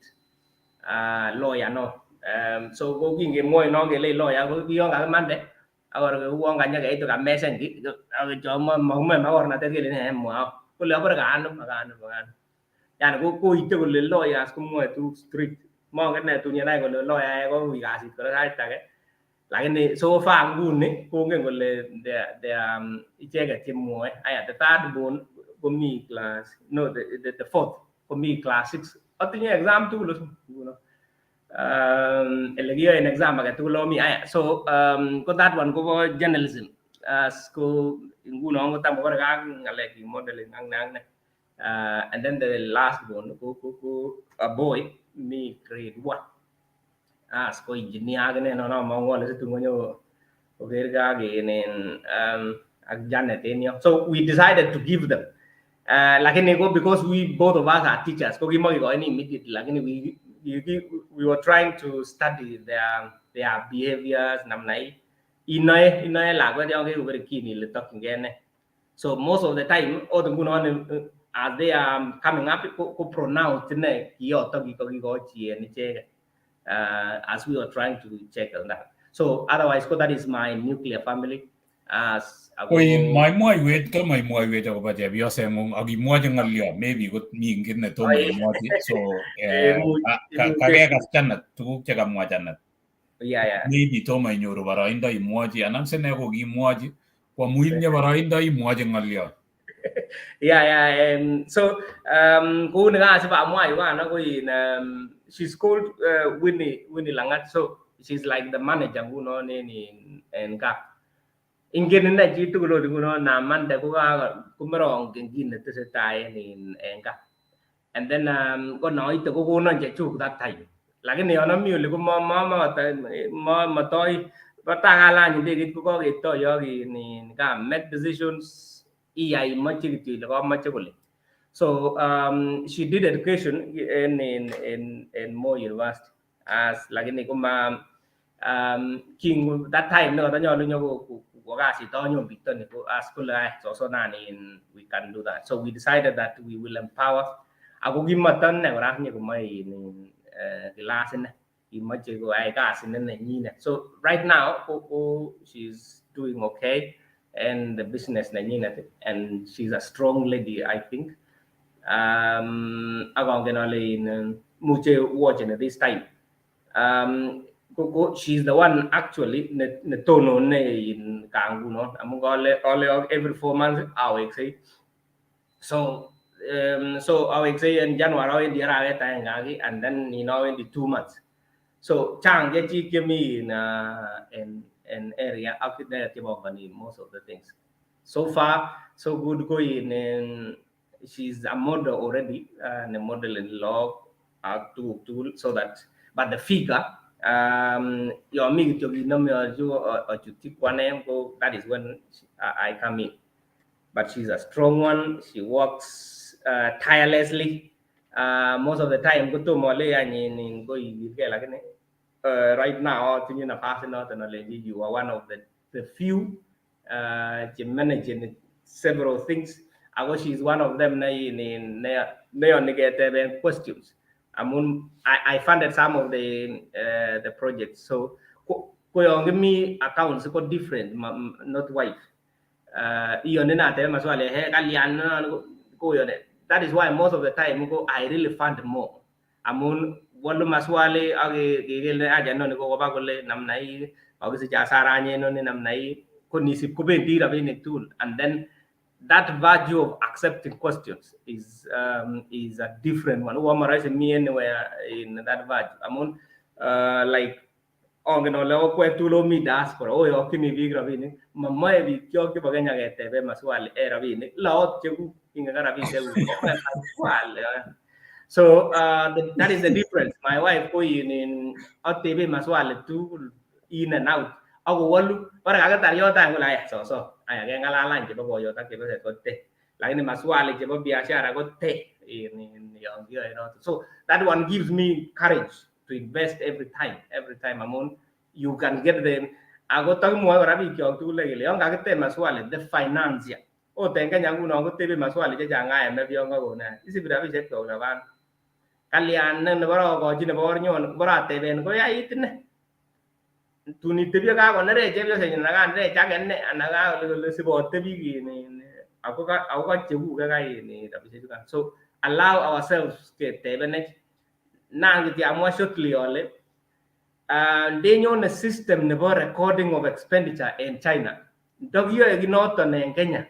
Lawyer no. So ko kingemwoi no kele lawyer ko kiyon kakimande akor uon kanya keitu kamesen ki ak cho makornatet kele ne mwao kole abore kaanum akanum akanum. Yani ko koite kole lawyers komwoe tuguk strict. Mongen ne tun yenai kole lawyer ko ui kasit kora sait age. Lakini so far nguni kongen kole they icheket chemwoe. Aya, the third born komi class, no, the fourth komi class 6. Atinye exam tugul nguno. Ele kiyoen exam age tugul omi. Aya, so ko that one kobo journalism. As ko nguno ko tam kobore ak ngalek modeling ak ne ak ne. And then the last one ko a boy mi grade 1. As ko engineer akine no mongu ale situn konyo kokergei ak in ak Janet en yo. So we decided to give them. Lakini ko because we both of us are teachers, ko kimokikoini immediately, lakini we were trying to study their behaviors, namna hii inoe lakwet yon kekobere keen ile tokyingei ne. So most of the time ot ngunon as they are coming up ko pronounce ine kiyoto kikokikochi en icheket, as we were trying to check on that. So otherwise ko that is my nuclear family as Koin maimwaiwech, tomo imwaiwech akobo chepyoseng'ung ak imwochi ng'olyo, maybe kot mi kit netomo imwochi, so kakekas Janet tuguk chekamwa Janet. Maybe tomo inyoru boroindo imwochi anan sine kokimwochi ko amu itinye boroindo imwochi ng'olyo. Yeah. So kou nekasip amwa yukano ko in she's called Winnie Langat. So she's like the manager ngunon en gaa. Ingen ine chitugul ot ngunon namande ko komorongen kit netesetai en gaa. And then ko noite kokonon chechuk that time. Lakini yon ami oli ko ma matoi takalany ndegeit ko koketoyo ak in ka make decisions, iyai imoche kityo ile kamoche kole. So she did education in Moi University as, lakini koma king that time nekatanyolu nyoko kwo kasit anyon bitoni ko as kole ai soso nani in we can do that. So we decided that we will empower, ako kimata ine kora nyokomoe in class ine kimoche koyai kasi ne nenyinet. So right now ko she's doing okay and the business nenyinet, and she's a strong lady, I think. Ak angen ale in muche watching at this time. Ko she's the one actually ne tonone in kaa ngunon amun kale every 4 months aweksei. So aweksei en January, awendi arawet aenge aki and then in awendi 2 months. So chang chechik chemi in area ak ne chebongoni most of the things. So far so good ko in She's a model already, ne model in lagok ak tuguk tugul, so that, but the figure, yon mi kityo kit nemoyoche achutyi kwanem ko that is when I come in. But she's a strong one. She works tirelessly. Most of the time kotomo alei any nin ko ikilgei, lakini right now atinye nafasit noton alenji you are one of the few che managing several things, ako she is one of them ne ne neyoni keteben questions amun I funded some of the projects. So ko yon kimi accounts ko different, not wife, iyoni natebe maswali, he kalyan koyone. That is why most of the time ko I really fund more amun wolu maswali ak kekele aja inoni kokoba kole namna hii, kakisich hasara inoni namna hii, ko nisip kobendi rabinik tugul. And then that value of accepting questions is a different one. Uo moroisi mi anywhere in that value amun like ongen ole okwek tugul omi diaspora, oyokyini biik rabinik, momoe biik kyok chebo Kenya keteben maswali en rabinik, laot chekuk, ingen ka rabisiek maswali. So that is the difference. My wife ko in ateben maswali tugul in and out akowolu, bore kakitar yoto any kole aya soso aya kengalal any chebo boyot ak chepyoset ko te, lakini maswali chebo biashara ko te in yon kiyoe noton. So that one gives me courage to invest every time, every time, amun you can get them. Ako takimwoe kora biikyok tugul kele yon kakiteb maswali the financier, ot en Kenya ngunon kotebe maswali chechang IMF yon kakon isibi rabisiek kyok laban kalyan nebore akochi nebo ornyon bore ateben koyait ine tun itebye kakonerech chepyosenyin anan kanerech ake ne anan kakole sibotebi ako ka chekuke ka rabisiek chukan. So allow ourselves ketebenech. Nan kityo amwa shortly ale ndenyone system nebo recording of expenditure en China, ndokiyoe kinoton en Kenya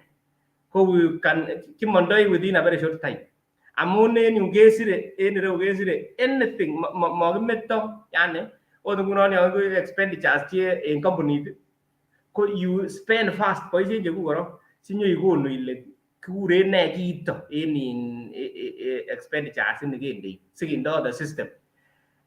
ko we can kimondoi within a very short time, amun en yu kesire, en ireu kesire anything, mokimeto. Yani ot ngunon yon expenditures che en kampunit ko you spend fast, boisien chekuk korok sinyoikonu ile kikuren nee kiito en in expenditures ini kendei sikindo the system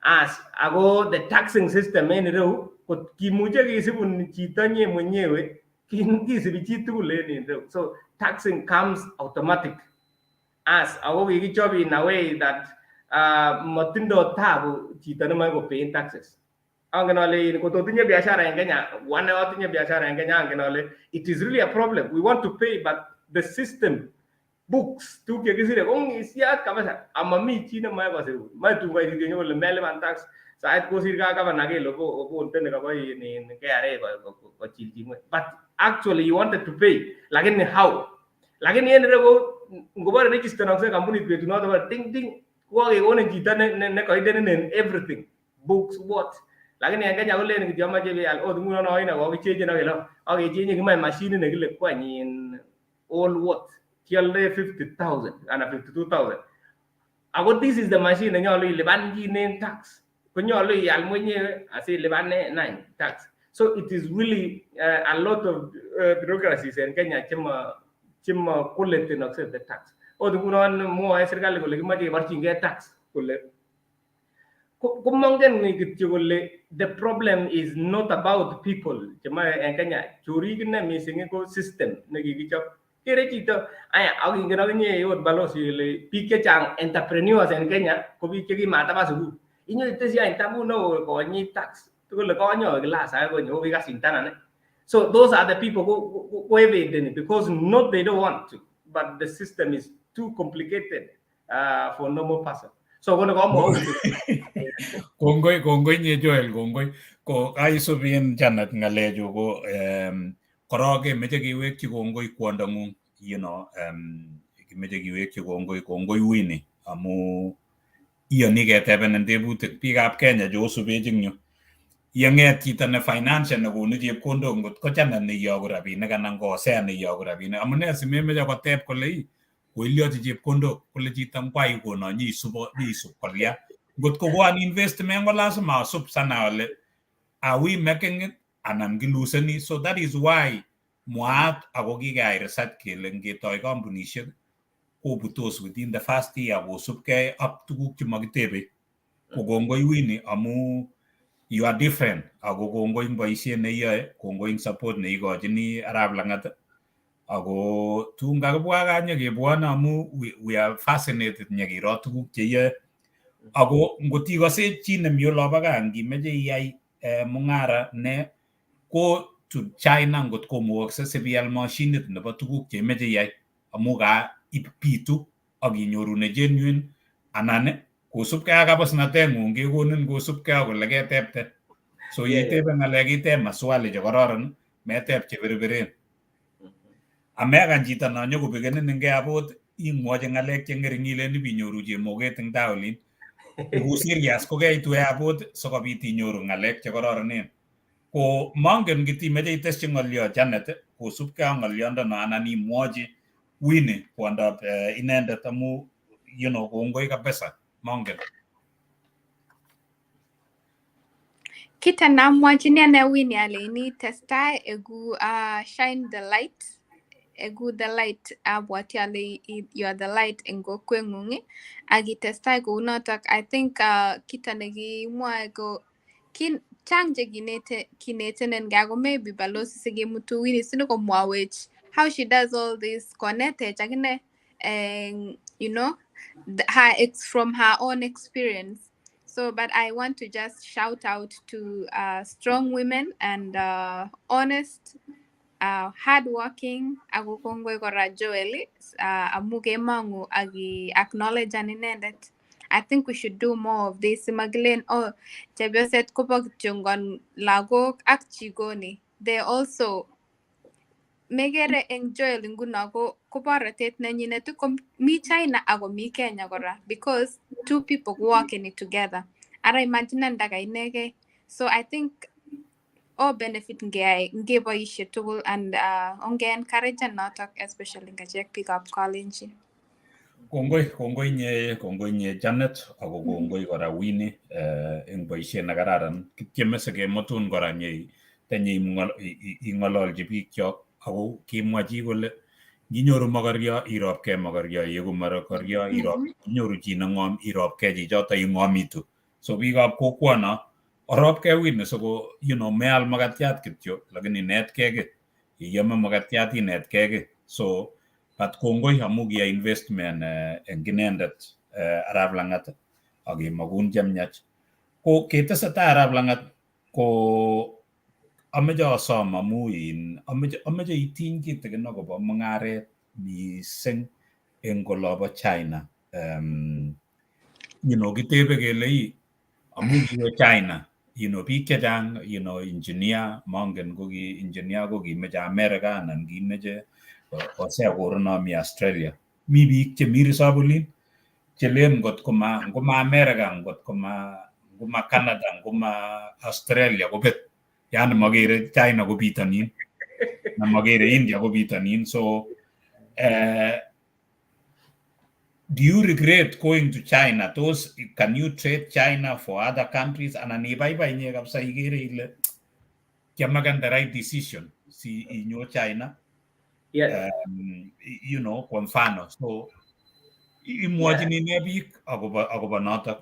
as. Ako the taxing system en ireu kot kimuche kisibun chito nye mwenyewe, kisibi chitugul en ireu. So taxing comes automatic as, ako kikichop in a way that motindo tabu chito nemoe kopayen taxes. Angen ale kot otinye biashara en Kenya, wane otinye biashara en Kenya, angen ale it is really a problem. We want to pay, but the system, books, tuguk chekisire kong'isiat kabisa, amami chi nemoe kosirun. Moe tun koit kityo kole melipan tax, sait kosir ka gavana kele konte nekobo in KRA kochilchi ng'weny, but actually you wanted to pay, lakini how? Lakini en ireu ko ngobore registanokse kampunit betunoto ko ting ting kokakekonin chito ne everything, books, what. Lakini en Kenya kolen kityo amoche ial ot ngunon oino kokichenchen ak kele ak kechenye kimoe mashinit nekile kwanyin all what kioldoe 50,000 anan 52,000, ako this is the machine nenyolu ilipanchinen tax, konyolu ial mwenyewe asilipane nany tax. So it is really a lot of bureaucracies en Kenya chemo collectinokse the tax. Ot ngunon mwoe serikali kole kimoche keborchingei tax kole komongen kityo kole the problem is not about people chemoe en Kenya, chorik ine mising ko system nekikichop. Kere chito aya, ak ingen akinye ot balozi ile biik chechang entrepreneurs en Kenya ko biik chekimataba sukul. Inyoitesi any tabut neo konyit tax kole konyo class age konyo kikasindanan. So those are the people who evade because not they don't want to, but the system is too complicated for normal person. So kono komwou. Kongoi, kongoi nye Joel, kongoi. Ko kaisub in Janet ng'alechu ko korok kemeche kewekchi kongoi kwondong'ung, kimeche kiwekchi kongoi, kongoi Winnie, amu iyoni ketebenin tebutik biikab Kenya cheosubech eng yu. Yeng'et chito ne financial nekonu chepkondok, ngot ko Janet neiyoku rabinik anan ko Hosea neiyoku rabinik, amune simemeche koteb kole ii koilyochi chepkondok, kole chito ngwai kono nyiisub nyiisub kolya, ngot ko koan investment ko lazima asub sana ale are we making it anan kiluseni. So that is why mwaat ako kikeyai research kele ngetoi kampunishek Kobutos within the first year kosubkei ak tuguk chemakitebe. Ko kongoi Winnie amu you are different, ako kongoi eng boisiet neiyoe, kongoi eng support neikochini arap Langat. Ako tun kakibwa kanyekebwone amu we are fascinated nyekiro tuguk cheiyoe. Ako ngot ikose chi nemi olobo gaa, ngimeche iyai mung'ara ne go to China ngot komukokse sipial mashinit nebo tuguk cheimeche iyai, amu gaa bitu ak inyoru ne genuine anan kosubkei ak abusnateng'ung kekonin kosubkei ak ole ketepte. So yeitebe ng'alek, iteb maswali chekororon, meteb chebirbiren. Amekany chito no nyokobikenin eng airport imwochi ng'alek che ng'ering ilen ibinyoru chemoket eng tai olin. Iku serious kokeitu airport sikobit inyoru ng'alek chekororonen. Ko mongen kitimeche itesyi ng'olyo, Janet, kosubkei ak ng'olyondo anan imwochi Winnie kwondab inendet amu kongoi kabisa, mongen. Kita namwachini ane Winnie aleini testai egu shine the light, egu the light. Abwati ale you are the light eng kokweng'ung ak itestai kounotok. I think kita nekimwoe ko kin chang chekinete kinetenengei, ako maybe balozi sikemutu Winnie sinikomwowech how she does all this, konetech akine eng her ex from her own experience. So, but I want to just shout out to strong women and honest, hardworking. Ako kongoi kora Joel amu kemongu aki acknowledge an inendet. I think we should do more of this. Simakilen, oh, chepyoset kobo kityongon lagok ak jikoni. They also mekere eng Joel nguno ko borotet nenyinet ko mi China ako mi Kenya kora, because two people working it together. Ara imagine ndaka inegei. So I think all benefit ngeyai ngeboisie tugul and onge encourage notok, especially ngachek biikab Kalenjin. Kongoi, kongoi nye, kongoi nye Janet, ako kongoi kora Winnie eng boisiet nekararan. Kityeme sikemutun kora nye tenye ing'ololchi biikchok, ako kimwa chi kole nginyoru mokoryo iropkei mokoryo, yeku mokoryo irop, inyoru chi neng'om iropkei chichoto ing'omitu. So biikab kokwono oropkei Winnie siko meal makatiat kityo lakini netkei ki iyome makatiat, inetkei ki. So but kongoi amu kiyai investment eng inendet arap Langat ak kemakun chemiach. Ko ketesetai, arap Langat, ko ameche asom amu in ameche itiny kitikin akobo mung'aret mising eng olobo China. Kitebe kele ii amu kiwe China, biik chechang, engineer, mongen ko ki engineer ko kimeche America anan kimeche kosea koruno mi Australia. Mi biik chemi resop olin chelen ngot koma ngoma America, ngot koma Canada, ngoma Australia kobet, yani makere China ko bitonin na makere India ko bitonin. So do you regret going to China? Tos can you trade China for other countries anan ibaibai inye kabisa ikere ile kiamaken the right decision si inyo China? Yes. Kwa mfano, so imwochini ne biik akobo notok?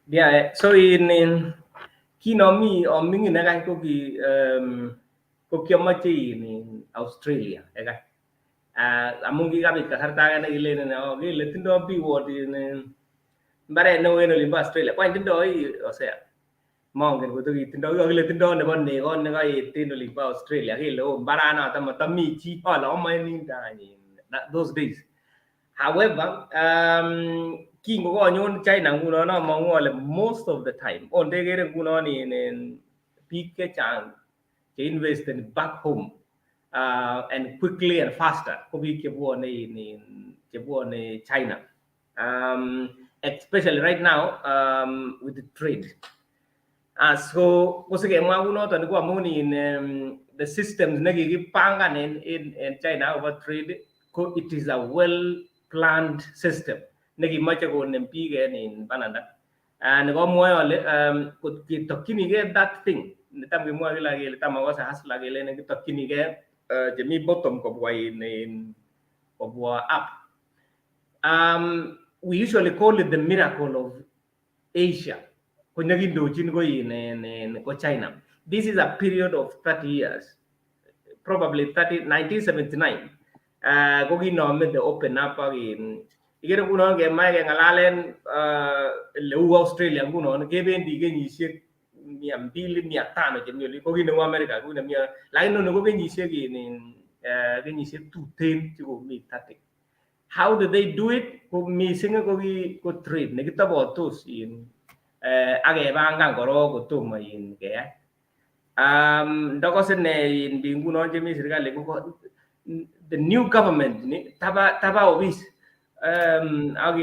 Yeah, so in kinomi aming'in ekai ko ki ko kiomoche in Australia ekai. Amun kikabit kasarta age nekilenen, oh, kele tindo biwot in mbaret neo en olimbo Australia. Kwany tindo ii Hosea? Mongen koto kitindo, kile tindo nebo neko nekaet en olimbo Australia, kele oh, mbaranoto motomi chi, ale amoe ninde any those days. However, kingokonyon China ngunon among'u ale most of the time ondekere ngunon in biik chechang che investen back home and quickly and faster ko biik chebwone in chebwone China, especially right now with the trade. So ko sikemwa kunoton ko amun in the systems nekikipangan en China akobo trade ko it is a well planned system nekimoche konem biik en in bananda. Nekomwoe ale kot ketokchinigei that thing netam kemwoe kila kele tam akose hustler kelenen kitokchinigei chemi bottom kobwa in kobwa up. We usually call it the miracle of Asia. Ko nekindochin ko in ko China. This is a period of 30 years, probably 30, 1979. Ko kinome the open up ak in ikere ngunon kemach keng'alalen leu Australia ngunon kebendi kenyisiek 200, 500 chemi oli, ko kit neu America ko nemi, lakini noni ko kenyisiek in kenyisiek tuten chekomi 30. How do they do it? Ko mising ko ki ko trade nekitobotos in ak kepangan korok kotomo in keyai. Ndokose ne in biik ngunon chemi serikali ko the new government ni taba ofis ak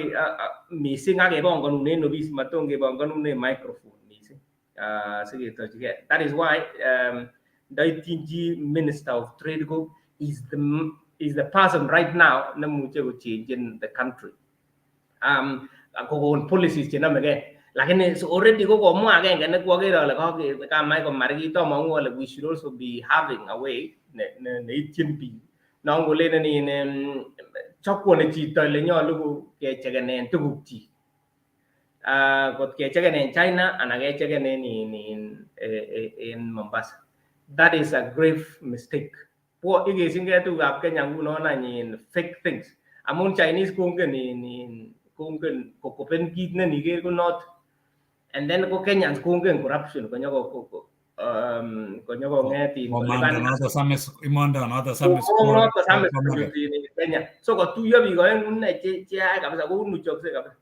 mising ak kebongonunen ofis, matom kebongonunen microphone mising siketochigei. That is why ndoityin chi Minister of Trade ko is the person right now nemuche kochangen the country, kokon policies chenomegei. Lakini so already kokomwa agenge nekwoker ale kamach komarikit, among'u ale we should also be having a way neityin biik non kolenen in chokwoni chito ele nyolu kechekenen tugukchik, kot kecheken en China anan kecheken en Mombasa. That is a grave mistake. Po ikesingei tugukab Kenya ngunon any in fake things, amun Chinese kongen in kongen kokopen kit ne niker ko noto, and then ko Kenyans kongen corruption, konyoko konyokonget in Komondo noto samis, imondo noto samis. Noto samis in Kenya. So kotuiyo biik oeng ne cheyae kabisa kounuchokse kabisa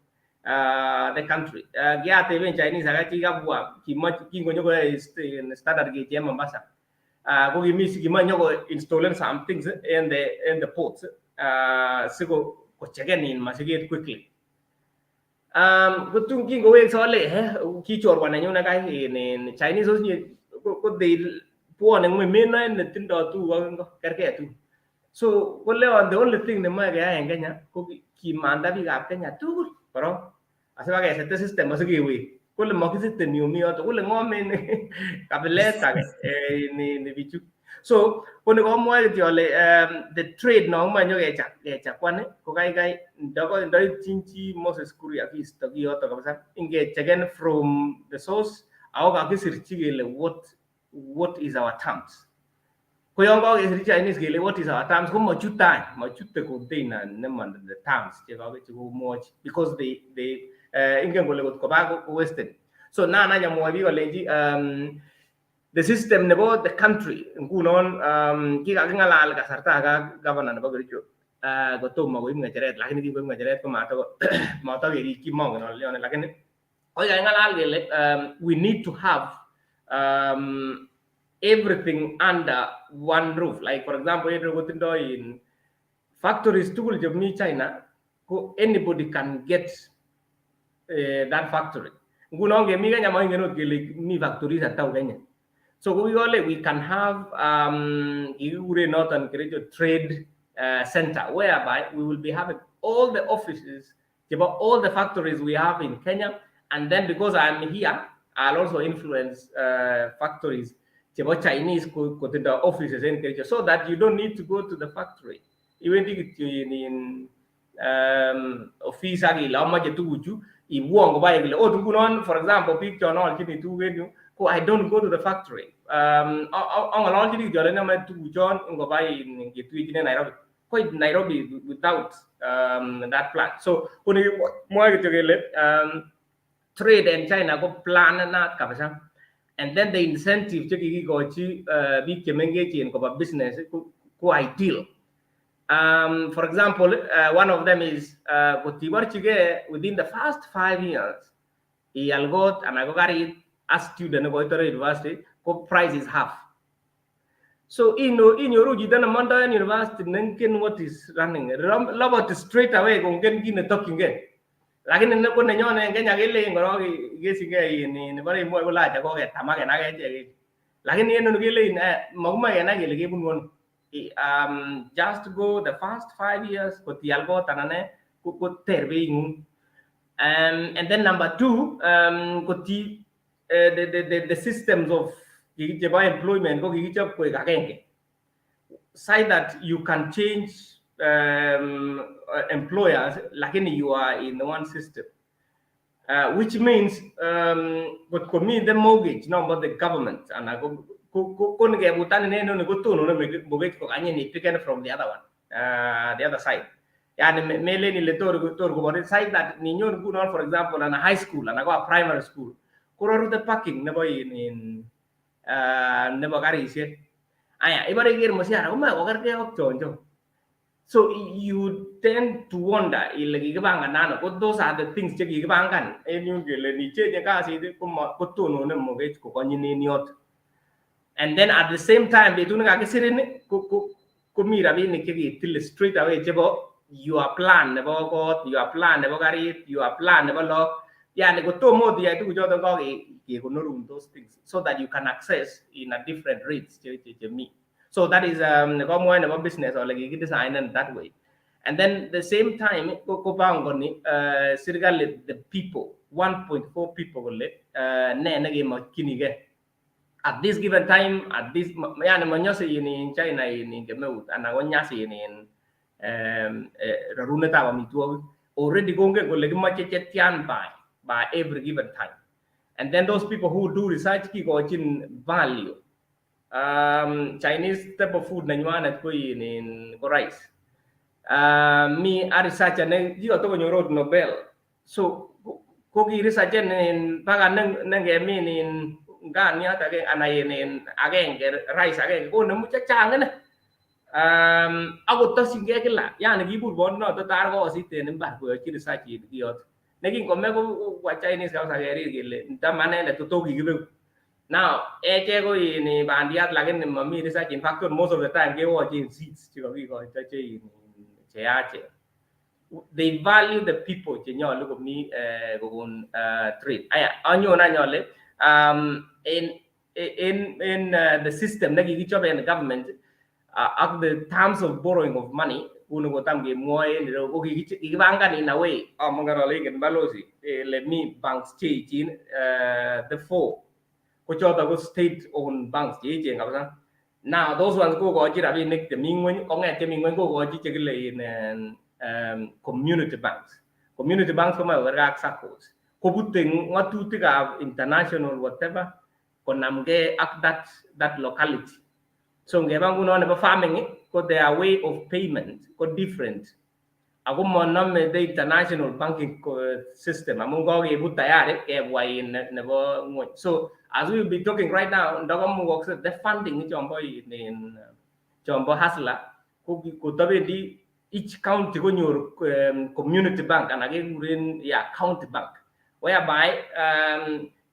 the country. Kiateben Chinese ake chikabwa kimoch kingonyokoyoe standard gauge en Mombasa. Ko kimi kimoche nyoko installen some things in the ports siko kocheken in masiket quickly. Ko tun kingowekse ale kichorwa nenyun kai in Chinese osinye ko they bwone ng'weny, menoe netindo tuguk ak ingo kerkei tuguk. So kole the only thing nemoe keyai en Kenya ko kimanda biikab Kenya tugul korok asibakeseten system asikewek. Kole makisiteni omi yoto, kole ng'omen kabilet age ni bichu. So ko nekomwoe kityo ale the trade no moe nyokechakwan ko kaikai ndoityin chi Moses Kuria kisto kiyoto kabisa, ingecheken from the source ako kakisirchi kele what is our terms. Ko yon kakesirchi Chinese kele what is our terms, ko mochute any, mochute container nemon the terms chekomwochi because they ingen kole kot koba ko wasted. So nan any amwoe biik alenji the system nebo the country ngunon kikaking'alal kasarta age ak governor nebo Kericho kotomo koib ng'echeret, lakini kingoib ng'echeret ko matokerikyi, mongen ale lione, lakini kokikaking'alal kele we need to have everything under one roof. Like for example, en kotindo in factories tugul chemi China, ko anybody can get that factory. Ngunon kemi Kenya moingen ot kele mi factories atau Kenya. So ko kikole we can have kikikuren noton Kericho Trade Center, whereby we will be having all the offices chebo all the factories we have in Kenya, and then because I'm here, I'll also influence factories chebo Chinese kotindo offices en Kericho so that you don't need to go to the factory. Iwendi kityo in office ak ile amoche tuguchu, ibwon koba kile ot ngunon, for example, biik chon olchini tuguk en yu ko I don't go to the factory. Ang'ololchini kityo alen amoche tuguchon ngoba ketuyechi en Nairobi. Koit Nairobi without that plan. So ko mwoe kityo kele trade en China ko plananat kabisa. And then the incentive chekikikochi biik chemengechen koba business ko ideal. For example, one of them is kotiborchige within the first 5 years ial kot anan ko karit as student nekoitore university, ko price is half. So inyoru chito nemondo en university nengen what is running, loboti straight away kongen kit netokyingei. Lakini ko nenyone en Kenya kelen korok ikesingei nebore imwoe kole acha koketamaken ak echek. Lakini en onu kelen mokimoe kenai kele kebunu ano. Just go the first 5 years kotial kot anan nee ko ter being'ung. And then number two, koti the systems of chebo employment ko kikichop koik agenge. Say that you can change employers, lakini you are in the one system. Which means kot komi the mortgage nombo the government ana ko ngebutan inenoni kotonone mortgage kokanyin ipiken from the other one, the other side. Yani melen ile tor kobore side that ninyon ngunon, for example, ana high school ana ko primary school kororute parking nebo in nebo karisiek. Aya, ibore iker mshahara komoe kokergei ak choncho. So you tend to wonder ile kikipangan ano, ko those are the things che kikipangan en yun kele nichenge kasit kotonone mortgage kokonyin en yoto. And then at the same time, betut nekakisirin komi rabinik cheketile straight away chebo your plan nebo kot, your plan nebo karit, your plan nebo log. Yani kotomo ot iyai tuguchoton kekonorun those things so that you can access in a different rates chemi. So that is komwoe nebo business ole kikidesignen that way. And then the same time ko pangoni serikali the people, 1.4 people kole ne nekemokyinige at this given time at this, yani monyose in China in kemeut anan konyasi in rarunetab amitwogik. Already kongen kole kimoche chetian by every given time. And then those people who do research kikochin value. Chinese type of food nenywanet ko in ko rice. Mi a researcher ne kikotokonyor ot Nobel. So ko ki researchen in baka nengemin in nganiat agenge anan in agenge rice agenge konemu chechang ine. Akot tokyingei kila, yani kibur bondonoto tar kosit en imbar koyochi research kiyoto. Nekingome ko kwa Chinese kabisa kerir kele ndama inendet to kikibeku. Now, echek ko ini bandiat lakini mami research. In fact, most of the time kewochen seeds chekokikoito che cheyachen. They value the people chenyolu komi kokon trade. Aya, anyon any ole in the system nekikichob en government ak the terms of borrowing of money kunu kotam kemwoe en ireu ko kikipangan in a way, amongen ale ingen balozi ele mi banks cheechen, the four ko choton ko state owned banks cheechen kabisa. Now those ones kokochi rabinik chemi ngweny, kong'et chemi ngweny kokochi chekile in community banks. Community banks komoe kokergei ak SACCOs, kobute ng'otutikab international whatever konamgei ak that locality. So ngeba nguno nebo farming, ko their way of payment ko different ako monome the international banking system amun kokebut tayari kebwa in nebo ngwony. So as we will be talking right now, ndokomukokse the funding chombo in chombo hustler ko kotobendi each county konyor community bank anan kekuren, yeah, county bank, whereby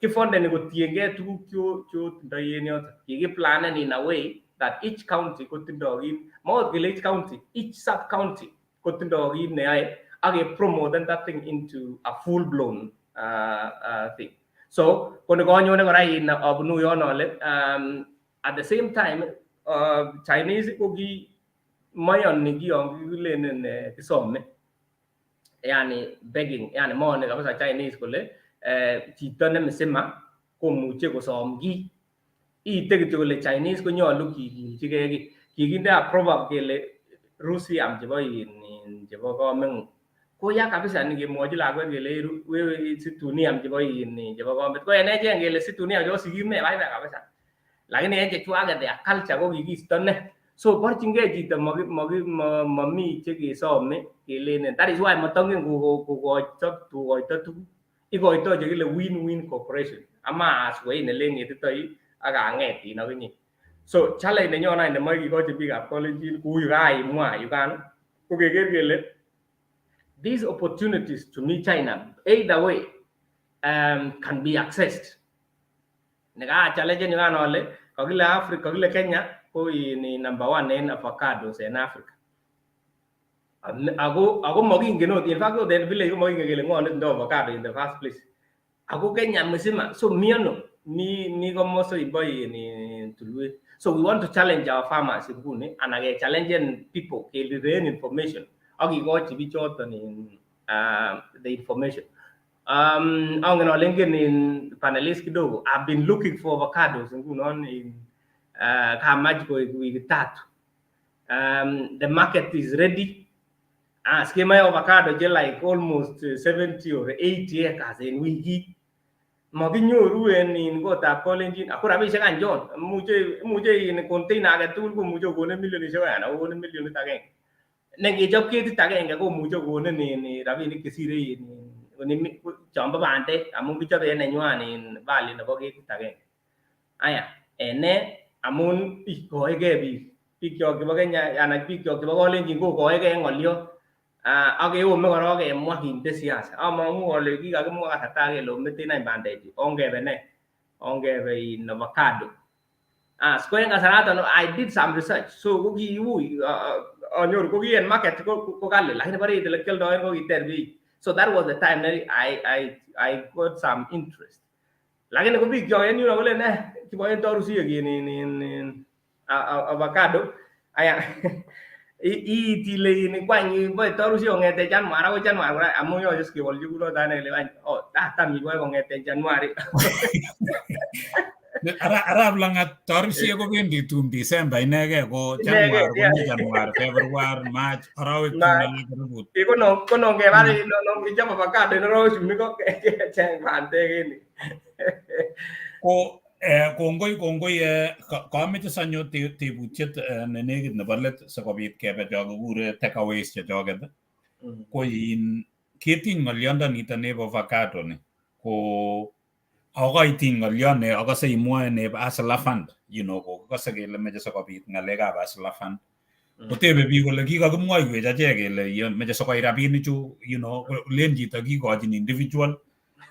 kifondeni kotiengei tuguk chotindoi en yoton. Kikiplanen in a way that each county kotindo kit, maot kele each county, each sub county kotindo kit neyoe ak kepromoten that thing into a full blown thing. So ko nekanyone kora in abunu yon ole at the same time Chinese ko ki mayoni kiyon kikilenen kisome, yani begging, yani mayoni kabisa Chinese kole chito ne msima komuche kosom kiy. Iite kityo kole Chinese konyolu kikilchigei kiy. Kikinde a proverb kele rusi am chebo in chebo kameng'ung. Ko ya kabisa nikemwochi lakwet kele wewe situn iam chebo in chebo komet, ko en echek ngele situn iam chebo sigik mebaibai kabisa. Lakini en chechwaket their culture ko kikisto ne. So borchingei chito mami chekesome kelenen. That is why motongen kokoito tuguk. Ikoito chekile win-win cooperation. Ama aswein eleng'etitoi ak ang'etin akinye. So challenge nenyon any nemoe kikochi biikab Kalenjin kou yu kaimwa yukan ko keker kele these opportunities to meet China either way can be accessed. Neka challengen yukan ole kakile Africa, kakile Kenya ko ni number one en avocados en Africa. Ako mokingen ot, in fact ot en village ko mokingen kele ng'o netindo avocado in the first place. Ako Kenya mzima, so mi ano, mi komoso ibo in tulwet. So we want to challenge our farmers nguni anan ke challengen people keliren information ak kikochi bichoton in the information. Angen ale ingen in panelist kidogo. I've been looking for avocados ngunon in kamach koik wiki tatu. The market is ready. As kemoe avocado che like almost 70 or 80 acres en wikit. Mokinyoru en in kotab Kalenjin ako rabisiek any chon. Imuche in container age tugul komuche kokonin milionisiek 2 anan kokonin milionit 1. Ne ngechop ketit agenge komuche kokonin in rabinik chesire in chombo bandek amun kichobe en nenywan in value nebo ketit agenge. Aya, en ne amun ikoeke biik, bikyok chebo Kenya anan bikyok chebo Kalenjin kokoeke en ng'olyot ak keome korok kemwa kinde siasa. Among'u ale kikakimwa kasarta age kele ometen any bandechu, ongebe ne? Ongebe in avocado. As ko en kasaraton I did some research. So ko kiui anyoru ko ki en market ko kali, lakini bore iit ole kioldoen ko kiter beit. So that was the time that I got some interest. Lakini ko bikyok en yuno kolen kiboen torusiek in avocado. Aya, iit ile in kwany boe torusiek kong'eten January akoi January kora amun yoche kewolchi kunoto ane kele wany oh tam iboe kong'eten January. Arap Lang'at, torusiek kobendi tun December inegei, ko January komi January, February, March, arawek tun alak karibu. Konon kebar non kichop avocado en arawek ko kecheng bandek en Ko kongoi, kameche sanyo tebutiet ne nekit nebo let sikobit kebe cho kikure takeaways chechoket. Ko in ketiny ng'oliondo nito nebo avocado ni, ko akoitiny ng'oliot ne akose imwoe nebo Hustler Fund, ko kikose kele meche sikobit ng'alekab Hustler Fund. Kotebe biik kole kikakimwoiwech achek kele meche sikoit rabinichu, len chito kikochin individual,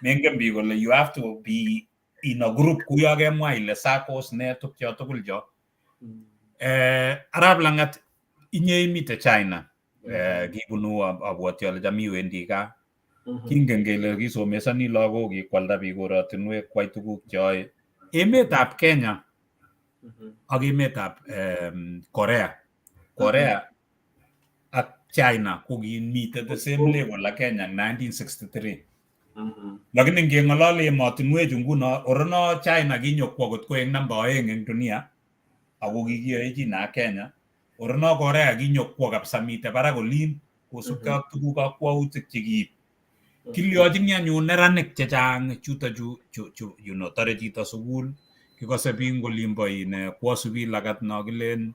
mengen biik kole you have to be in a group kuyo kemwa ile SACCOs ne tukcho tugul cho. Arap Lang'at, inye imite China, kibunu abwoti ale cham iwendi gaa. Kingen kele kisomesoni lagok, kikwalda biik korotinwek kwai tuguk cheyoe. Emetab Kenya ak emetab Korea ak China ko kimite the same level ak Kenya 1963. Lakini ngeng'olole emotinwechu nguno, orono China kinyokwo kot koek namba 2 eng dunia ako kikiyoe China ak Kenya. Orono Korea kinyokwo kabisa, mite barak olin kosubkei ak tuguk kakwautik chekiib. Kilyochini anyun neranik chechang chuto chu tore chito sukul, kikose biik eng olimbo in kwosubi lagat no kilen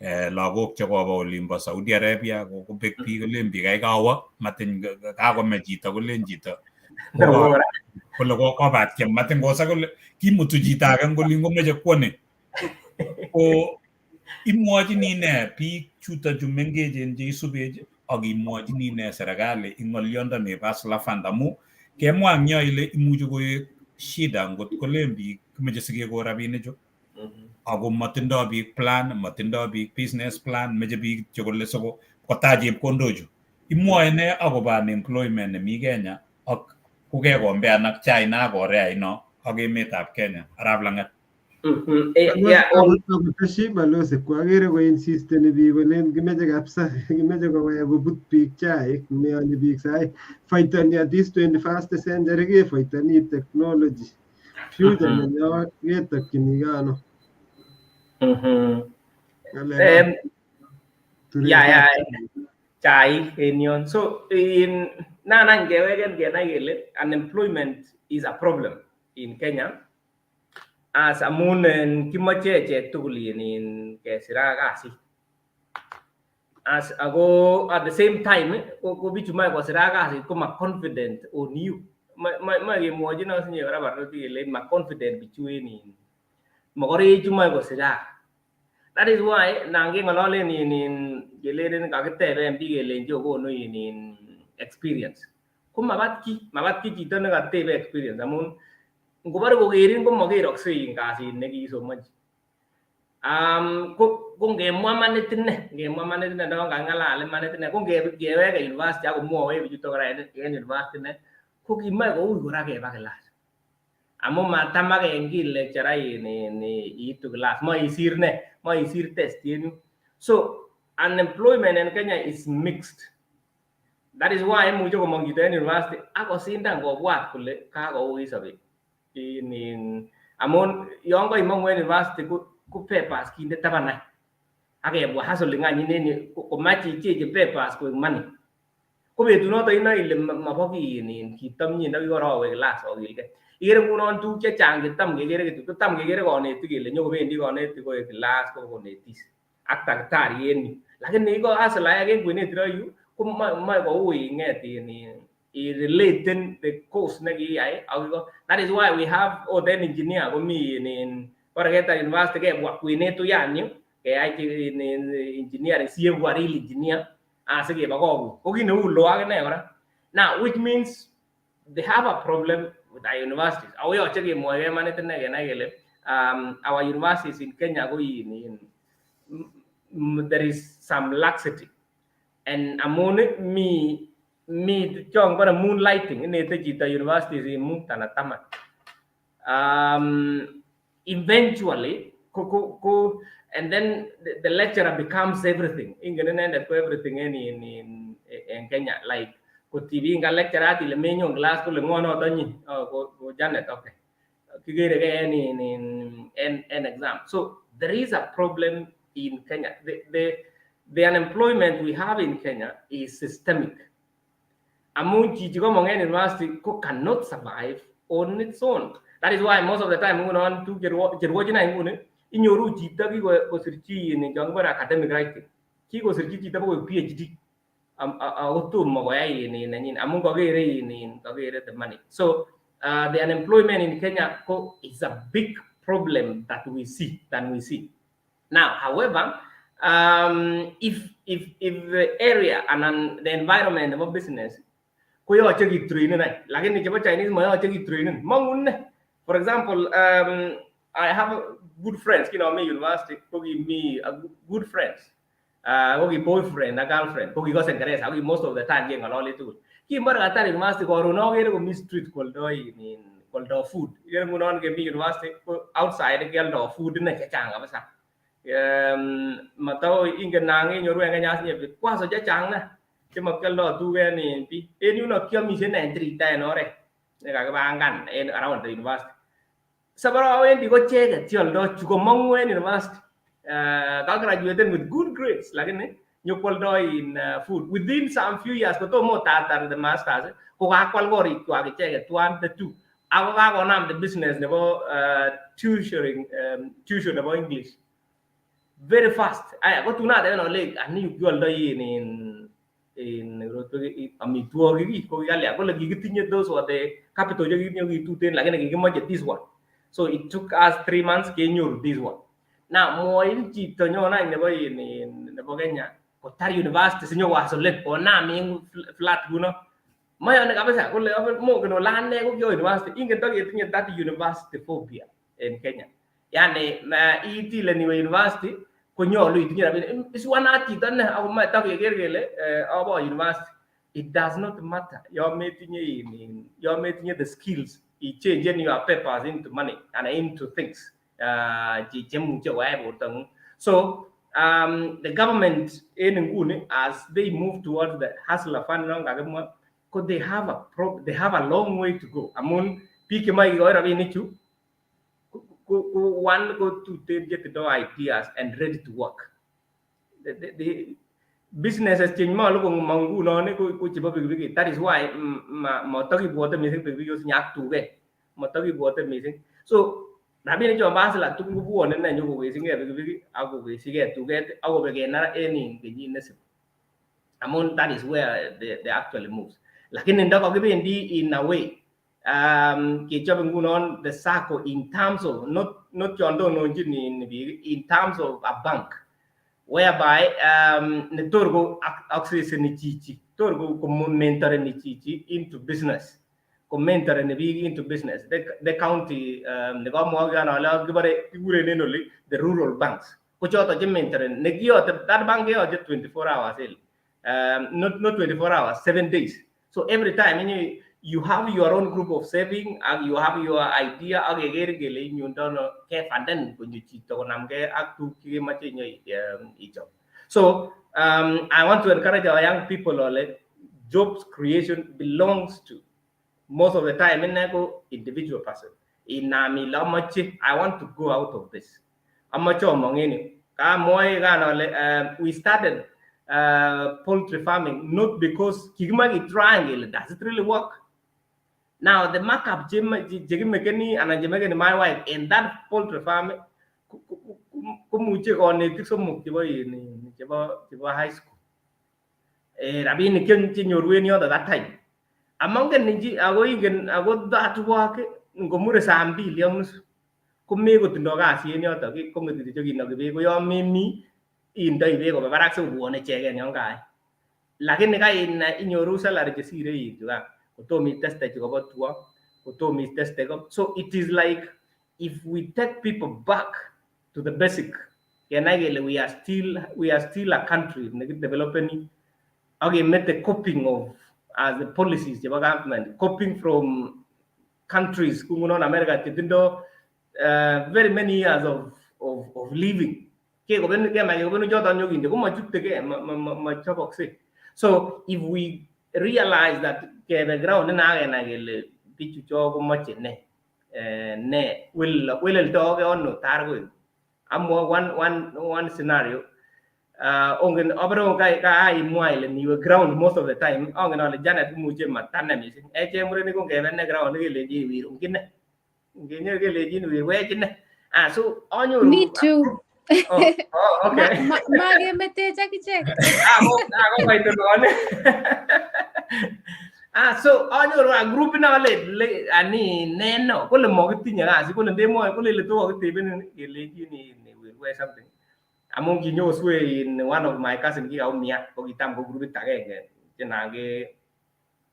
lagok chekoba olimbo Saudi Arabia kobek biik, kolen biik kai kawo matin kakome chito, kolen chito kole kobatiem matin kosa kole kimutu chito age eng olin komeche kwo ni. Ko imwochini ne biik chuto chu mengechen cheisubech ak imwochini ne serikali ing ng'oliondo nebo Hustler Fund, amu kemwa eng yo ile imuchi koek shida ngot kolen biik kimeche sikekon rabinichu ako matindoi biik plan, matindoi biik business plan, meche biik kityo kole siko kotach chepkondochu. Imwoe ne akobo unemployment nemi Kenya ak kokekombean ak China ak Korea ino ak emetab Kenya, Arap Lang'at? Akoteshi balozi, kwakere koinsisteni biik kolen kimeche kabisa, kimeche kowek kobut biik chaik, meyoni biik sai faitani at this 21st century kefaitani technology, future nenyo ketokchinigei ano. Ya, chaik en yon. So in nan ngeweken kenai kele unemployment is a problem in Kenya as amun en kimoche echek tugul in kesirak kasit as ako at the same time ko bichu moe kosirak kasit ko ma confident on you. Moe kemwochin osinye kora barnotik kele ma confident bichu en in mokorechu moe kosirak. That is why nan keng'ololen in kelelen kakiteben biik kelenchi okonu in experience, ko mabat ki chito nekatebe experience amun ngobore kokerin komokerokse in kasit nekiisomonchi. Ko ngemwa manit ine, ngemwa manit ine ndon kang'alal imanit ine, ko ngeweke university ak komwowech bichuto kora en university ine ko kimoe koui kora keba class amun matamaken kiy lecturer in iitu class, mo isir ne, mo isir test en yun. So unemployment in Kenya is mixed. That is why imuche komong chito en university ak kosindan kobwat kole kakouit sobet in amun yon koimong'u en university ko papers kinde taban any. Ak kebwa hustling any en yu komach ichechi papers koik money. Ko betunoto inoe ile mobo kiy nin kitam nye ndakikorowe class okilgei. Ikere ngunon tuguk chechang chetam kekere kityo kotam kekere konetik kele nyokobendi konetik koik class kokonetis ak daktari en yu. Lakini iko hustler en kwenet ireyu ko moe koui ing'et in i-relaten the course nekiiyai ak iko. That is why we have ot en engineer komi in bore ketar university kebwa kwenet uyan yu keyai engineering sieku a real engineer asikebakokun. Ko kit neu law akine kora. Now which means they have a problem with our universities. Ako yoche kemwoe imanit ine kenai kele our universities in Kenya ko in there is some laxity. And amun mi chon bore moonlighting, inete chito universities in mut anan 10. Eventually ko and then the lecturer becomes everything. Ingen inendet ko everything en Kenya, like kotibinga lecturer ile menyon class kole ng'o noto nyi? Oh, ko Janet, okay. Kikere ke en exam. So there is a problem in Kenya. The unemployment we have in Kenya is systemic. Amun chichi komong en university ko cannot survive on its own. That is why most of the time ngunon tuguk cherwochin any nguni inyoru chito kikosirchi in chon kibore academic writing. Kikosirchi chito bakoik PhD ako tomo koyai in nenyin amun kokere in kokere the money. So the unemployment in Kenya ko is a big problem that we see than we see. Now, however, if the area and the environment of business koyoche kitrainen any, lakini chebo Chinese moyoche kitrainen mongu ne. For example, I have good friends kinomi university, ko kimi good friends, ko ki boyfriend ak girlfriend, ko kikose Ingeresa, ko ki most of the time keng'ololi tugul. Kimbore katar university, koron okere komi street kwoldo inin kwoldo food. Ikere ngunon kemi university ko outside kioldo food ine chechang kabisa. Matau ingen nang inyoru en Kenya asinye vikwazo chechang ne chemokioldo tuguk en in bii. En yuno kiomishe en tirita en oret nekakipangan en around the university. Sabore awendi ko icheket cheoldo chu komong'u en university. Kagraduaten with good grades lakini nyokwoldo in food within some few years kotomo tatar the masters ko kakwal korikwak icheket tuan the two ako kakonam the business nebo tutoring, tuition nebo English very fast. Aya, ko tun ateben ole ani yu kioldoi in amitwogik ko kikalya? Kole kikitinye, those were the capital chekikitinye kituten, lakini kikimoche this one, so it took us 3 months kenyoru this one. Now mwoin chito nyon any nebo in nebo Kenya kotar university sinyokohustlen konam en flat kuno mayoni kabisa kole mongen ole ane ko kiowe university. Ingen toketinye that university phobia en Kenya, yani iit ile niwe university konyolu itinye rabinik, iswanat chito ne ako moe tokeker kele abo university. It does not matter yon metinye yon metinye the skills ichangen your papers into money and into things chemuche koyai bortong'ung. So the government en nguni, as they move towards the Hustler Fund non kakimwa, ko they have a long way to go, amun biik chemoe kikoi rabinichu ko one ko tuten chetindo ideas and ready to work. The businesses chenyolu komong ngunon ko chebo pikipiki. That is why motokibwote missing pikipiki osinye ak tuket motokibwote missing. So rabinik chon bo hustler tugul kobwone ne nyokokesingee pikipiki ak kokesigee tuket ak kobek en en kenyit nesibi, amun that is where the actually moves. Lakini ndo kakibendi in a way kechobe ngunon the sacco in terms of not chon tononchin in biik, in terms of a bank whereby netor ko accesseni chichi, tor ko mentoreni chichi into business, ko mentoreni biik into business, the county nekamwoe ale kibore kikuren en oli the rural banks, ko choton che mentoreni nekiyote that bank keyote 24 hours eli, not 24 hours, 7 days. So every time you have your own group of saving ak you have your idea ak keker kele inyundono kefanden konyo chito konamgei ak tuguk chekemoche inyo ichob. So I want to encourage our young people ole jobs creation belongs to most of the time ine ko individual person. Inam ile amoche, I want to go out of this, amoche omong en yu. Kamwoe kan ale we started poultry farming not because kikimoche try kele does it really work. Now the markup chekimekeni anan chemekeni my wife in that poultry farm komuche konetik somok chebo chebo high school. Rabinik chenyoru en yoto that time. Amongen chi ako ingen ako that work ngomure saa mbili ak nusu komekotindo kasi en yoto, kong'et kityo kinoki beek, ko yon memi indoi beek koba barak sikobwone icheken yon kaai. Lakini kainai inyoru salary chesire chukan kotom iteste chukobo tuga, kotom iteste ko. So it is like if we take people back to the basic, kenai kele we are still a country nekidevelopeni ak kemete copying of as the policies chebo government, copying from countries ku ngunon America chetindo very many years of living. Kekobenu kemach kekobenu choton nyokinde komochutege, mochobokse. So if we realize that kebe ground akenai kele bichu cho komoche ne, ne weleldoge ono tar koik amwoe one scenario. Ongen abore kaimwa ile niwe ground most of the time. Ongen ale Janet komuche matane mising. Echek murenik ko ngebe ne ground kelenji wir ungine ngenyor kelenjin wirwech ine. Ah, so anyoru. Me too. Oh, okay. Makemetech akichek. Ah, kokoitolon. Ah, so anyoru a group na ale ani neno kole mokitinye kasi, kole ndemwoe kole ile to kokitebenin kelenjin wirwech something amun kinyoswe in one of my cousin kikaumian ko kitam ko grupit agenge chenan ke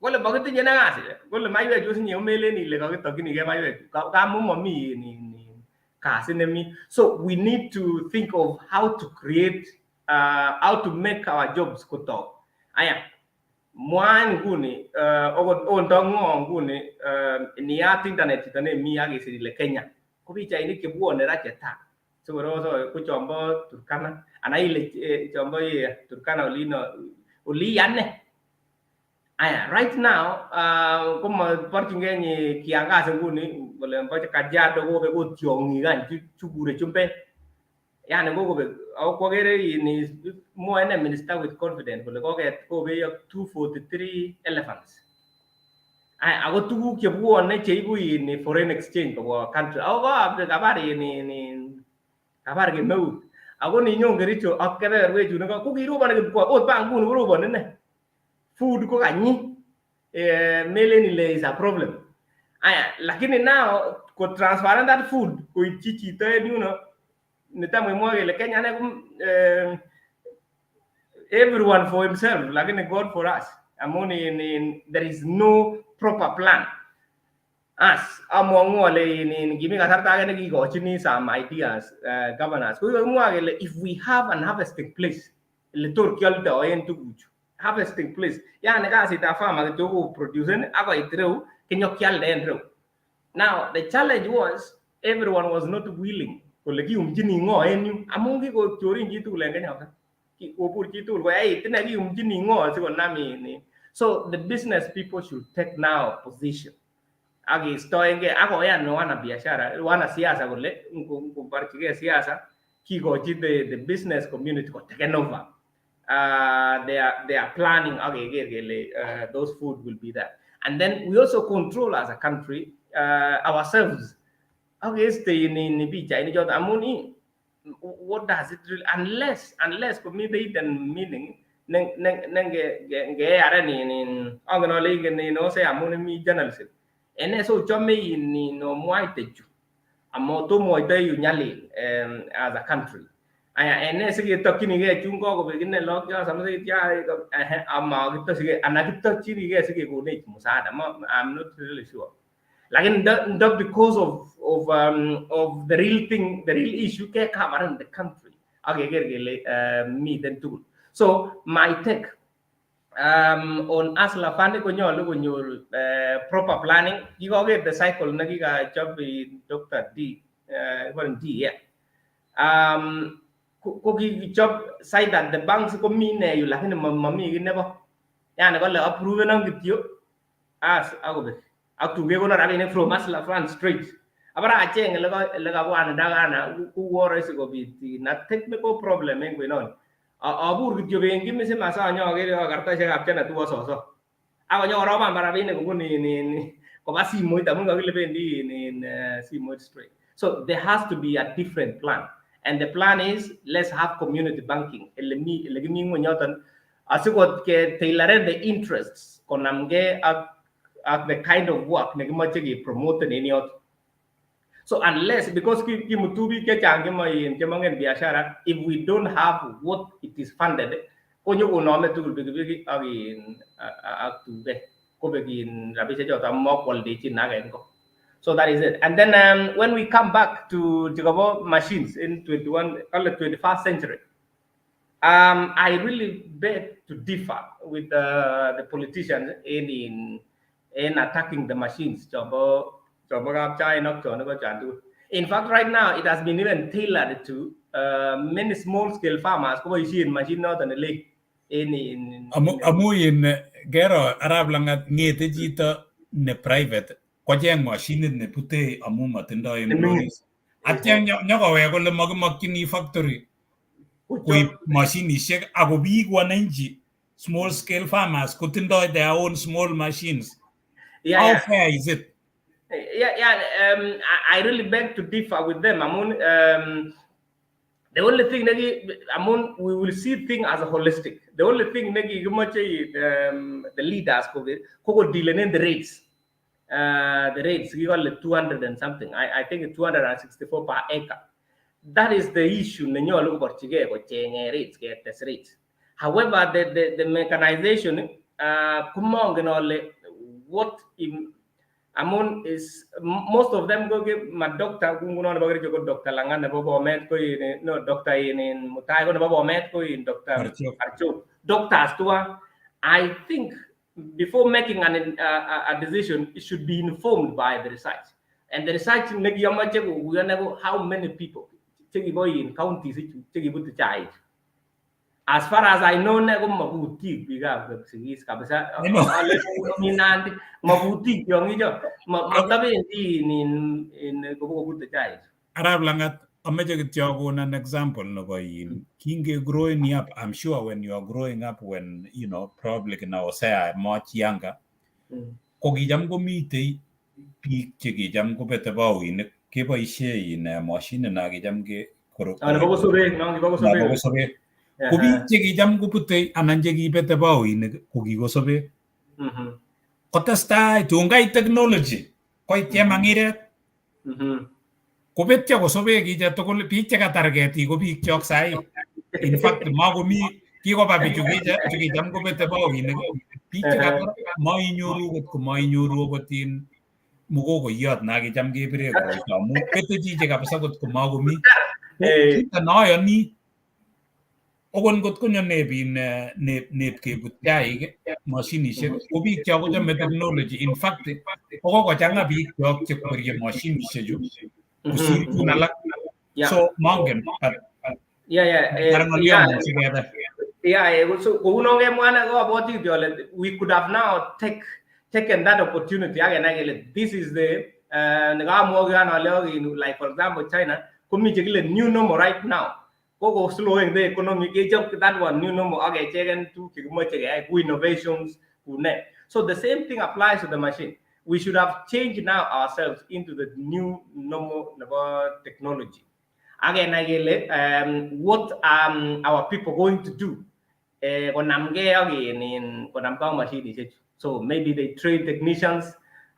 kole mokitinye ne kasi, kole maiwek chu sinye komelen ile kokitokchinigei maiwek kamu momi ni kasi nemi. So we need to think of how to create, how to make our jobs kotok. Aya, mwa nguni okot ondo ng'o nguni, niyat internet chito nemi ak isir ile Kenya ko pichainik chebwone ra chetaa sikoro ko chombo Turkana anan ile chombo Turkana olino oliyane. Aya, right now komoborchingei nyi kiangazi nguni kole mbo Kajiado kobek ot tiong'ik any chukure chumbek, yani kokobek ako kwokere ni mwoe ine minister with confidence kole koket kobei ak 243 elephants. Aya, ako tuguk chebwone cheibu in foreign exchange kobwa country ako kabar in kabar kemeut ako ninyon Kericho ak kebeberwek chun ko kiroboni kipkwa ot ba nguni koroboni ine, food ko kanyi, melen ile is a problem. Aya, lakini now ko transparent that food koityi chito en yuno netam kemwoe kele Kenya ne everyone for himself lakini God for us amun in there is no proper plan. As among'u ale in kimi kasarta age nekikochini some ideas, governors ko kikakimwa kele if we have an harvesting place ele tor kioldoen tuguchu, harvesting place yani kasitab farmer kityo ko producen akoit reu kinyokialda en reu. Now the challenge was everyone was not willing kole kiumchini ng'o en yu amun kikochorin chitugul en Kenya, kobur chitugul koyait ine kiumchini ng'o sikonam ini. So the business people should take now position ak istoenge ak koyan wana biashara wana siasa kole ngobarchigei siasa kikochi the business community ko taken over. They are planning ak keker kele those food will be there and then we also control as a country, ourselves ak keiste ni pichainik choton amun what does it really, unless komite hidden meaning nengeyaren inin angen ale ingen in ose amun imi journalism ene so chome in omwaite chu amo tomwoitoi yu nyalil as a country. Aya, ene siketokchinigei chun kokobek ine lok chon ama kitosige anan kitokchinigei sikekonech msaada. I'm not really sure, lakini ndo because of the real thing, the real issue ke cover in the country ak keker kele miten tugul. So my take on Hustler Fund konyolu konyor proper planning. Kikoker the cycle nekikachop Dr. D, D, yeah. Ko kikichop side that the banks komi ne yu lakini mami kiy nebo yani kole approvenon kityo as akobek ak tun kekonon rabinik from Hustler Fund straight. Abara acheng ele kabwanunda kana kuwo rahisi kobit na technical problem en kwenon. Abur kityo benki misima sanyo akere kartasisiekab chena tuwo soso. Ak konyokoroban rabinik kobun in koba simoit amun kakile bendi in simoit straight. So there has to be a different plan. And the plan is, let's have community banking. Ele mi ele kimi ngweny yoton asikot ke tailoren the interests konamge ak the kind of work nekimoche ke promoten en yoton. So unless, because kimutu biik chechang chemoin chemongen biashara, if we don't have what it is funded, konyokonome tugul pikipiki ak in ak tuket kobek in rabisiek choton mokwaldechin ake ngo. So that is it. And then when we come back to chikobo machines in 21, call it 21st century, I really beg to differ with the politicians in attacking the machines. Chobo kap China ak chon ko chan tugul. In fact, right now it has been even tailored to many small scale farmers koboisien machine noton ne in Amu in kero arap Langat ng'ete chito ne private kocheng mashinit nebute amu matindoi employees. Atya nyokowek kole makimokyini factory koib mashinishek ako biik wananchi small scale farmers kotindoi their own small machines. How fair is it? Yeah, I really beg to differ with them. Amun, the only thing negi, amun, we will see things as a holistic. The only thing negi kimoche the leaders koko dealing the rates. The rates, we call it 200 and something. I think it's 264 per acre. That is the issue nenyolu koborchigei kochenge rates, ketes rates. However, the mechanization, komongen ale what im, amun is most of them go give ma doctor ku nguno nebo Kericho ko Dr. Langat nebo Bomet ko in no doctor in Mutai ko nebo Bomet ko in Dr. Archok. Archok. Doctors tuwa, I think before making a decision, it should be informed by the research. And the research nekiyomoche kokuyo ko how many people chekibo in counties ichu chekibute chaik. As far as I know ne ko mabutik biikab Kipsigis kabisa. I know. Ale mi Nandi mabutik tiong'icho. Matabendi in kobokobute chaik. Arap Langat, ameche kityo akonon example nebo in kinge growing up, I'm sure when you are growing up, when probably kina Hosea much younger, ko kicham komitei biik chekicham kobete baoinik keboisie in mashinit na kicham ke Ah, nebo kosobek, no, kibo kosobek. Kosobek. Ko biik chekicham kobute anan chekibete baoinik ko kikosobek. Kotestai tun kait technology koit chemang'iret kobetyo kosobek ichek tugul biik chekatar ketik ko biik chok sahi. In fact, makomi kikoba bichu kiche chukicham kobete baoinik biik chekatar mainyoru kot ko mainyoru akot in mukokoyot na kicham kebire koroito amu bete chichi kabisa kot ko makomi. Kito neayoni okot ngot konyo neb in neb kebut chaik mashinishek ko biik chok kochome technology. In fact, kokochang'a biik chok chekwerie mashinishek chu kosir chun alak. So mongen but Yeah. Kar ng'olyon sikebe. Yeah, so kounon kemwa ane ko abwoti kityo ale we could have now taken that opportunity ak kenai kele this is the nekamwoke an ale ak in like for example China komi chekile new normal right now. Koko slowing the economy kechop that one new normal ak kecheken tuguk chekimoche keyai ku innovations ku ne. So the same thing applies to the machine. We should have changed now ourselves into the new normal nebo technology. Ak kenai kele what our people going to do konamgei ak in konamgei ak mashinishechu. So maybe they train technicians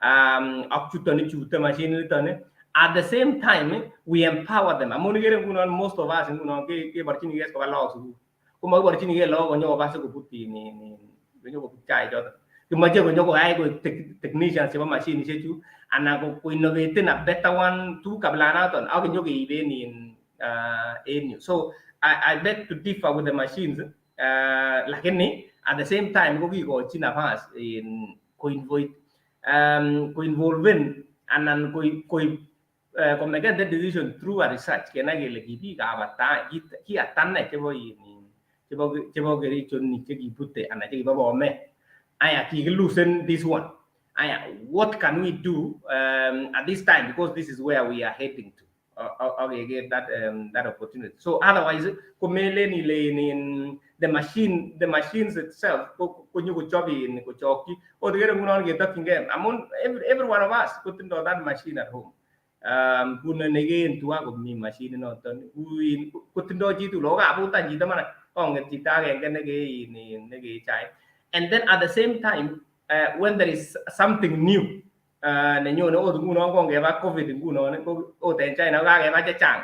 ak chuton ichute mashinit niton. At the same time, we empower them. Amun ikere ngunon most of us ngunon keborchinigei koba lagok sukul. Komakiborchinigei lagok konyokoba sikobut in konyokobut chaik choton. Kimoche konyokoyai koik technicians chebo mashinishechu anan ko innovaten a better one tuguk kabilanoton ak kinyokeiben in en yu. So I beg to differ with the machines, lakini at the same time ko kikochi nafas in ko-invite ko-involven anan koib komeken the decision through a research kenai kele ki biikab ata ki ata ne chebo in chebo Kericho ni chekibute anan chekibo Bomet. Aya kikilusen this one. Aya, what can we do at this time, because this is where we are heading to. Okay, get that opportunity. So otherwise, komelen ile in the machines itself ko konyokochop in kochokyi. Ot ikere ngunon ketokyingei amun every one of us kotindo that machine at home. Kuno nekeen tuga komi machinit noton kuin kotindo chitugul ako kabutan chito mara kong'et chito agenge nekee nekee chaik. And then at the same time, when there is something new nenyone, ot ngunon kongeba COVID ngunon ko ot en China kokakeba chechang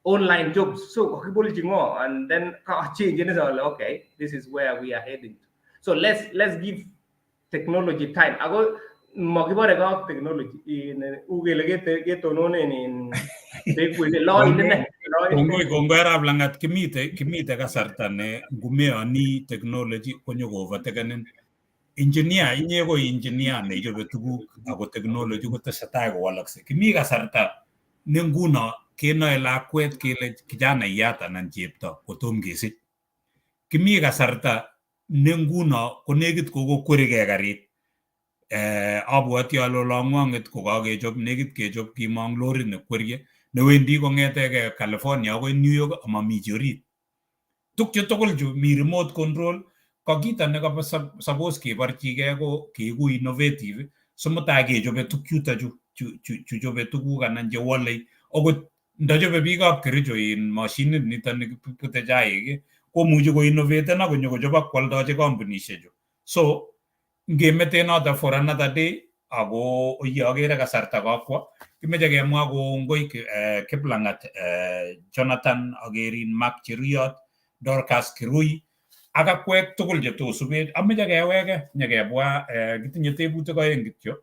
online jobs, so kokibolchi ng'o, and then change is all okay, this is where we are heading to. So let's give technology time. Ako mokibore ko ak technology u kele ketononen in loin ine. Kongoi, kongoi arap Langat. Kimite kasarta ne ngumeyoni technology konyo overtakenin. Engineer, inye ko engineer neichobe tuguk ako technology kotesetai kowalakse. Kimi kasarta ne nguno kenoe lakwet kele kijanaiyat anan chepto kotom kesich. Kimi kasarta ne nguno konekit kokokwerigei karit. Abwoti ale olongwong'et kokakechop, nekit kechop kimong lorit nekwerie newendi kong'etegei California akoi New York amami chi orit. Tukchu tugul chu mi remote control ko kito nekabo suppose keborchigei ko keeku innovative simutai kechobe tukchuto chu chu chobe tuguk anan chewolei. Okot ndochobe biikab Kericho in mashinit nito nekibute chaik komuchi koinnovaten ak konyokochop ak kwoldochi kampunishechu. So ngemete noto for another day, ako ye akere kasarta kakwo kimeche kemwa kongoi Kiplangat Jonathan, akerin Mark Cheruiyot, Dorcas Kirui ak akwek tugul chetosubech. Ameche keweke nyekebwa, kitinye tebutik oeng kityo,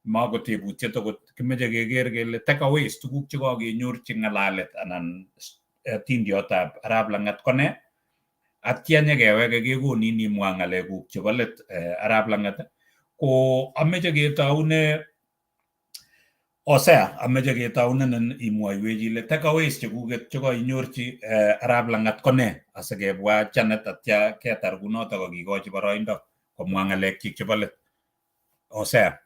mako tebutiet akot, kimeche keker kele takeaways tuguk chekakenyorchi ng'alalet anan tindiotab arap Langat ko nee, atya nyekeweke kekonin imwa ng'alekuk chebo let. Arap Langat, ko ameche ketoune Hosea, ameche ketounenen imwoiwech ile takeaways chekuket chekoinyorchi arap Langat ko nee, asikebwa Janet atya ketar kunotok ak kikochi boroindo komwa ng'alekchik chebo let. Hosea.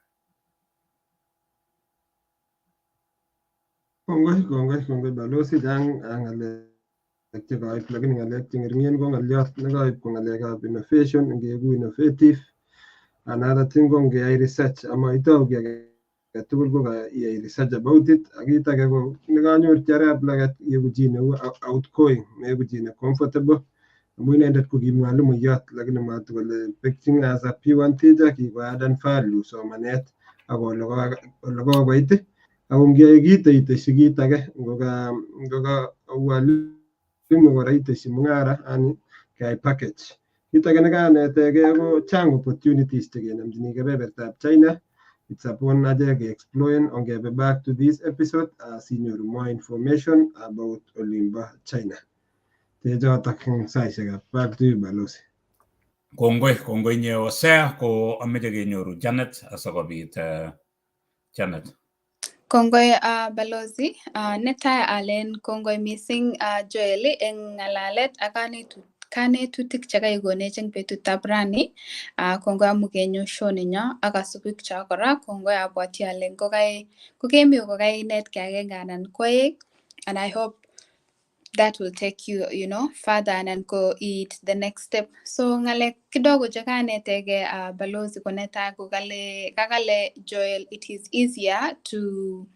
Kongoi, kongoi, kongoi balozi. Chang ng'alek chekaib, lakini ng'alek cheng'ering'en ko ng'olyot nekaib ko ng'alekab innovation, ngeeku innovative. Another thing ko ngeyai research ama itou kiy agetugul ko iyai research about it. Ak kit age ko nekanyorchi arap Lagat, ieku chi neu outgoing, meeku chi ne comfortable, amu inendet ko ki mwalimuyot lakini matu kole pekchin as a P1 teacher kiko add value somanet ak ole kokoit. Ako ngiyai kito iteshi kit age, ngoka walimu kora iteshi mung'ara, yani keyai package. Kit age nekanetegei ko chang opportunities chekenemchini kebebertab China. It's upon achek ke-exploren. Ongebe back to this episode asinyoru more information about olimbo China. Chechotok eng saishekab. Back to you, balozi. Kongoi, kongoi nye Hosea. Ko ameche kenyoru Janet asikobit Janet. Kongoi balozi. Netai alen kongoi mising Joel eng ng'alalet ak kanetutik chekaikonech eng betutab rani. Kongoi amu kenyo show nenyo ak kasubik cho kora. Kongoi, abwati ale ngokai kokemi kokainetkei agenge anan ko aeng, and I hope that will take you further and go eat the next step. So ng'alek kidogo chekanetegei balozi ko netai ko kale kakale Joel, it is easier to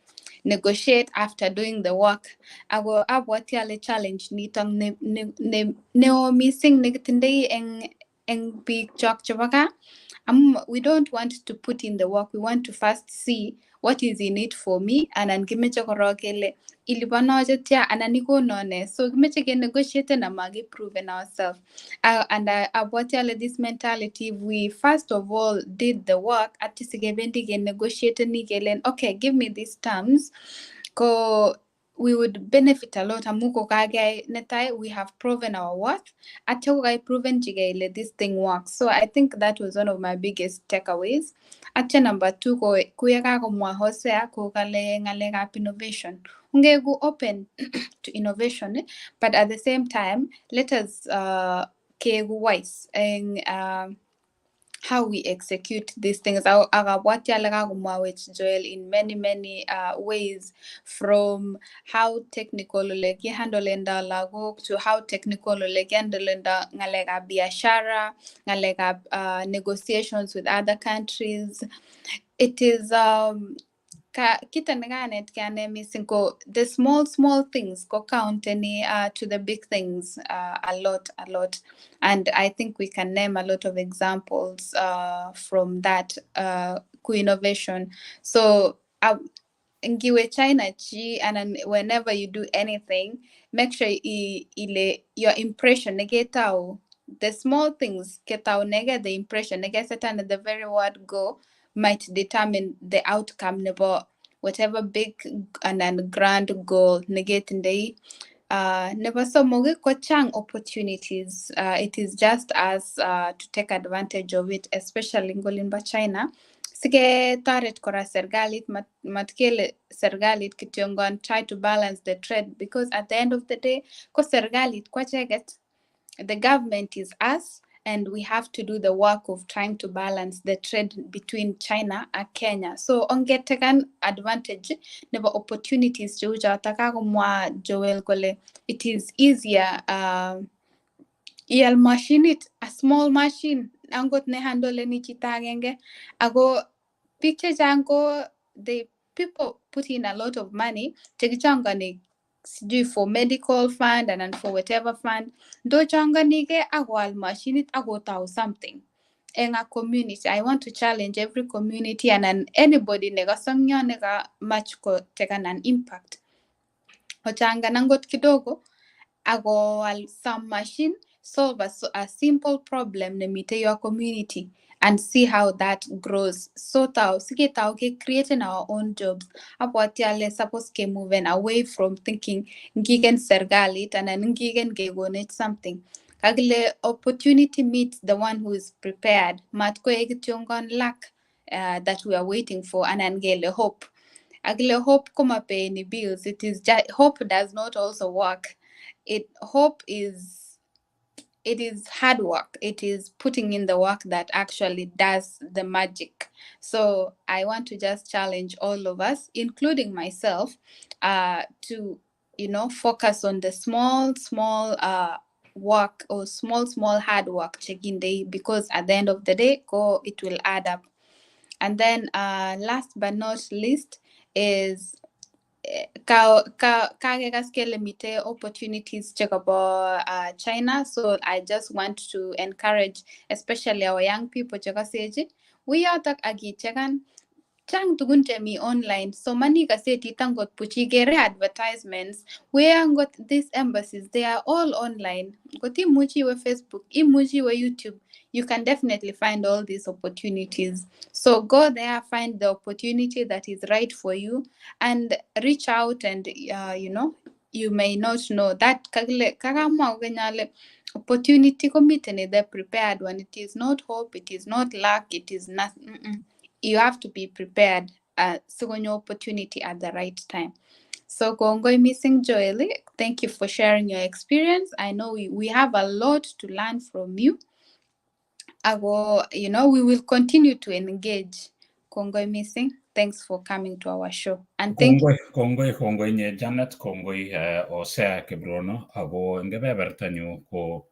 negotiate after doing the work. Ako abwati ale challenge nitok ne neo mising nekitindoi eng biik chok chebo gaa amu we don't want to put in the work. We want to first see what is in it for me, anan kimeche korok kele ilipono chetya anan ikono ne, so kimeche kenegotiaten amakiproven ourselves. And abwati ale this mentality, if we first of all did the work ati sikebendi kenegotiateni kelen, "Okay, give me these terms," ko we would benefit a lot amu kokakeyai netai, we have proven our worth, atya kokai proven chike ile this thing works. So I think that was one of my biggest takeaways. Atya number two ko kuyekakomwa Hosea ko kale ng'alekab innovation, ungeku open to innovation, but at the same time let us keku wise eng How we execute these things. Ak abwati ale kakomwawech Joel in many, many ways, from how technical ole kihandlenda lagok to how technical ole kihandlenda ng'alekab biashara, ng'alekab negotiations with other countries. It is ka kito nekanetkei ane mising ko the small, small things ko counteni to the big things a lot, a lot. And I think we can name a lot of examples from that co-innovation. So ngiwe China chi and whenever you do anything, make sure ile your impression neketau, the small things ketaunege, the impression nekesetan at the very word go might determine the outcome nebo whatever big and then grand goal neketindoi. Nebo somok ko chang opportunities. It is just us to take advantage of it, especially ngolinbo China, siketoret kora serikalit, matkele serikalit kityongon try to balance the trade, because at the end of the day ko serikalit ko acheket. The government is us, and we have to do the work of trying to balance the trade between China and Kenya. So ongetekan advantage nebo opportunities cheu chotok. Kakomwa Joel kole it is easier ial mashinit, a small machine angot nehandleni chito agenge, ako biik chechang ko the people put in a lot of money chekichongoni sijui for medical fund and for whatever fund, ndochongonike akoal mashinit akotou something eng a community. I want to challenge every community and anybody nekose ngyo nekamach kotekan an impact, kochangan angot kidogo akoal some machine, solve a simple problem nemite your community and see how that grows. So tau siketau ke creating our own jobs. Abwati ale suppose ke moving away from thinking ngiken serikalit anan ngiken kekonech something. Kakile opportunity meets the one who is prepared. Mat koek kityongon luck that we are waiting for anan kele hope. Akile hope koma pay any bills. It is just, hope does not also work. It hope is it is hard work. It is putting in the work that actually does the magic. So I want to just challenge all of us, including myself, to focus on the small, small work or small, small hard work chekindei, because at the end of the day, go it will add up. And then last but not least is kakekas kele mite opportunities chekobo China. So I just want to encourage especially our young people chekasechi wiyotok akichekan chang tugun chemi online. Somani kasetit angot buch, ikere advertisements where angot these embassies, they are all online. Ngot imuchi iwe Facebook, imuchi iwe YouTube, you can definitely find all these opportunities. So go there, find the opportunity that is right for you and reach out, and you may not know that kakile kakamwa kokeny ale opportunity komiten the prepared one. It is not hope, it is not luck, it is nothing. You have to be prepared sikonyo opportunity at the right time. So kongoi mising, Joel, thank you for sharing your experience. I know we have a lot to learn from you. Ago, we will continue to engage. Kongoi mising, thanks for coming to our show. And thank Kongoi, kongoi, kongoi nye Janet, kongoi Osea Kibrono, ako eng kebebertanyu ko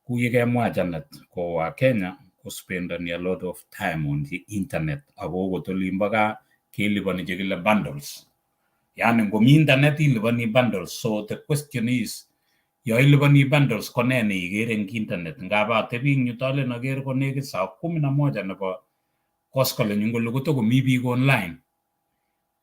kuyekemwa Janet ko wa Kenya ko spendani a lot of time on the internet, ako okot olimbo gaa keliponi chekile bundles. Yani ngomi internet iliponi bundles. So the question is, yo iliponi bundles ko nee neikere eng internet? Ngap atebi eng yuto alen aker ko nekit saa 11 nebo koskoleny eng oli kotokomi biik online.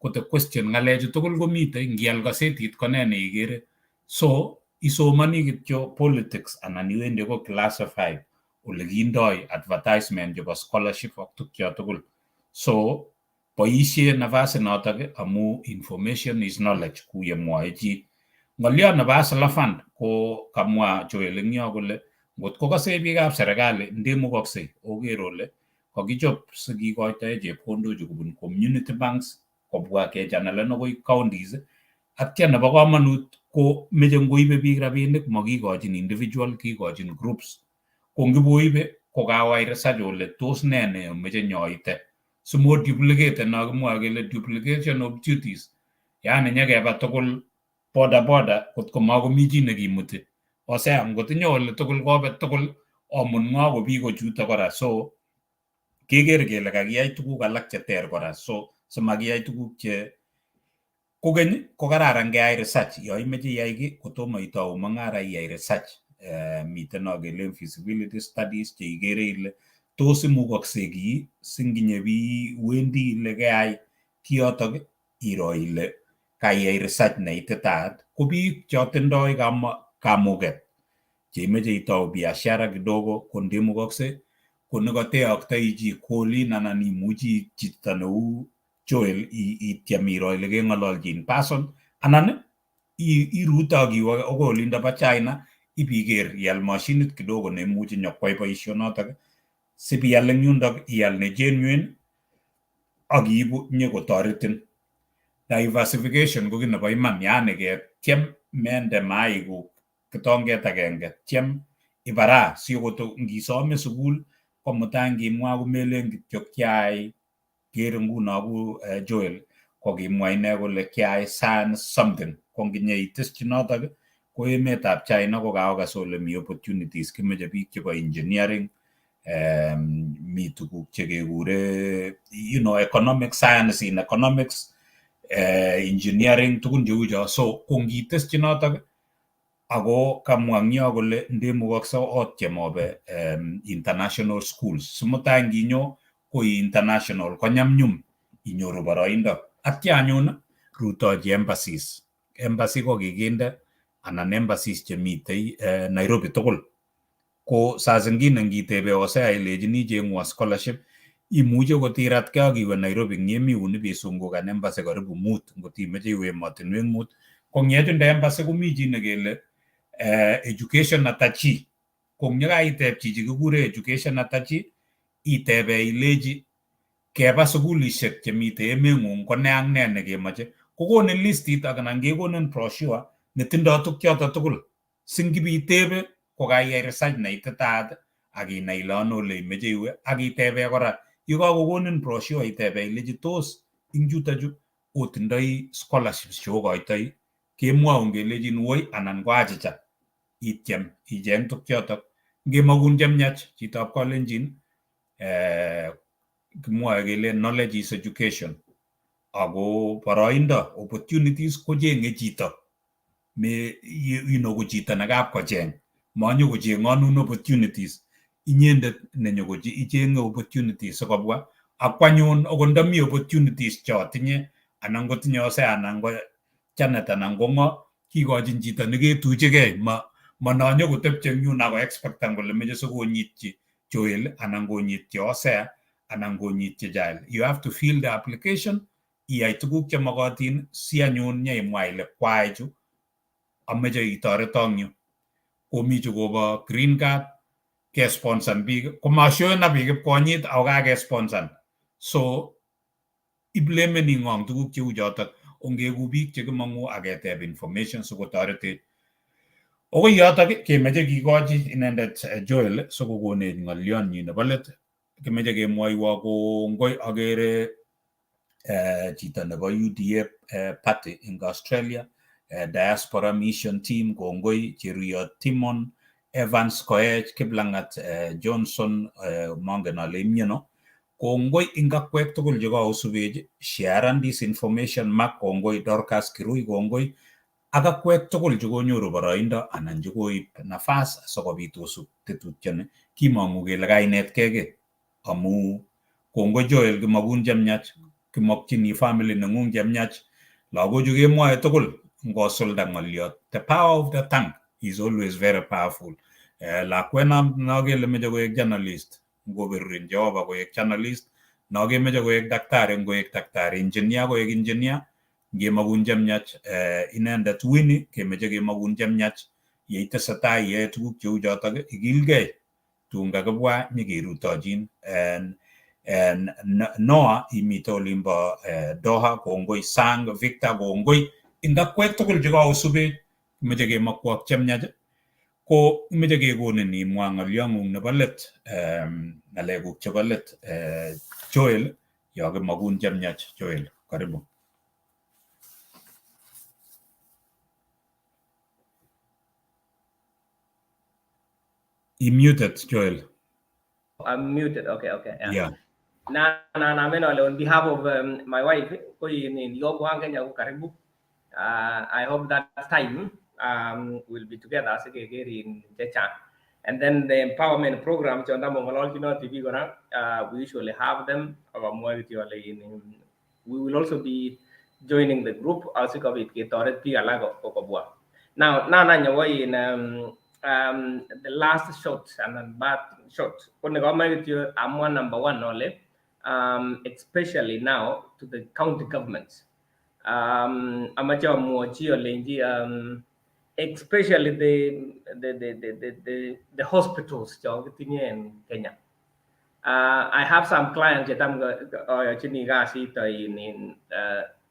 Ko the question, ng'alechu tugul komitei, ngial kasetit ko nee neikere? So isomoni kityo politics anan iwendi ko classified ole kindoi advertisement chebo scholarship ak tukcho tugul. So boisie nafasi notok amu information is knowledge ku yemwoe chi. Ng'oliot nebo Hustler Fund ko kamwa Joel eng yo kole ngot ko kose biikab serikali, ndemukoksei oker ole kokichop sikikoitoe chepkondochu kobun community banks kobwa kechanelen akoi counties. Atya nebo komonut ko meche ngoibe biik rabinik makikochin individual, kikochin groups. Ko ngiboibe Kokawai research ole tos nee nemeche nyoite simo duplicate no kimwoe kele duplication of duties, yani nyekeba tugul boda boda kotko makomi chi nekimuti osea ngot inyo ole tugul kobe tugul omun ng'o ko biko chuto kora. So keker kele kakiyai tuguk alak cheter kora, so simakiyai tuguk che kokeny ko kararan keyai research. Yo imeche iyai ki kotomo itou mung'ara, iyai research. Miten no kelen feasibility studies cheikere ile tos imukokse kii singinyebi wendi ile keyai kiyotok iro ile kaiyai research neititaat. Ko biik chotindoi kamuket cheimeche itou biashara kidogo, ko ndimukokse ko nekateyoktoi chi kolin anan imuchi chito neu Joel ityem iro ile keng'ololchi in person anan irute ak iwe akoi olindo bo China ibiker ial mashinit kidogo neimuchi nyokwai boisionotok sipial eng yundok, ial ne genuine ak iibu nyokotoretin. Diversification ko kiy nebo iman, yani ketyem mende maaikuk kitonget agenge, tyem ibaraa si okot ngisome sukul ko mutai ngimwa komelen kityo kiai ker nguno ku Joel kokimwa ine kole kiai science something, ko nginyeiteschi notok ko emetab China ko kaokas ole mi opportunities, kimoche biik chebo engineering, mi tuguk chekekure economic science in economics, engineering, tugun cheu cho. So ko ngiteschi notok ako kamwa eng yo kole ndemukokse otyem obe international schools simutai nginyo ko international konyumnyum inyoru boroindo. Atya anyun rutochi embassies. Embassy ko kikinde anan embassies chemitei Nairobi tugul. Ko saa zingine ngitebe Hosea ilechini cheng'wo scholarship, imuche kot iratkei ak iwe Nairobi ng'emi yun ibisungukan embassy karibu mut ngot imeche iwe emotinwek mut. Ko ng'yechunde embassy komi chi nekele education attaché. Ko ng'yekaiteb chichi kikure education attaché, itebe ilechi keba sukulishek chemitei emeng'ung ko ne ak ne nekemoche, kokonin listit ak anan kekonin brochure netindoi tukchoto tugul singibitebe kokaiyai research neititaat ak inai ile ano ole imeche iwe. Ak itebe kora yekakokonin brochure, itebe ilechi tos ing chutochu otindoi scholarships cheokoitoi, kemwoun kelechin woi anan ko achicha, ityem icheng tukchotok. Ngemokun chemiach chitab kalenjin, kimwoe kele knowledge is education, ako boroindo opportunities kocheng'e chito me ko chito nekap kocheng, manyo kocheng'onun opportunities, inyendet nenyo icheng'e opportunities sikobwa. Ak kwanyun okot ndami opportunities chotinye anan kotinye Hosea anan ko Janet anan ko ng'o, kikochin chito neketuchigei, ma manonyo kotepche eng yun ako expectan kole meche sikonyitchi Joel anan konyitchi Hosea anan konyitchi Jael. You have to fill the application, iyai tuguk chemokotin si anyun nyeimwa ile kwai chu, ameche itoreton yu. Komi chu kobo green card kesponsan biik komashoena biik ipkonyit ako kakesponsan, so iblemeni ng'ong tuguk cheu chotok? Ongeku biik chekimong'u aketeb information sikotoretech. Akoi yotok kemeche kikochi inendet Joel sikokonech ng'olyonyi nebo let. Kimeche kemwoiwo kongoi. Akere chito nebo UDA party in Australia, Diaspora Mission Team, kongoi. Cheruiyot Timon, Evans Koech, Kiplangat, Johnson, mongen ale imyeno, kongoi. Ing akwek tugul chekaosubech, sharean this information. Mark, kongoi. Dorcas Kirui, kongoi. Ak akwek tugul chekonyoru boroindo anan chekoib nafas asikobit osub tetutyoni, kimong'u kele kainetkei kiy amu kongoi. Joel, kimokun chemiach, kimokchini family neng'ung chemiach. Lagochu kemwoe tugul ngosulda ng'oliot, the power of the tongue is always very powerful. Lakwet no kele meche koek journalist, ngoberurin Jehova koek journalist, no kemeche koek daktari, ngoek daktari, engineer koek engineer. Ngemokun chemiach. Inendet Winnie, kemeche kemokun chemiach yeitesetai iyoe tuguk cheu chotok. Ikilgei, tun kakibwa nyikerutochin. Noah, imite olimbo Doha, kongoi. Sang Victor, kongoi. Ing akwek tugul chekaosubech, kimeche kemokwok chemiach. Ko imeche kekonin imwa ng'olyong'ung nebo let, ng'alekuk chebo let, Joel, yo kimakun chemiach. Joel, karibu. You muted, Joel. I'm muted. Okay. Yeah. Yeah. Na na meno on behalf of my wife, ko in Yogo Kenya karibu. I hope that time we'll be together asikeker in chechang. And then the empowerment program chon tam ong'ololchinoti biik kora, we usually have them akamwoe kityo ale in we will also be joining the group asikobit ketoret biik alak kobwa. Now nanyo in the last shot anan bad shot ko nekomoe kityo amwa number one ole especially now to the county governments, amache amwochi alenji especially the hospitals chon kitinye en Kenya. I have some clients chetam ayochini kasit in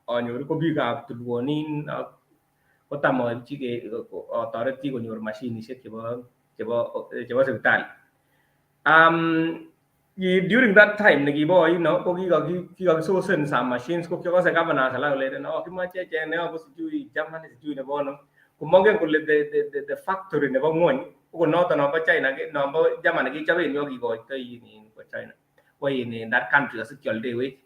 anyoru ko biikab tulwonin kotam aipchi atoreti konyor mashinishek chebo sipitali. During that time nekibo ko kikakisosen some machines, ko kiakose governors alak kolelen, "Oh, kimoche achek neyobu sijui Germany, sijui nebo ano," komongen kole the factory nebo ng'wony ko noton nombo China, nombo Germany kechoben yu ak kikoito in ko China ko in that country asikeoldewech.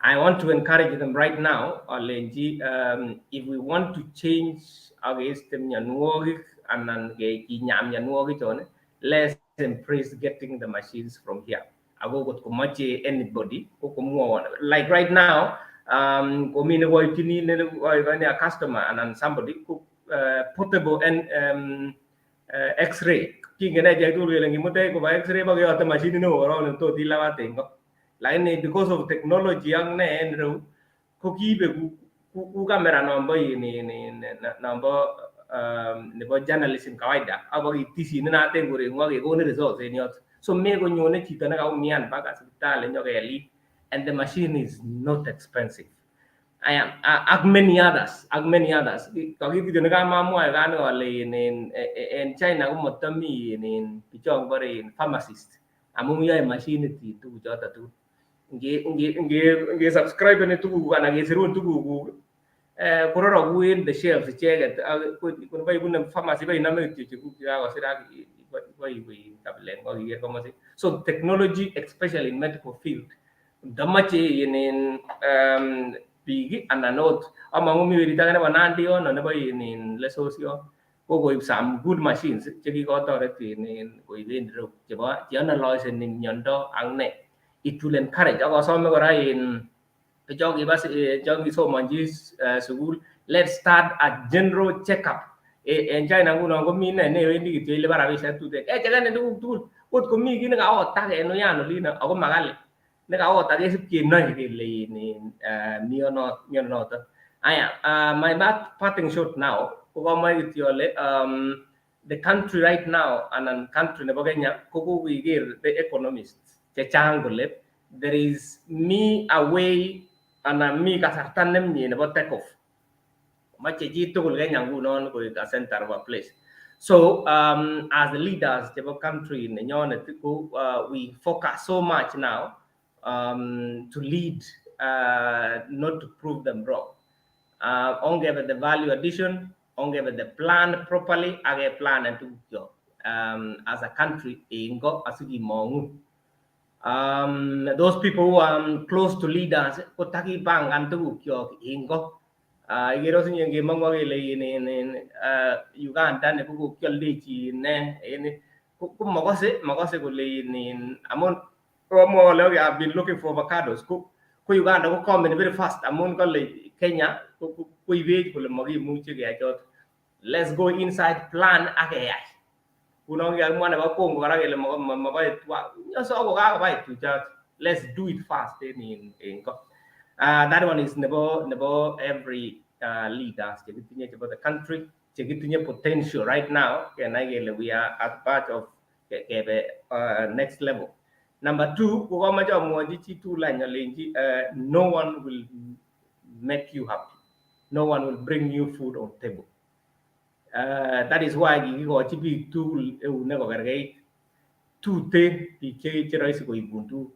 I want to encourage them right now alenji if we want to change ak keiste mianwogik anan kinya mianwogik chon, let's embrace getting the machines from here. Ako kot komoche anybody ko komwowon like right now komi nekoipchini ne a customer anan somebody ko portable and x-ray. Kingen echek tugul kele ngimutech koba x-ray bokeyote mashinit neo korong netot ilabat en ko, lakini because of technology ak ne en ireu ko kiibe ku camera nombo nombo nebo journalism kawaida ak bokitisyin en korengung ak kekonin results en yoton. So mekonyone chito nekaumian mpaka sipitali nyokelit, and the machine is not expensive. I am ak many others, ak many others. Kakit kityo nekamamwa kani ale en China komotomi in bichon bore in pharmacist amun yoe mashinit tuguchoto tugul. Nge subscribe tuguk anan kesirun tugukuk kororoku en the shelves icheket ak koibune pharmacy boinome kityo chekuk chekakosir ak iboibu kabilet ak iker komosi. So technology, especially in medical field, ndomoche in biik anan ot among'u mi werit ake nebo Nandi yono nebo in Lesos yon kokoib some good machines chekikotoret in koib en ireu chebo cheanalyzeni miondo ak ne. It will encourage. Ak asome kora in bichon kiba chon kisomonchi sukul, let's start a general checkup. En China ngunon komi ne newendi kityo ilipan rabisiek tuten kechekenin tuguk tugul, ot komi kit nekaotak en uyan olino ako makali nekaotak kesip kenoe kele miono noton. Aya, my parting shot now ko kamoe kityo ale the country right now anan country nebo Kenya ko kokeker the economists chechang kole there is mi a way anan mi kasarta nemie nebo take off. Moche chitugul Kenya ngunon koik a center of a place. So as the leaders chebo country nenyonet ko we focus so much now to lead, not to prove them wrong. Ongebe the value addition, ongebe the plan properly, ake plan en tugukyok as a country ingo asikimong'u. Those people who are close to leaders ko takipangan tugukyok ingo. Ikere osinye ngemong'u ak kele in Uganda ne kokokioldechi ne en ko makose kole in amun komwoe kole okay, I've been looking for avocados, ko Uganda ko coming very fast amun kole Kenya koibech kole mokimuche keyai choto. Let's go inside, plan ak keyai. Ngunon kikakimwa nebo Congo kora kele maboe twa nyoso ako kakobai tuchoto. Let's do it fast en ko. That one is nebo every leaders chekitinye chebo the country chekitinye potential right now kenai kele we are at part of kebe next level. Number two, ko kamoche amwochi chitugul any alenji no one will make you happy. No one will bring you food on table. That is why kikikochi biik tugul eunek kokerkeit. Tuten biik che roisi koibun tuguk.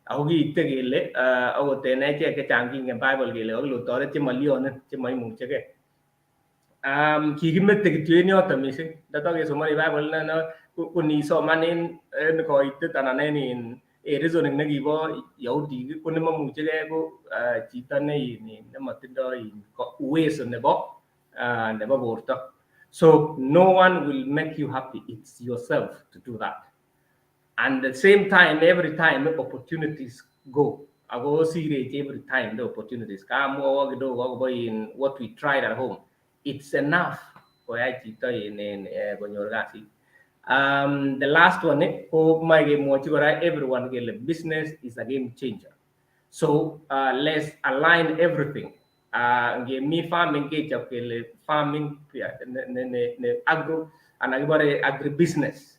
Ako kiite kele akot en echek chechang kingen Bible kele kakile otoret chemalionen chemaimuchegei. Kikimete kityo en yoton mising. Ndatokesomoni Bible ko nisoman en koitet anan en reasoning nekibo Yahudik ko nemomuchegei ko chito nemotindoi uwezo nebo borto. So no one will make you happy. It's yourself to do that. And the same time, every time opportunities go. Ako sirech every time the opportunities. Kamwowo kidogo akobo in what we tried at home. It's enough koyai chito in konyor kasit. The last one ko moe kemwochi kora everyone kele business is a game changer. So let's align everything. Ngemi farming kechop kele farming ne agro anan kibore agribusiness.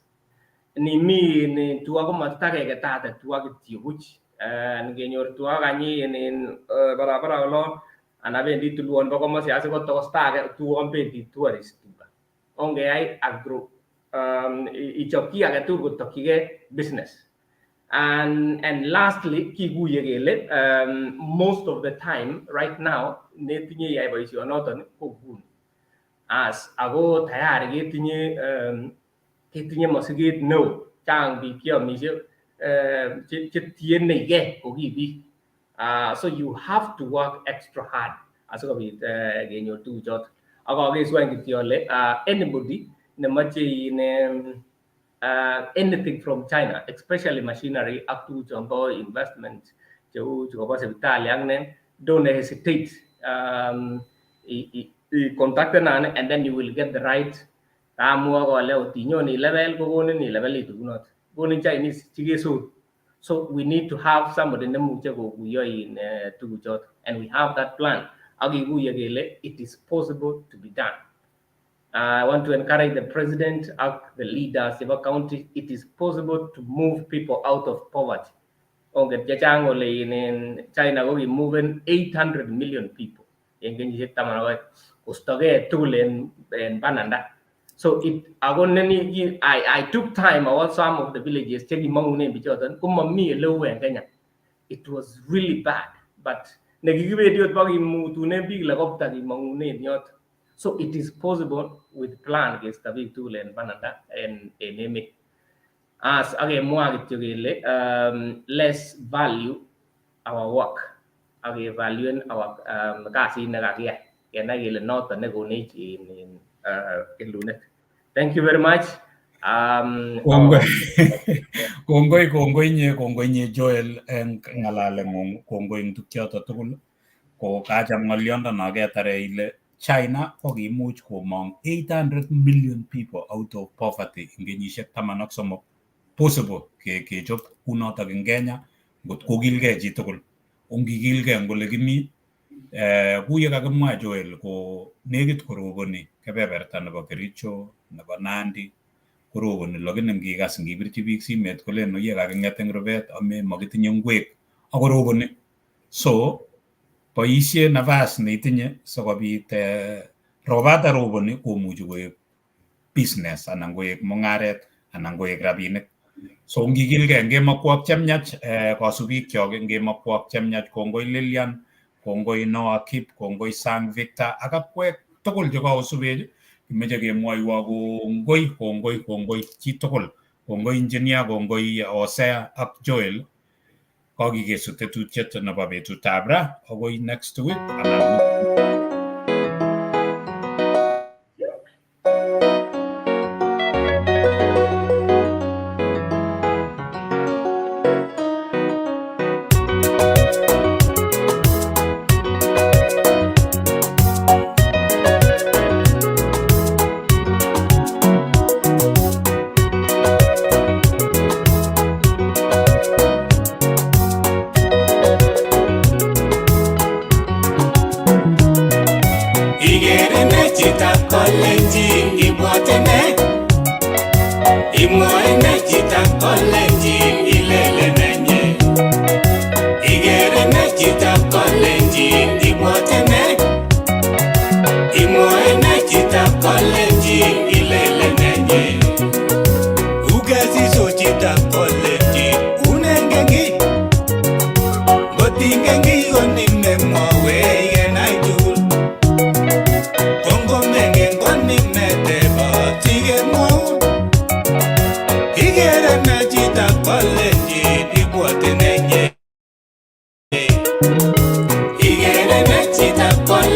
Ni mi ni tuga komatakaketate tuga kityo buch. Ngenyor tuga kanyi en barabara olon anan bendi tulwon bo komosi asikotokosta age tuon bendi tourist tuga. Ongeyai agro ichop kiy age tugul kotokyigei business. And lastly, kikuye kele most of the time right now netinye iyai boisionoton ko nguni. As ako tayari ketinye mosiket neo. Chang biik cheomisie chetienegei ko ki biik. So you have to work extra hard asikobit kenyor tuguchoton. Ak akesu any kityo ale anybody nemoche anything from China, especially machinery ak tuguk chombo investment cheu chukobo sipitali ak ne, don't hesitate. Contactenan and then you will get the right. Amwa kole otinyon ilevel kokonin ilevelitu kunoto. Konin Chinese chikesor. So we need to have somebody nemuche kokuyo in tuguchoto and we have that plan. Ak kikuye kele it is possible to be done. I want to encourage the president ak the leaders chebo county. It is possible to move people out of poverty. Onget chechang ole in China ko kimoven 800 million people en kenyisiek 12 kostogee tugul en bananda. So it ako neni I took time awo some of the villages chekimong'unen bichoton komomi eleu en Kenya. It was really bad, but nekikibendi ot bokimutunen biik helicopter kimong'unen yoton. So it is possible with plan keisto biik tugul en bananda en emet. As ak kemwa kityo kele let's value our work ak kevaluen our kasit nekakiyai kenai kele noton nekonech in kelunet. Thank you very much. Kongoi, kongoi, kongoi inye, kongoi inye Joel en ng'alaleng'ung, kongoi eng tukchoto tugul. Ko kacham ng'olyondo ketare ile China ko kimuch komong 800 million people out of poverty eng kenyisiek 13. Possible kechop kunotok eng Kenya ngot kokilgei chitugul. Ongikilgei eng ole kimi. Kou ye kakimwa Joel ko nekit koroboni kebeberta nebo Kericho, nebo Nandi, koroboni lakini ngikas ngipirchi biik simet kolen oye kaking'et eng rubet ame makitinye ngwek akoroboni. So boisie nafas neitinye sikobit robata roboni komuchi koek business anan koek mung'aret anan koek rabinik. So ngikilgei ngemokwok chemiach kasubikyok ngemokwok chemiach kongoi Lilian, kongoi Noah Kip, kongoi Sang Victor ak akwek tugul chekaosubech kimeche kemwoiwo kongoi kongoi kongoi chitugul kongoi engineer kongoi Hosea ak Joel kakikesu tetutiet nebo betutab ra akoi next week anan. Ikere ne chitab Kalenjin ibwote ne? Imwoe ne chitab Kalenjin ilele nenye? Ikere ne chitab Kalenjin ibwote ne? Imwoe ne chitab Kalenjin. Thank you.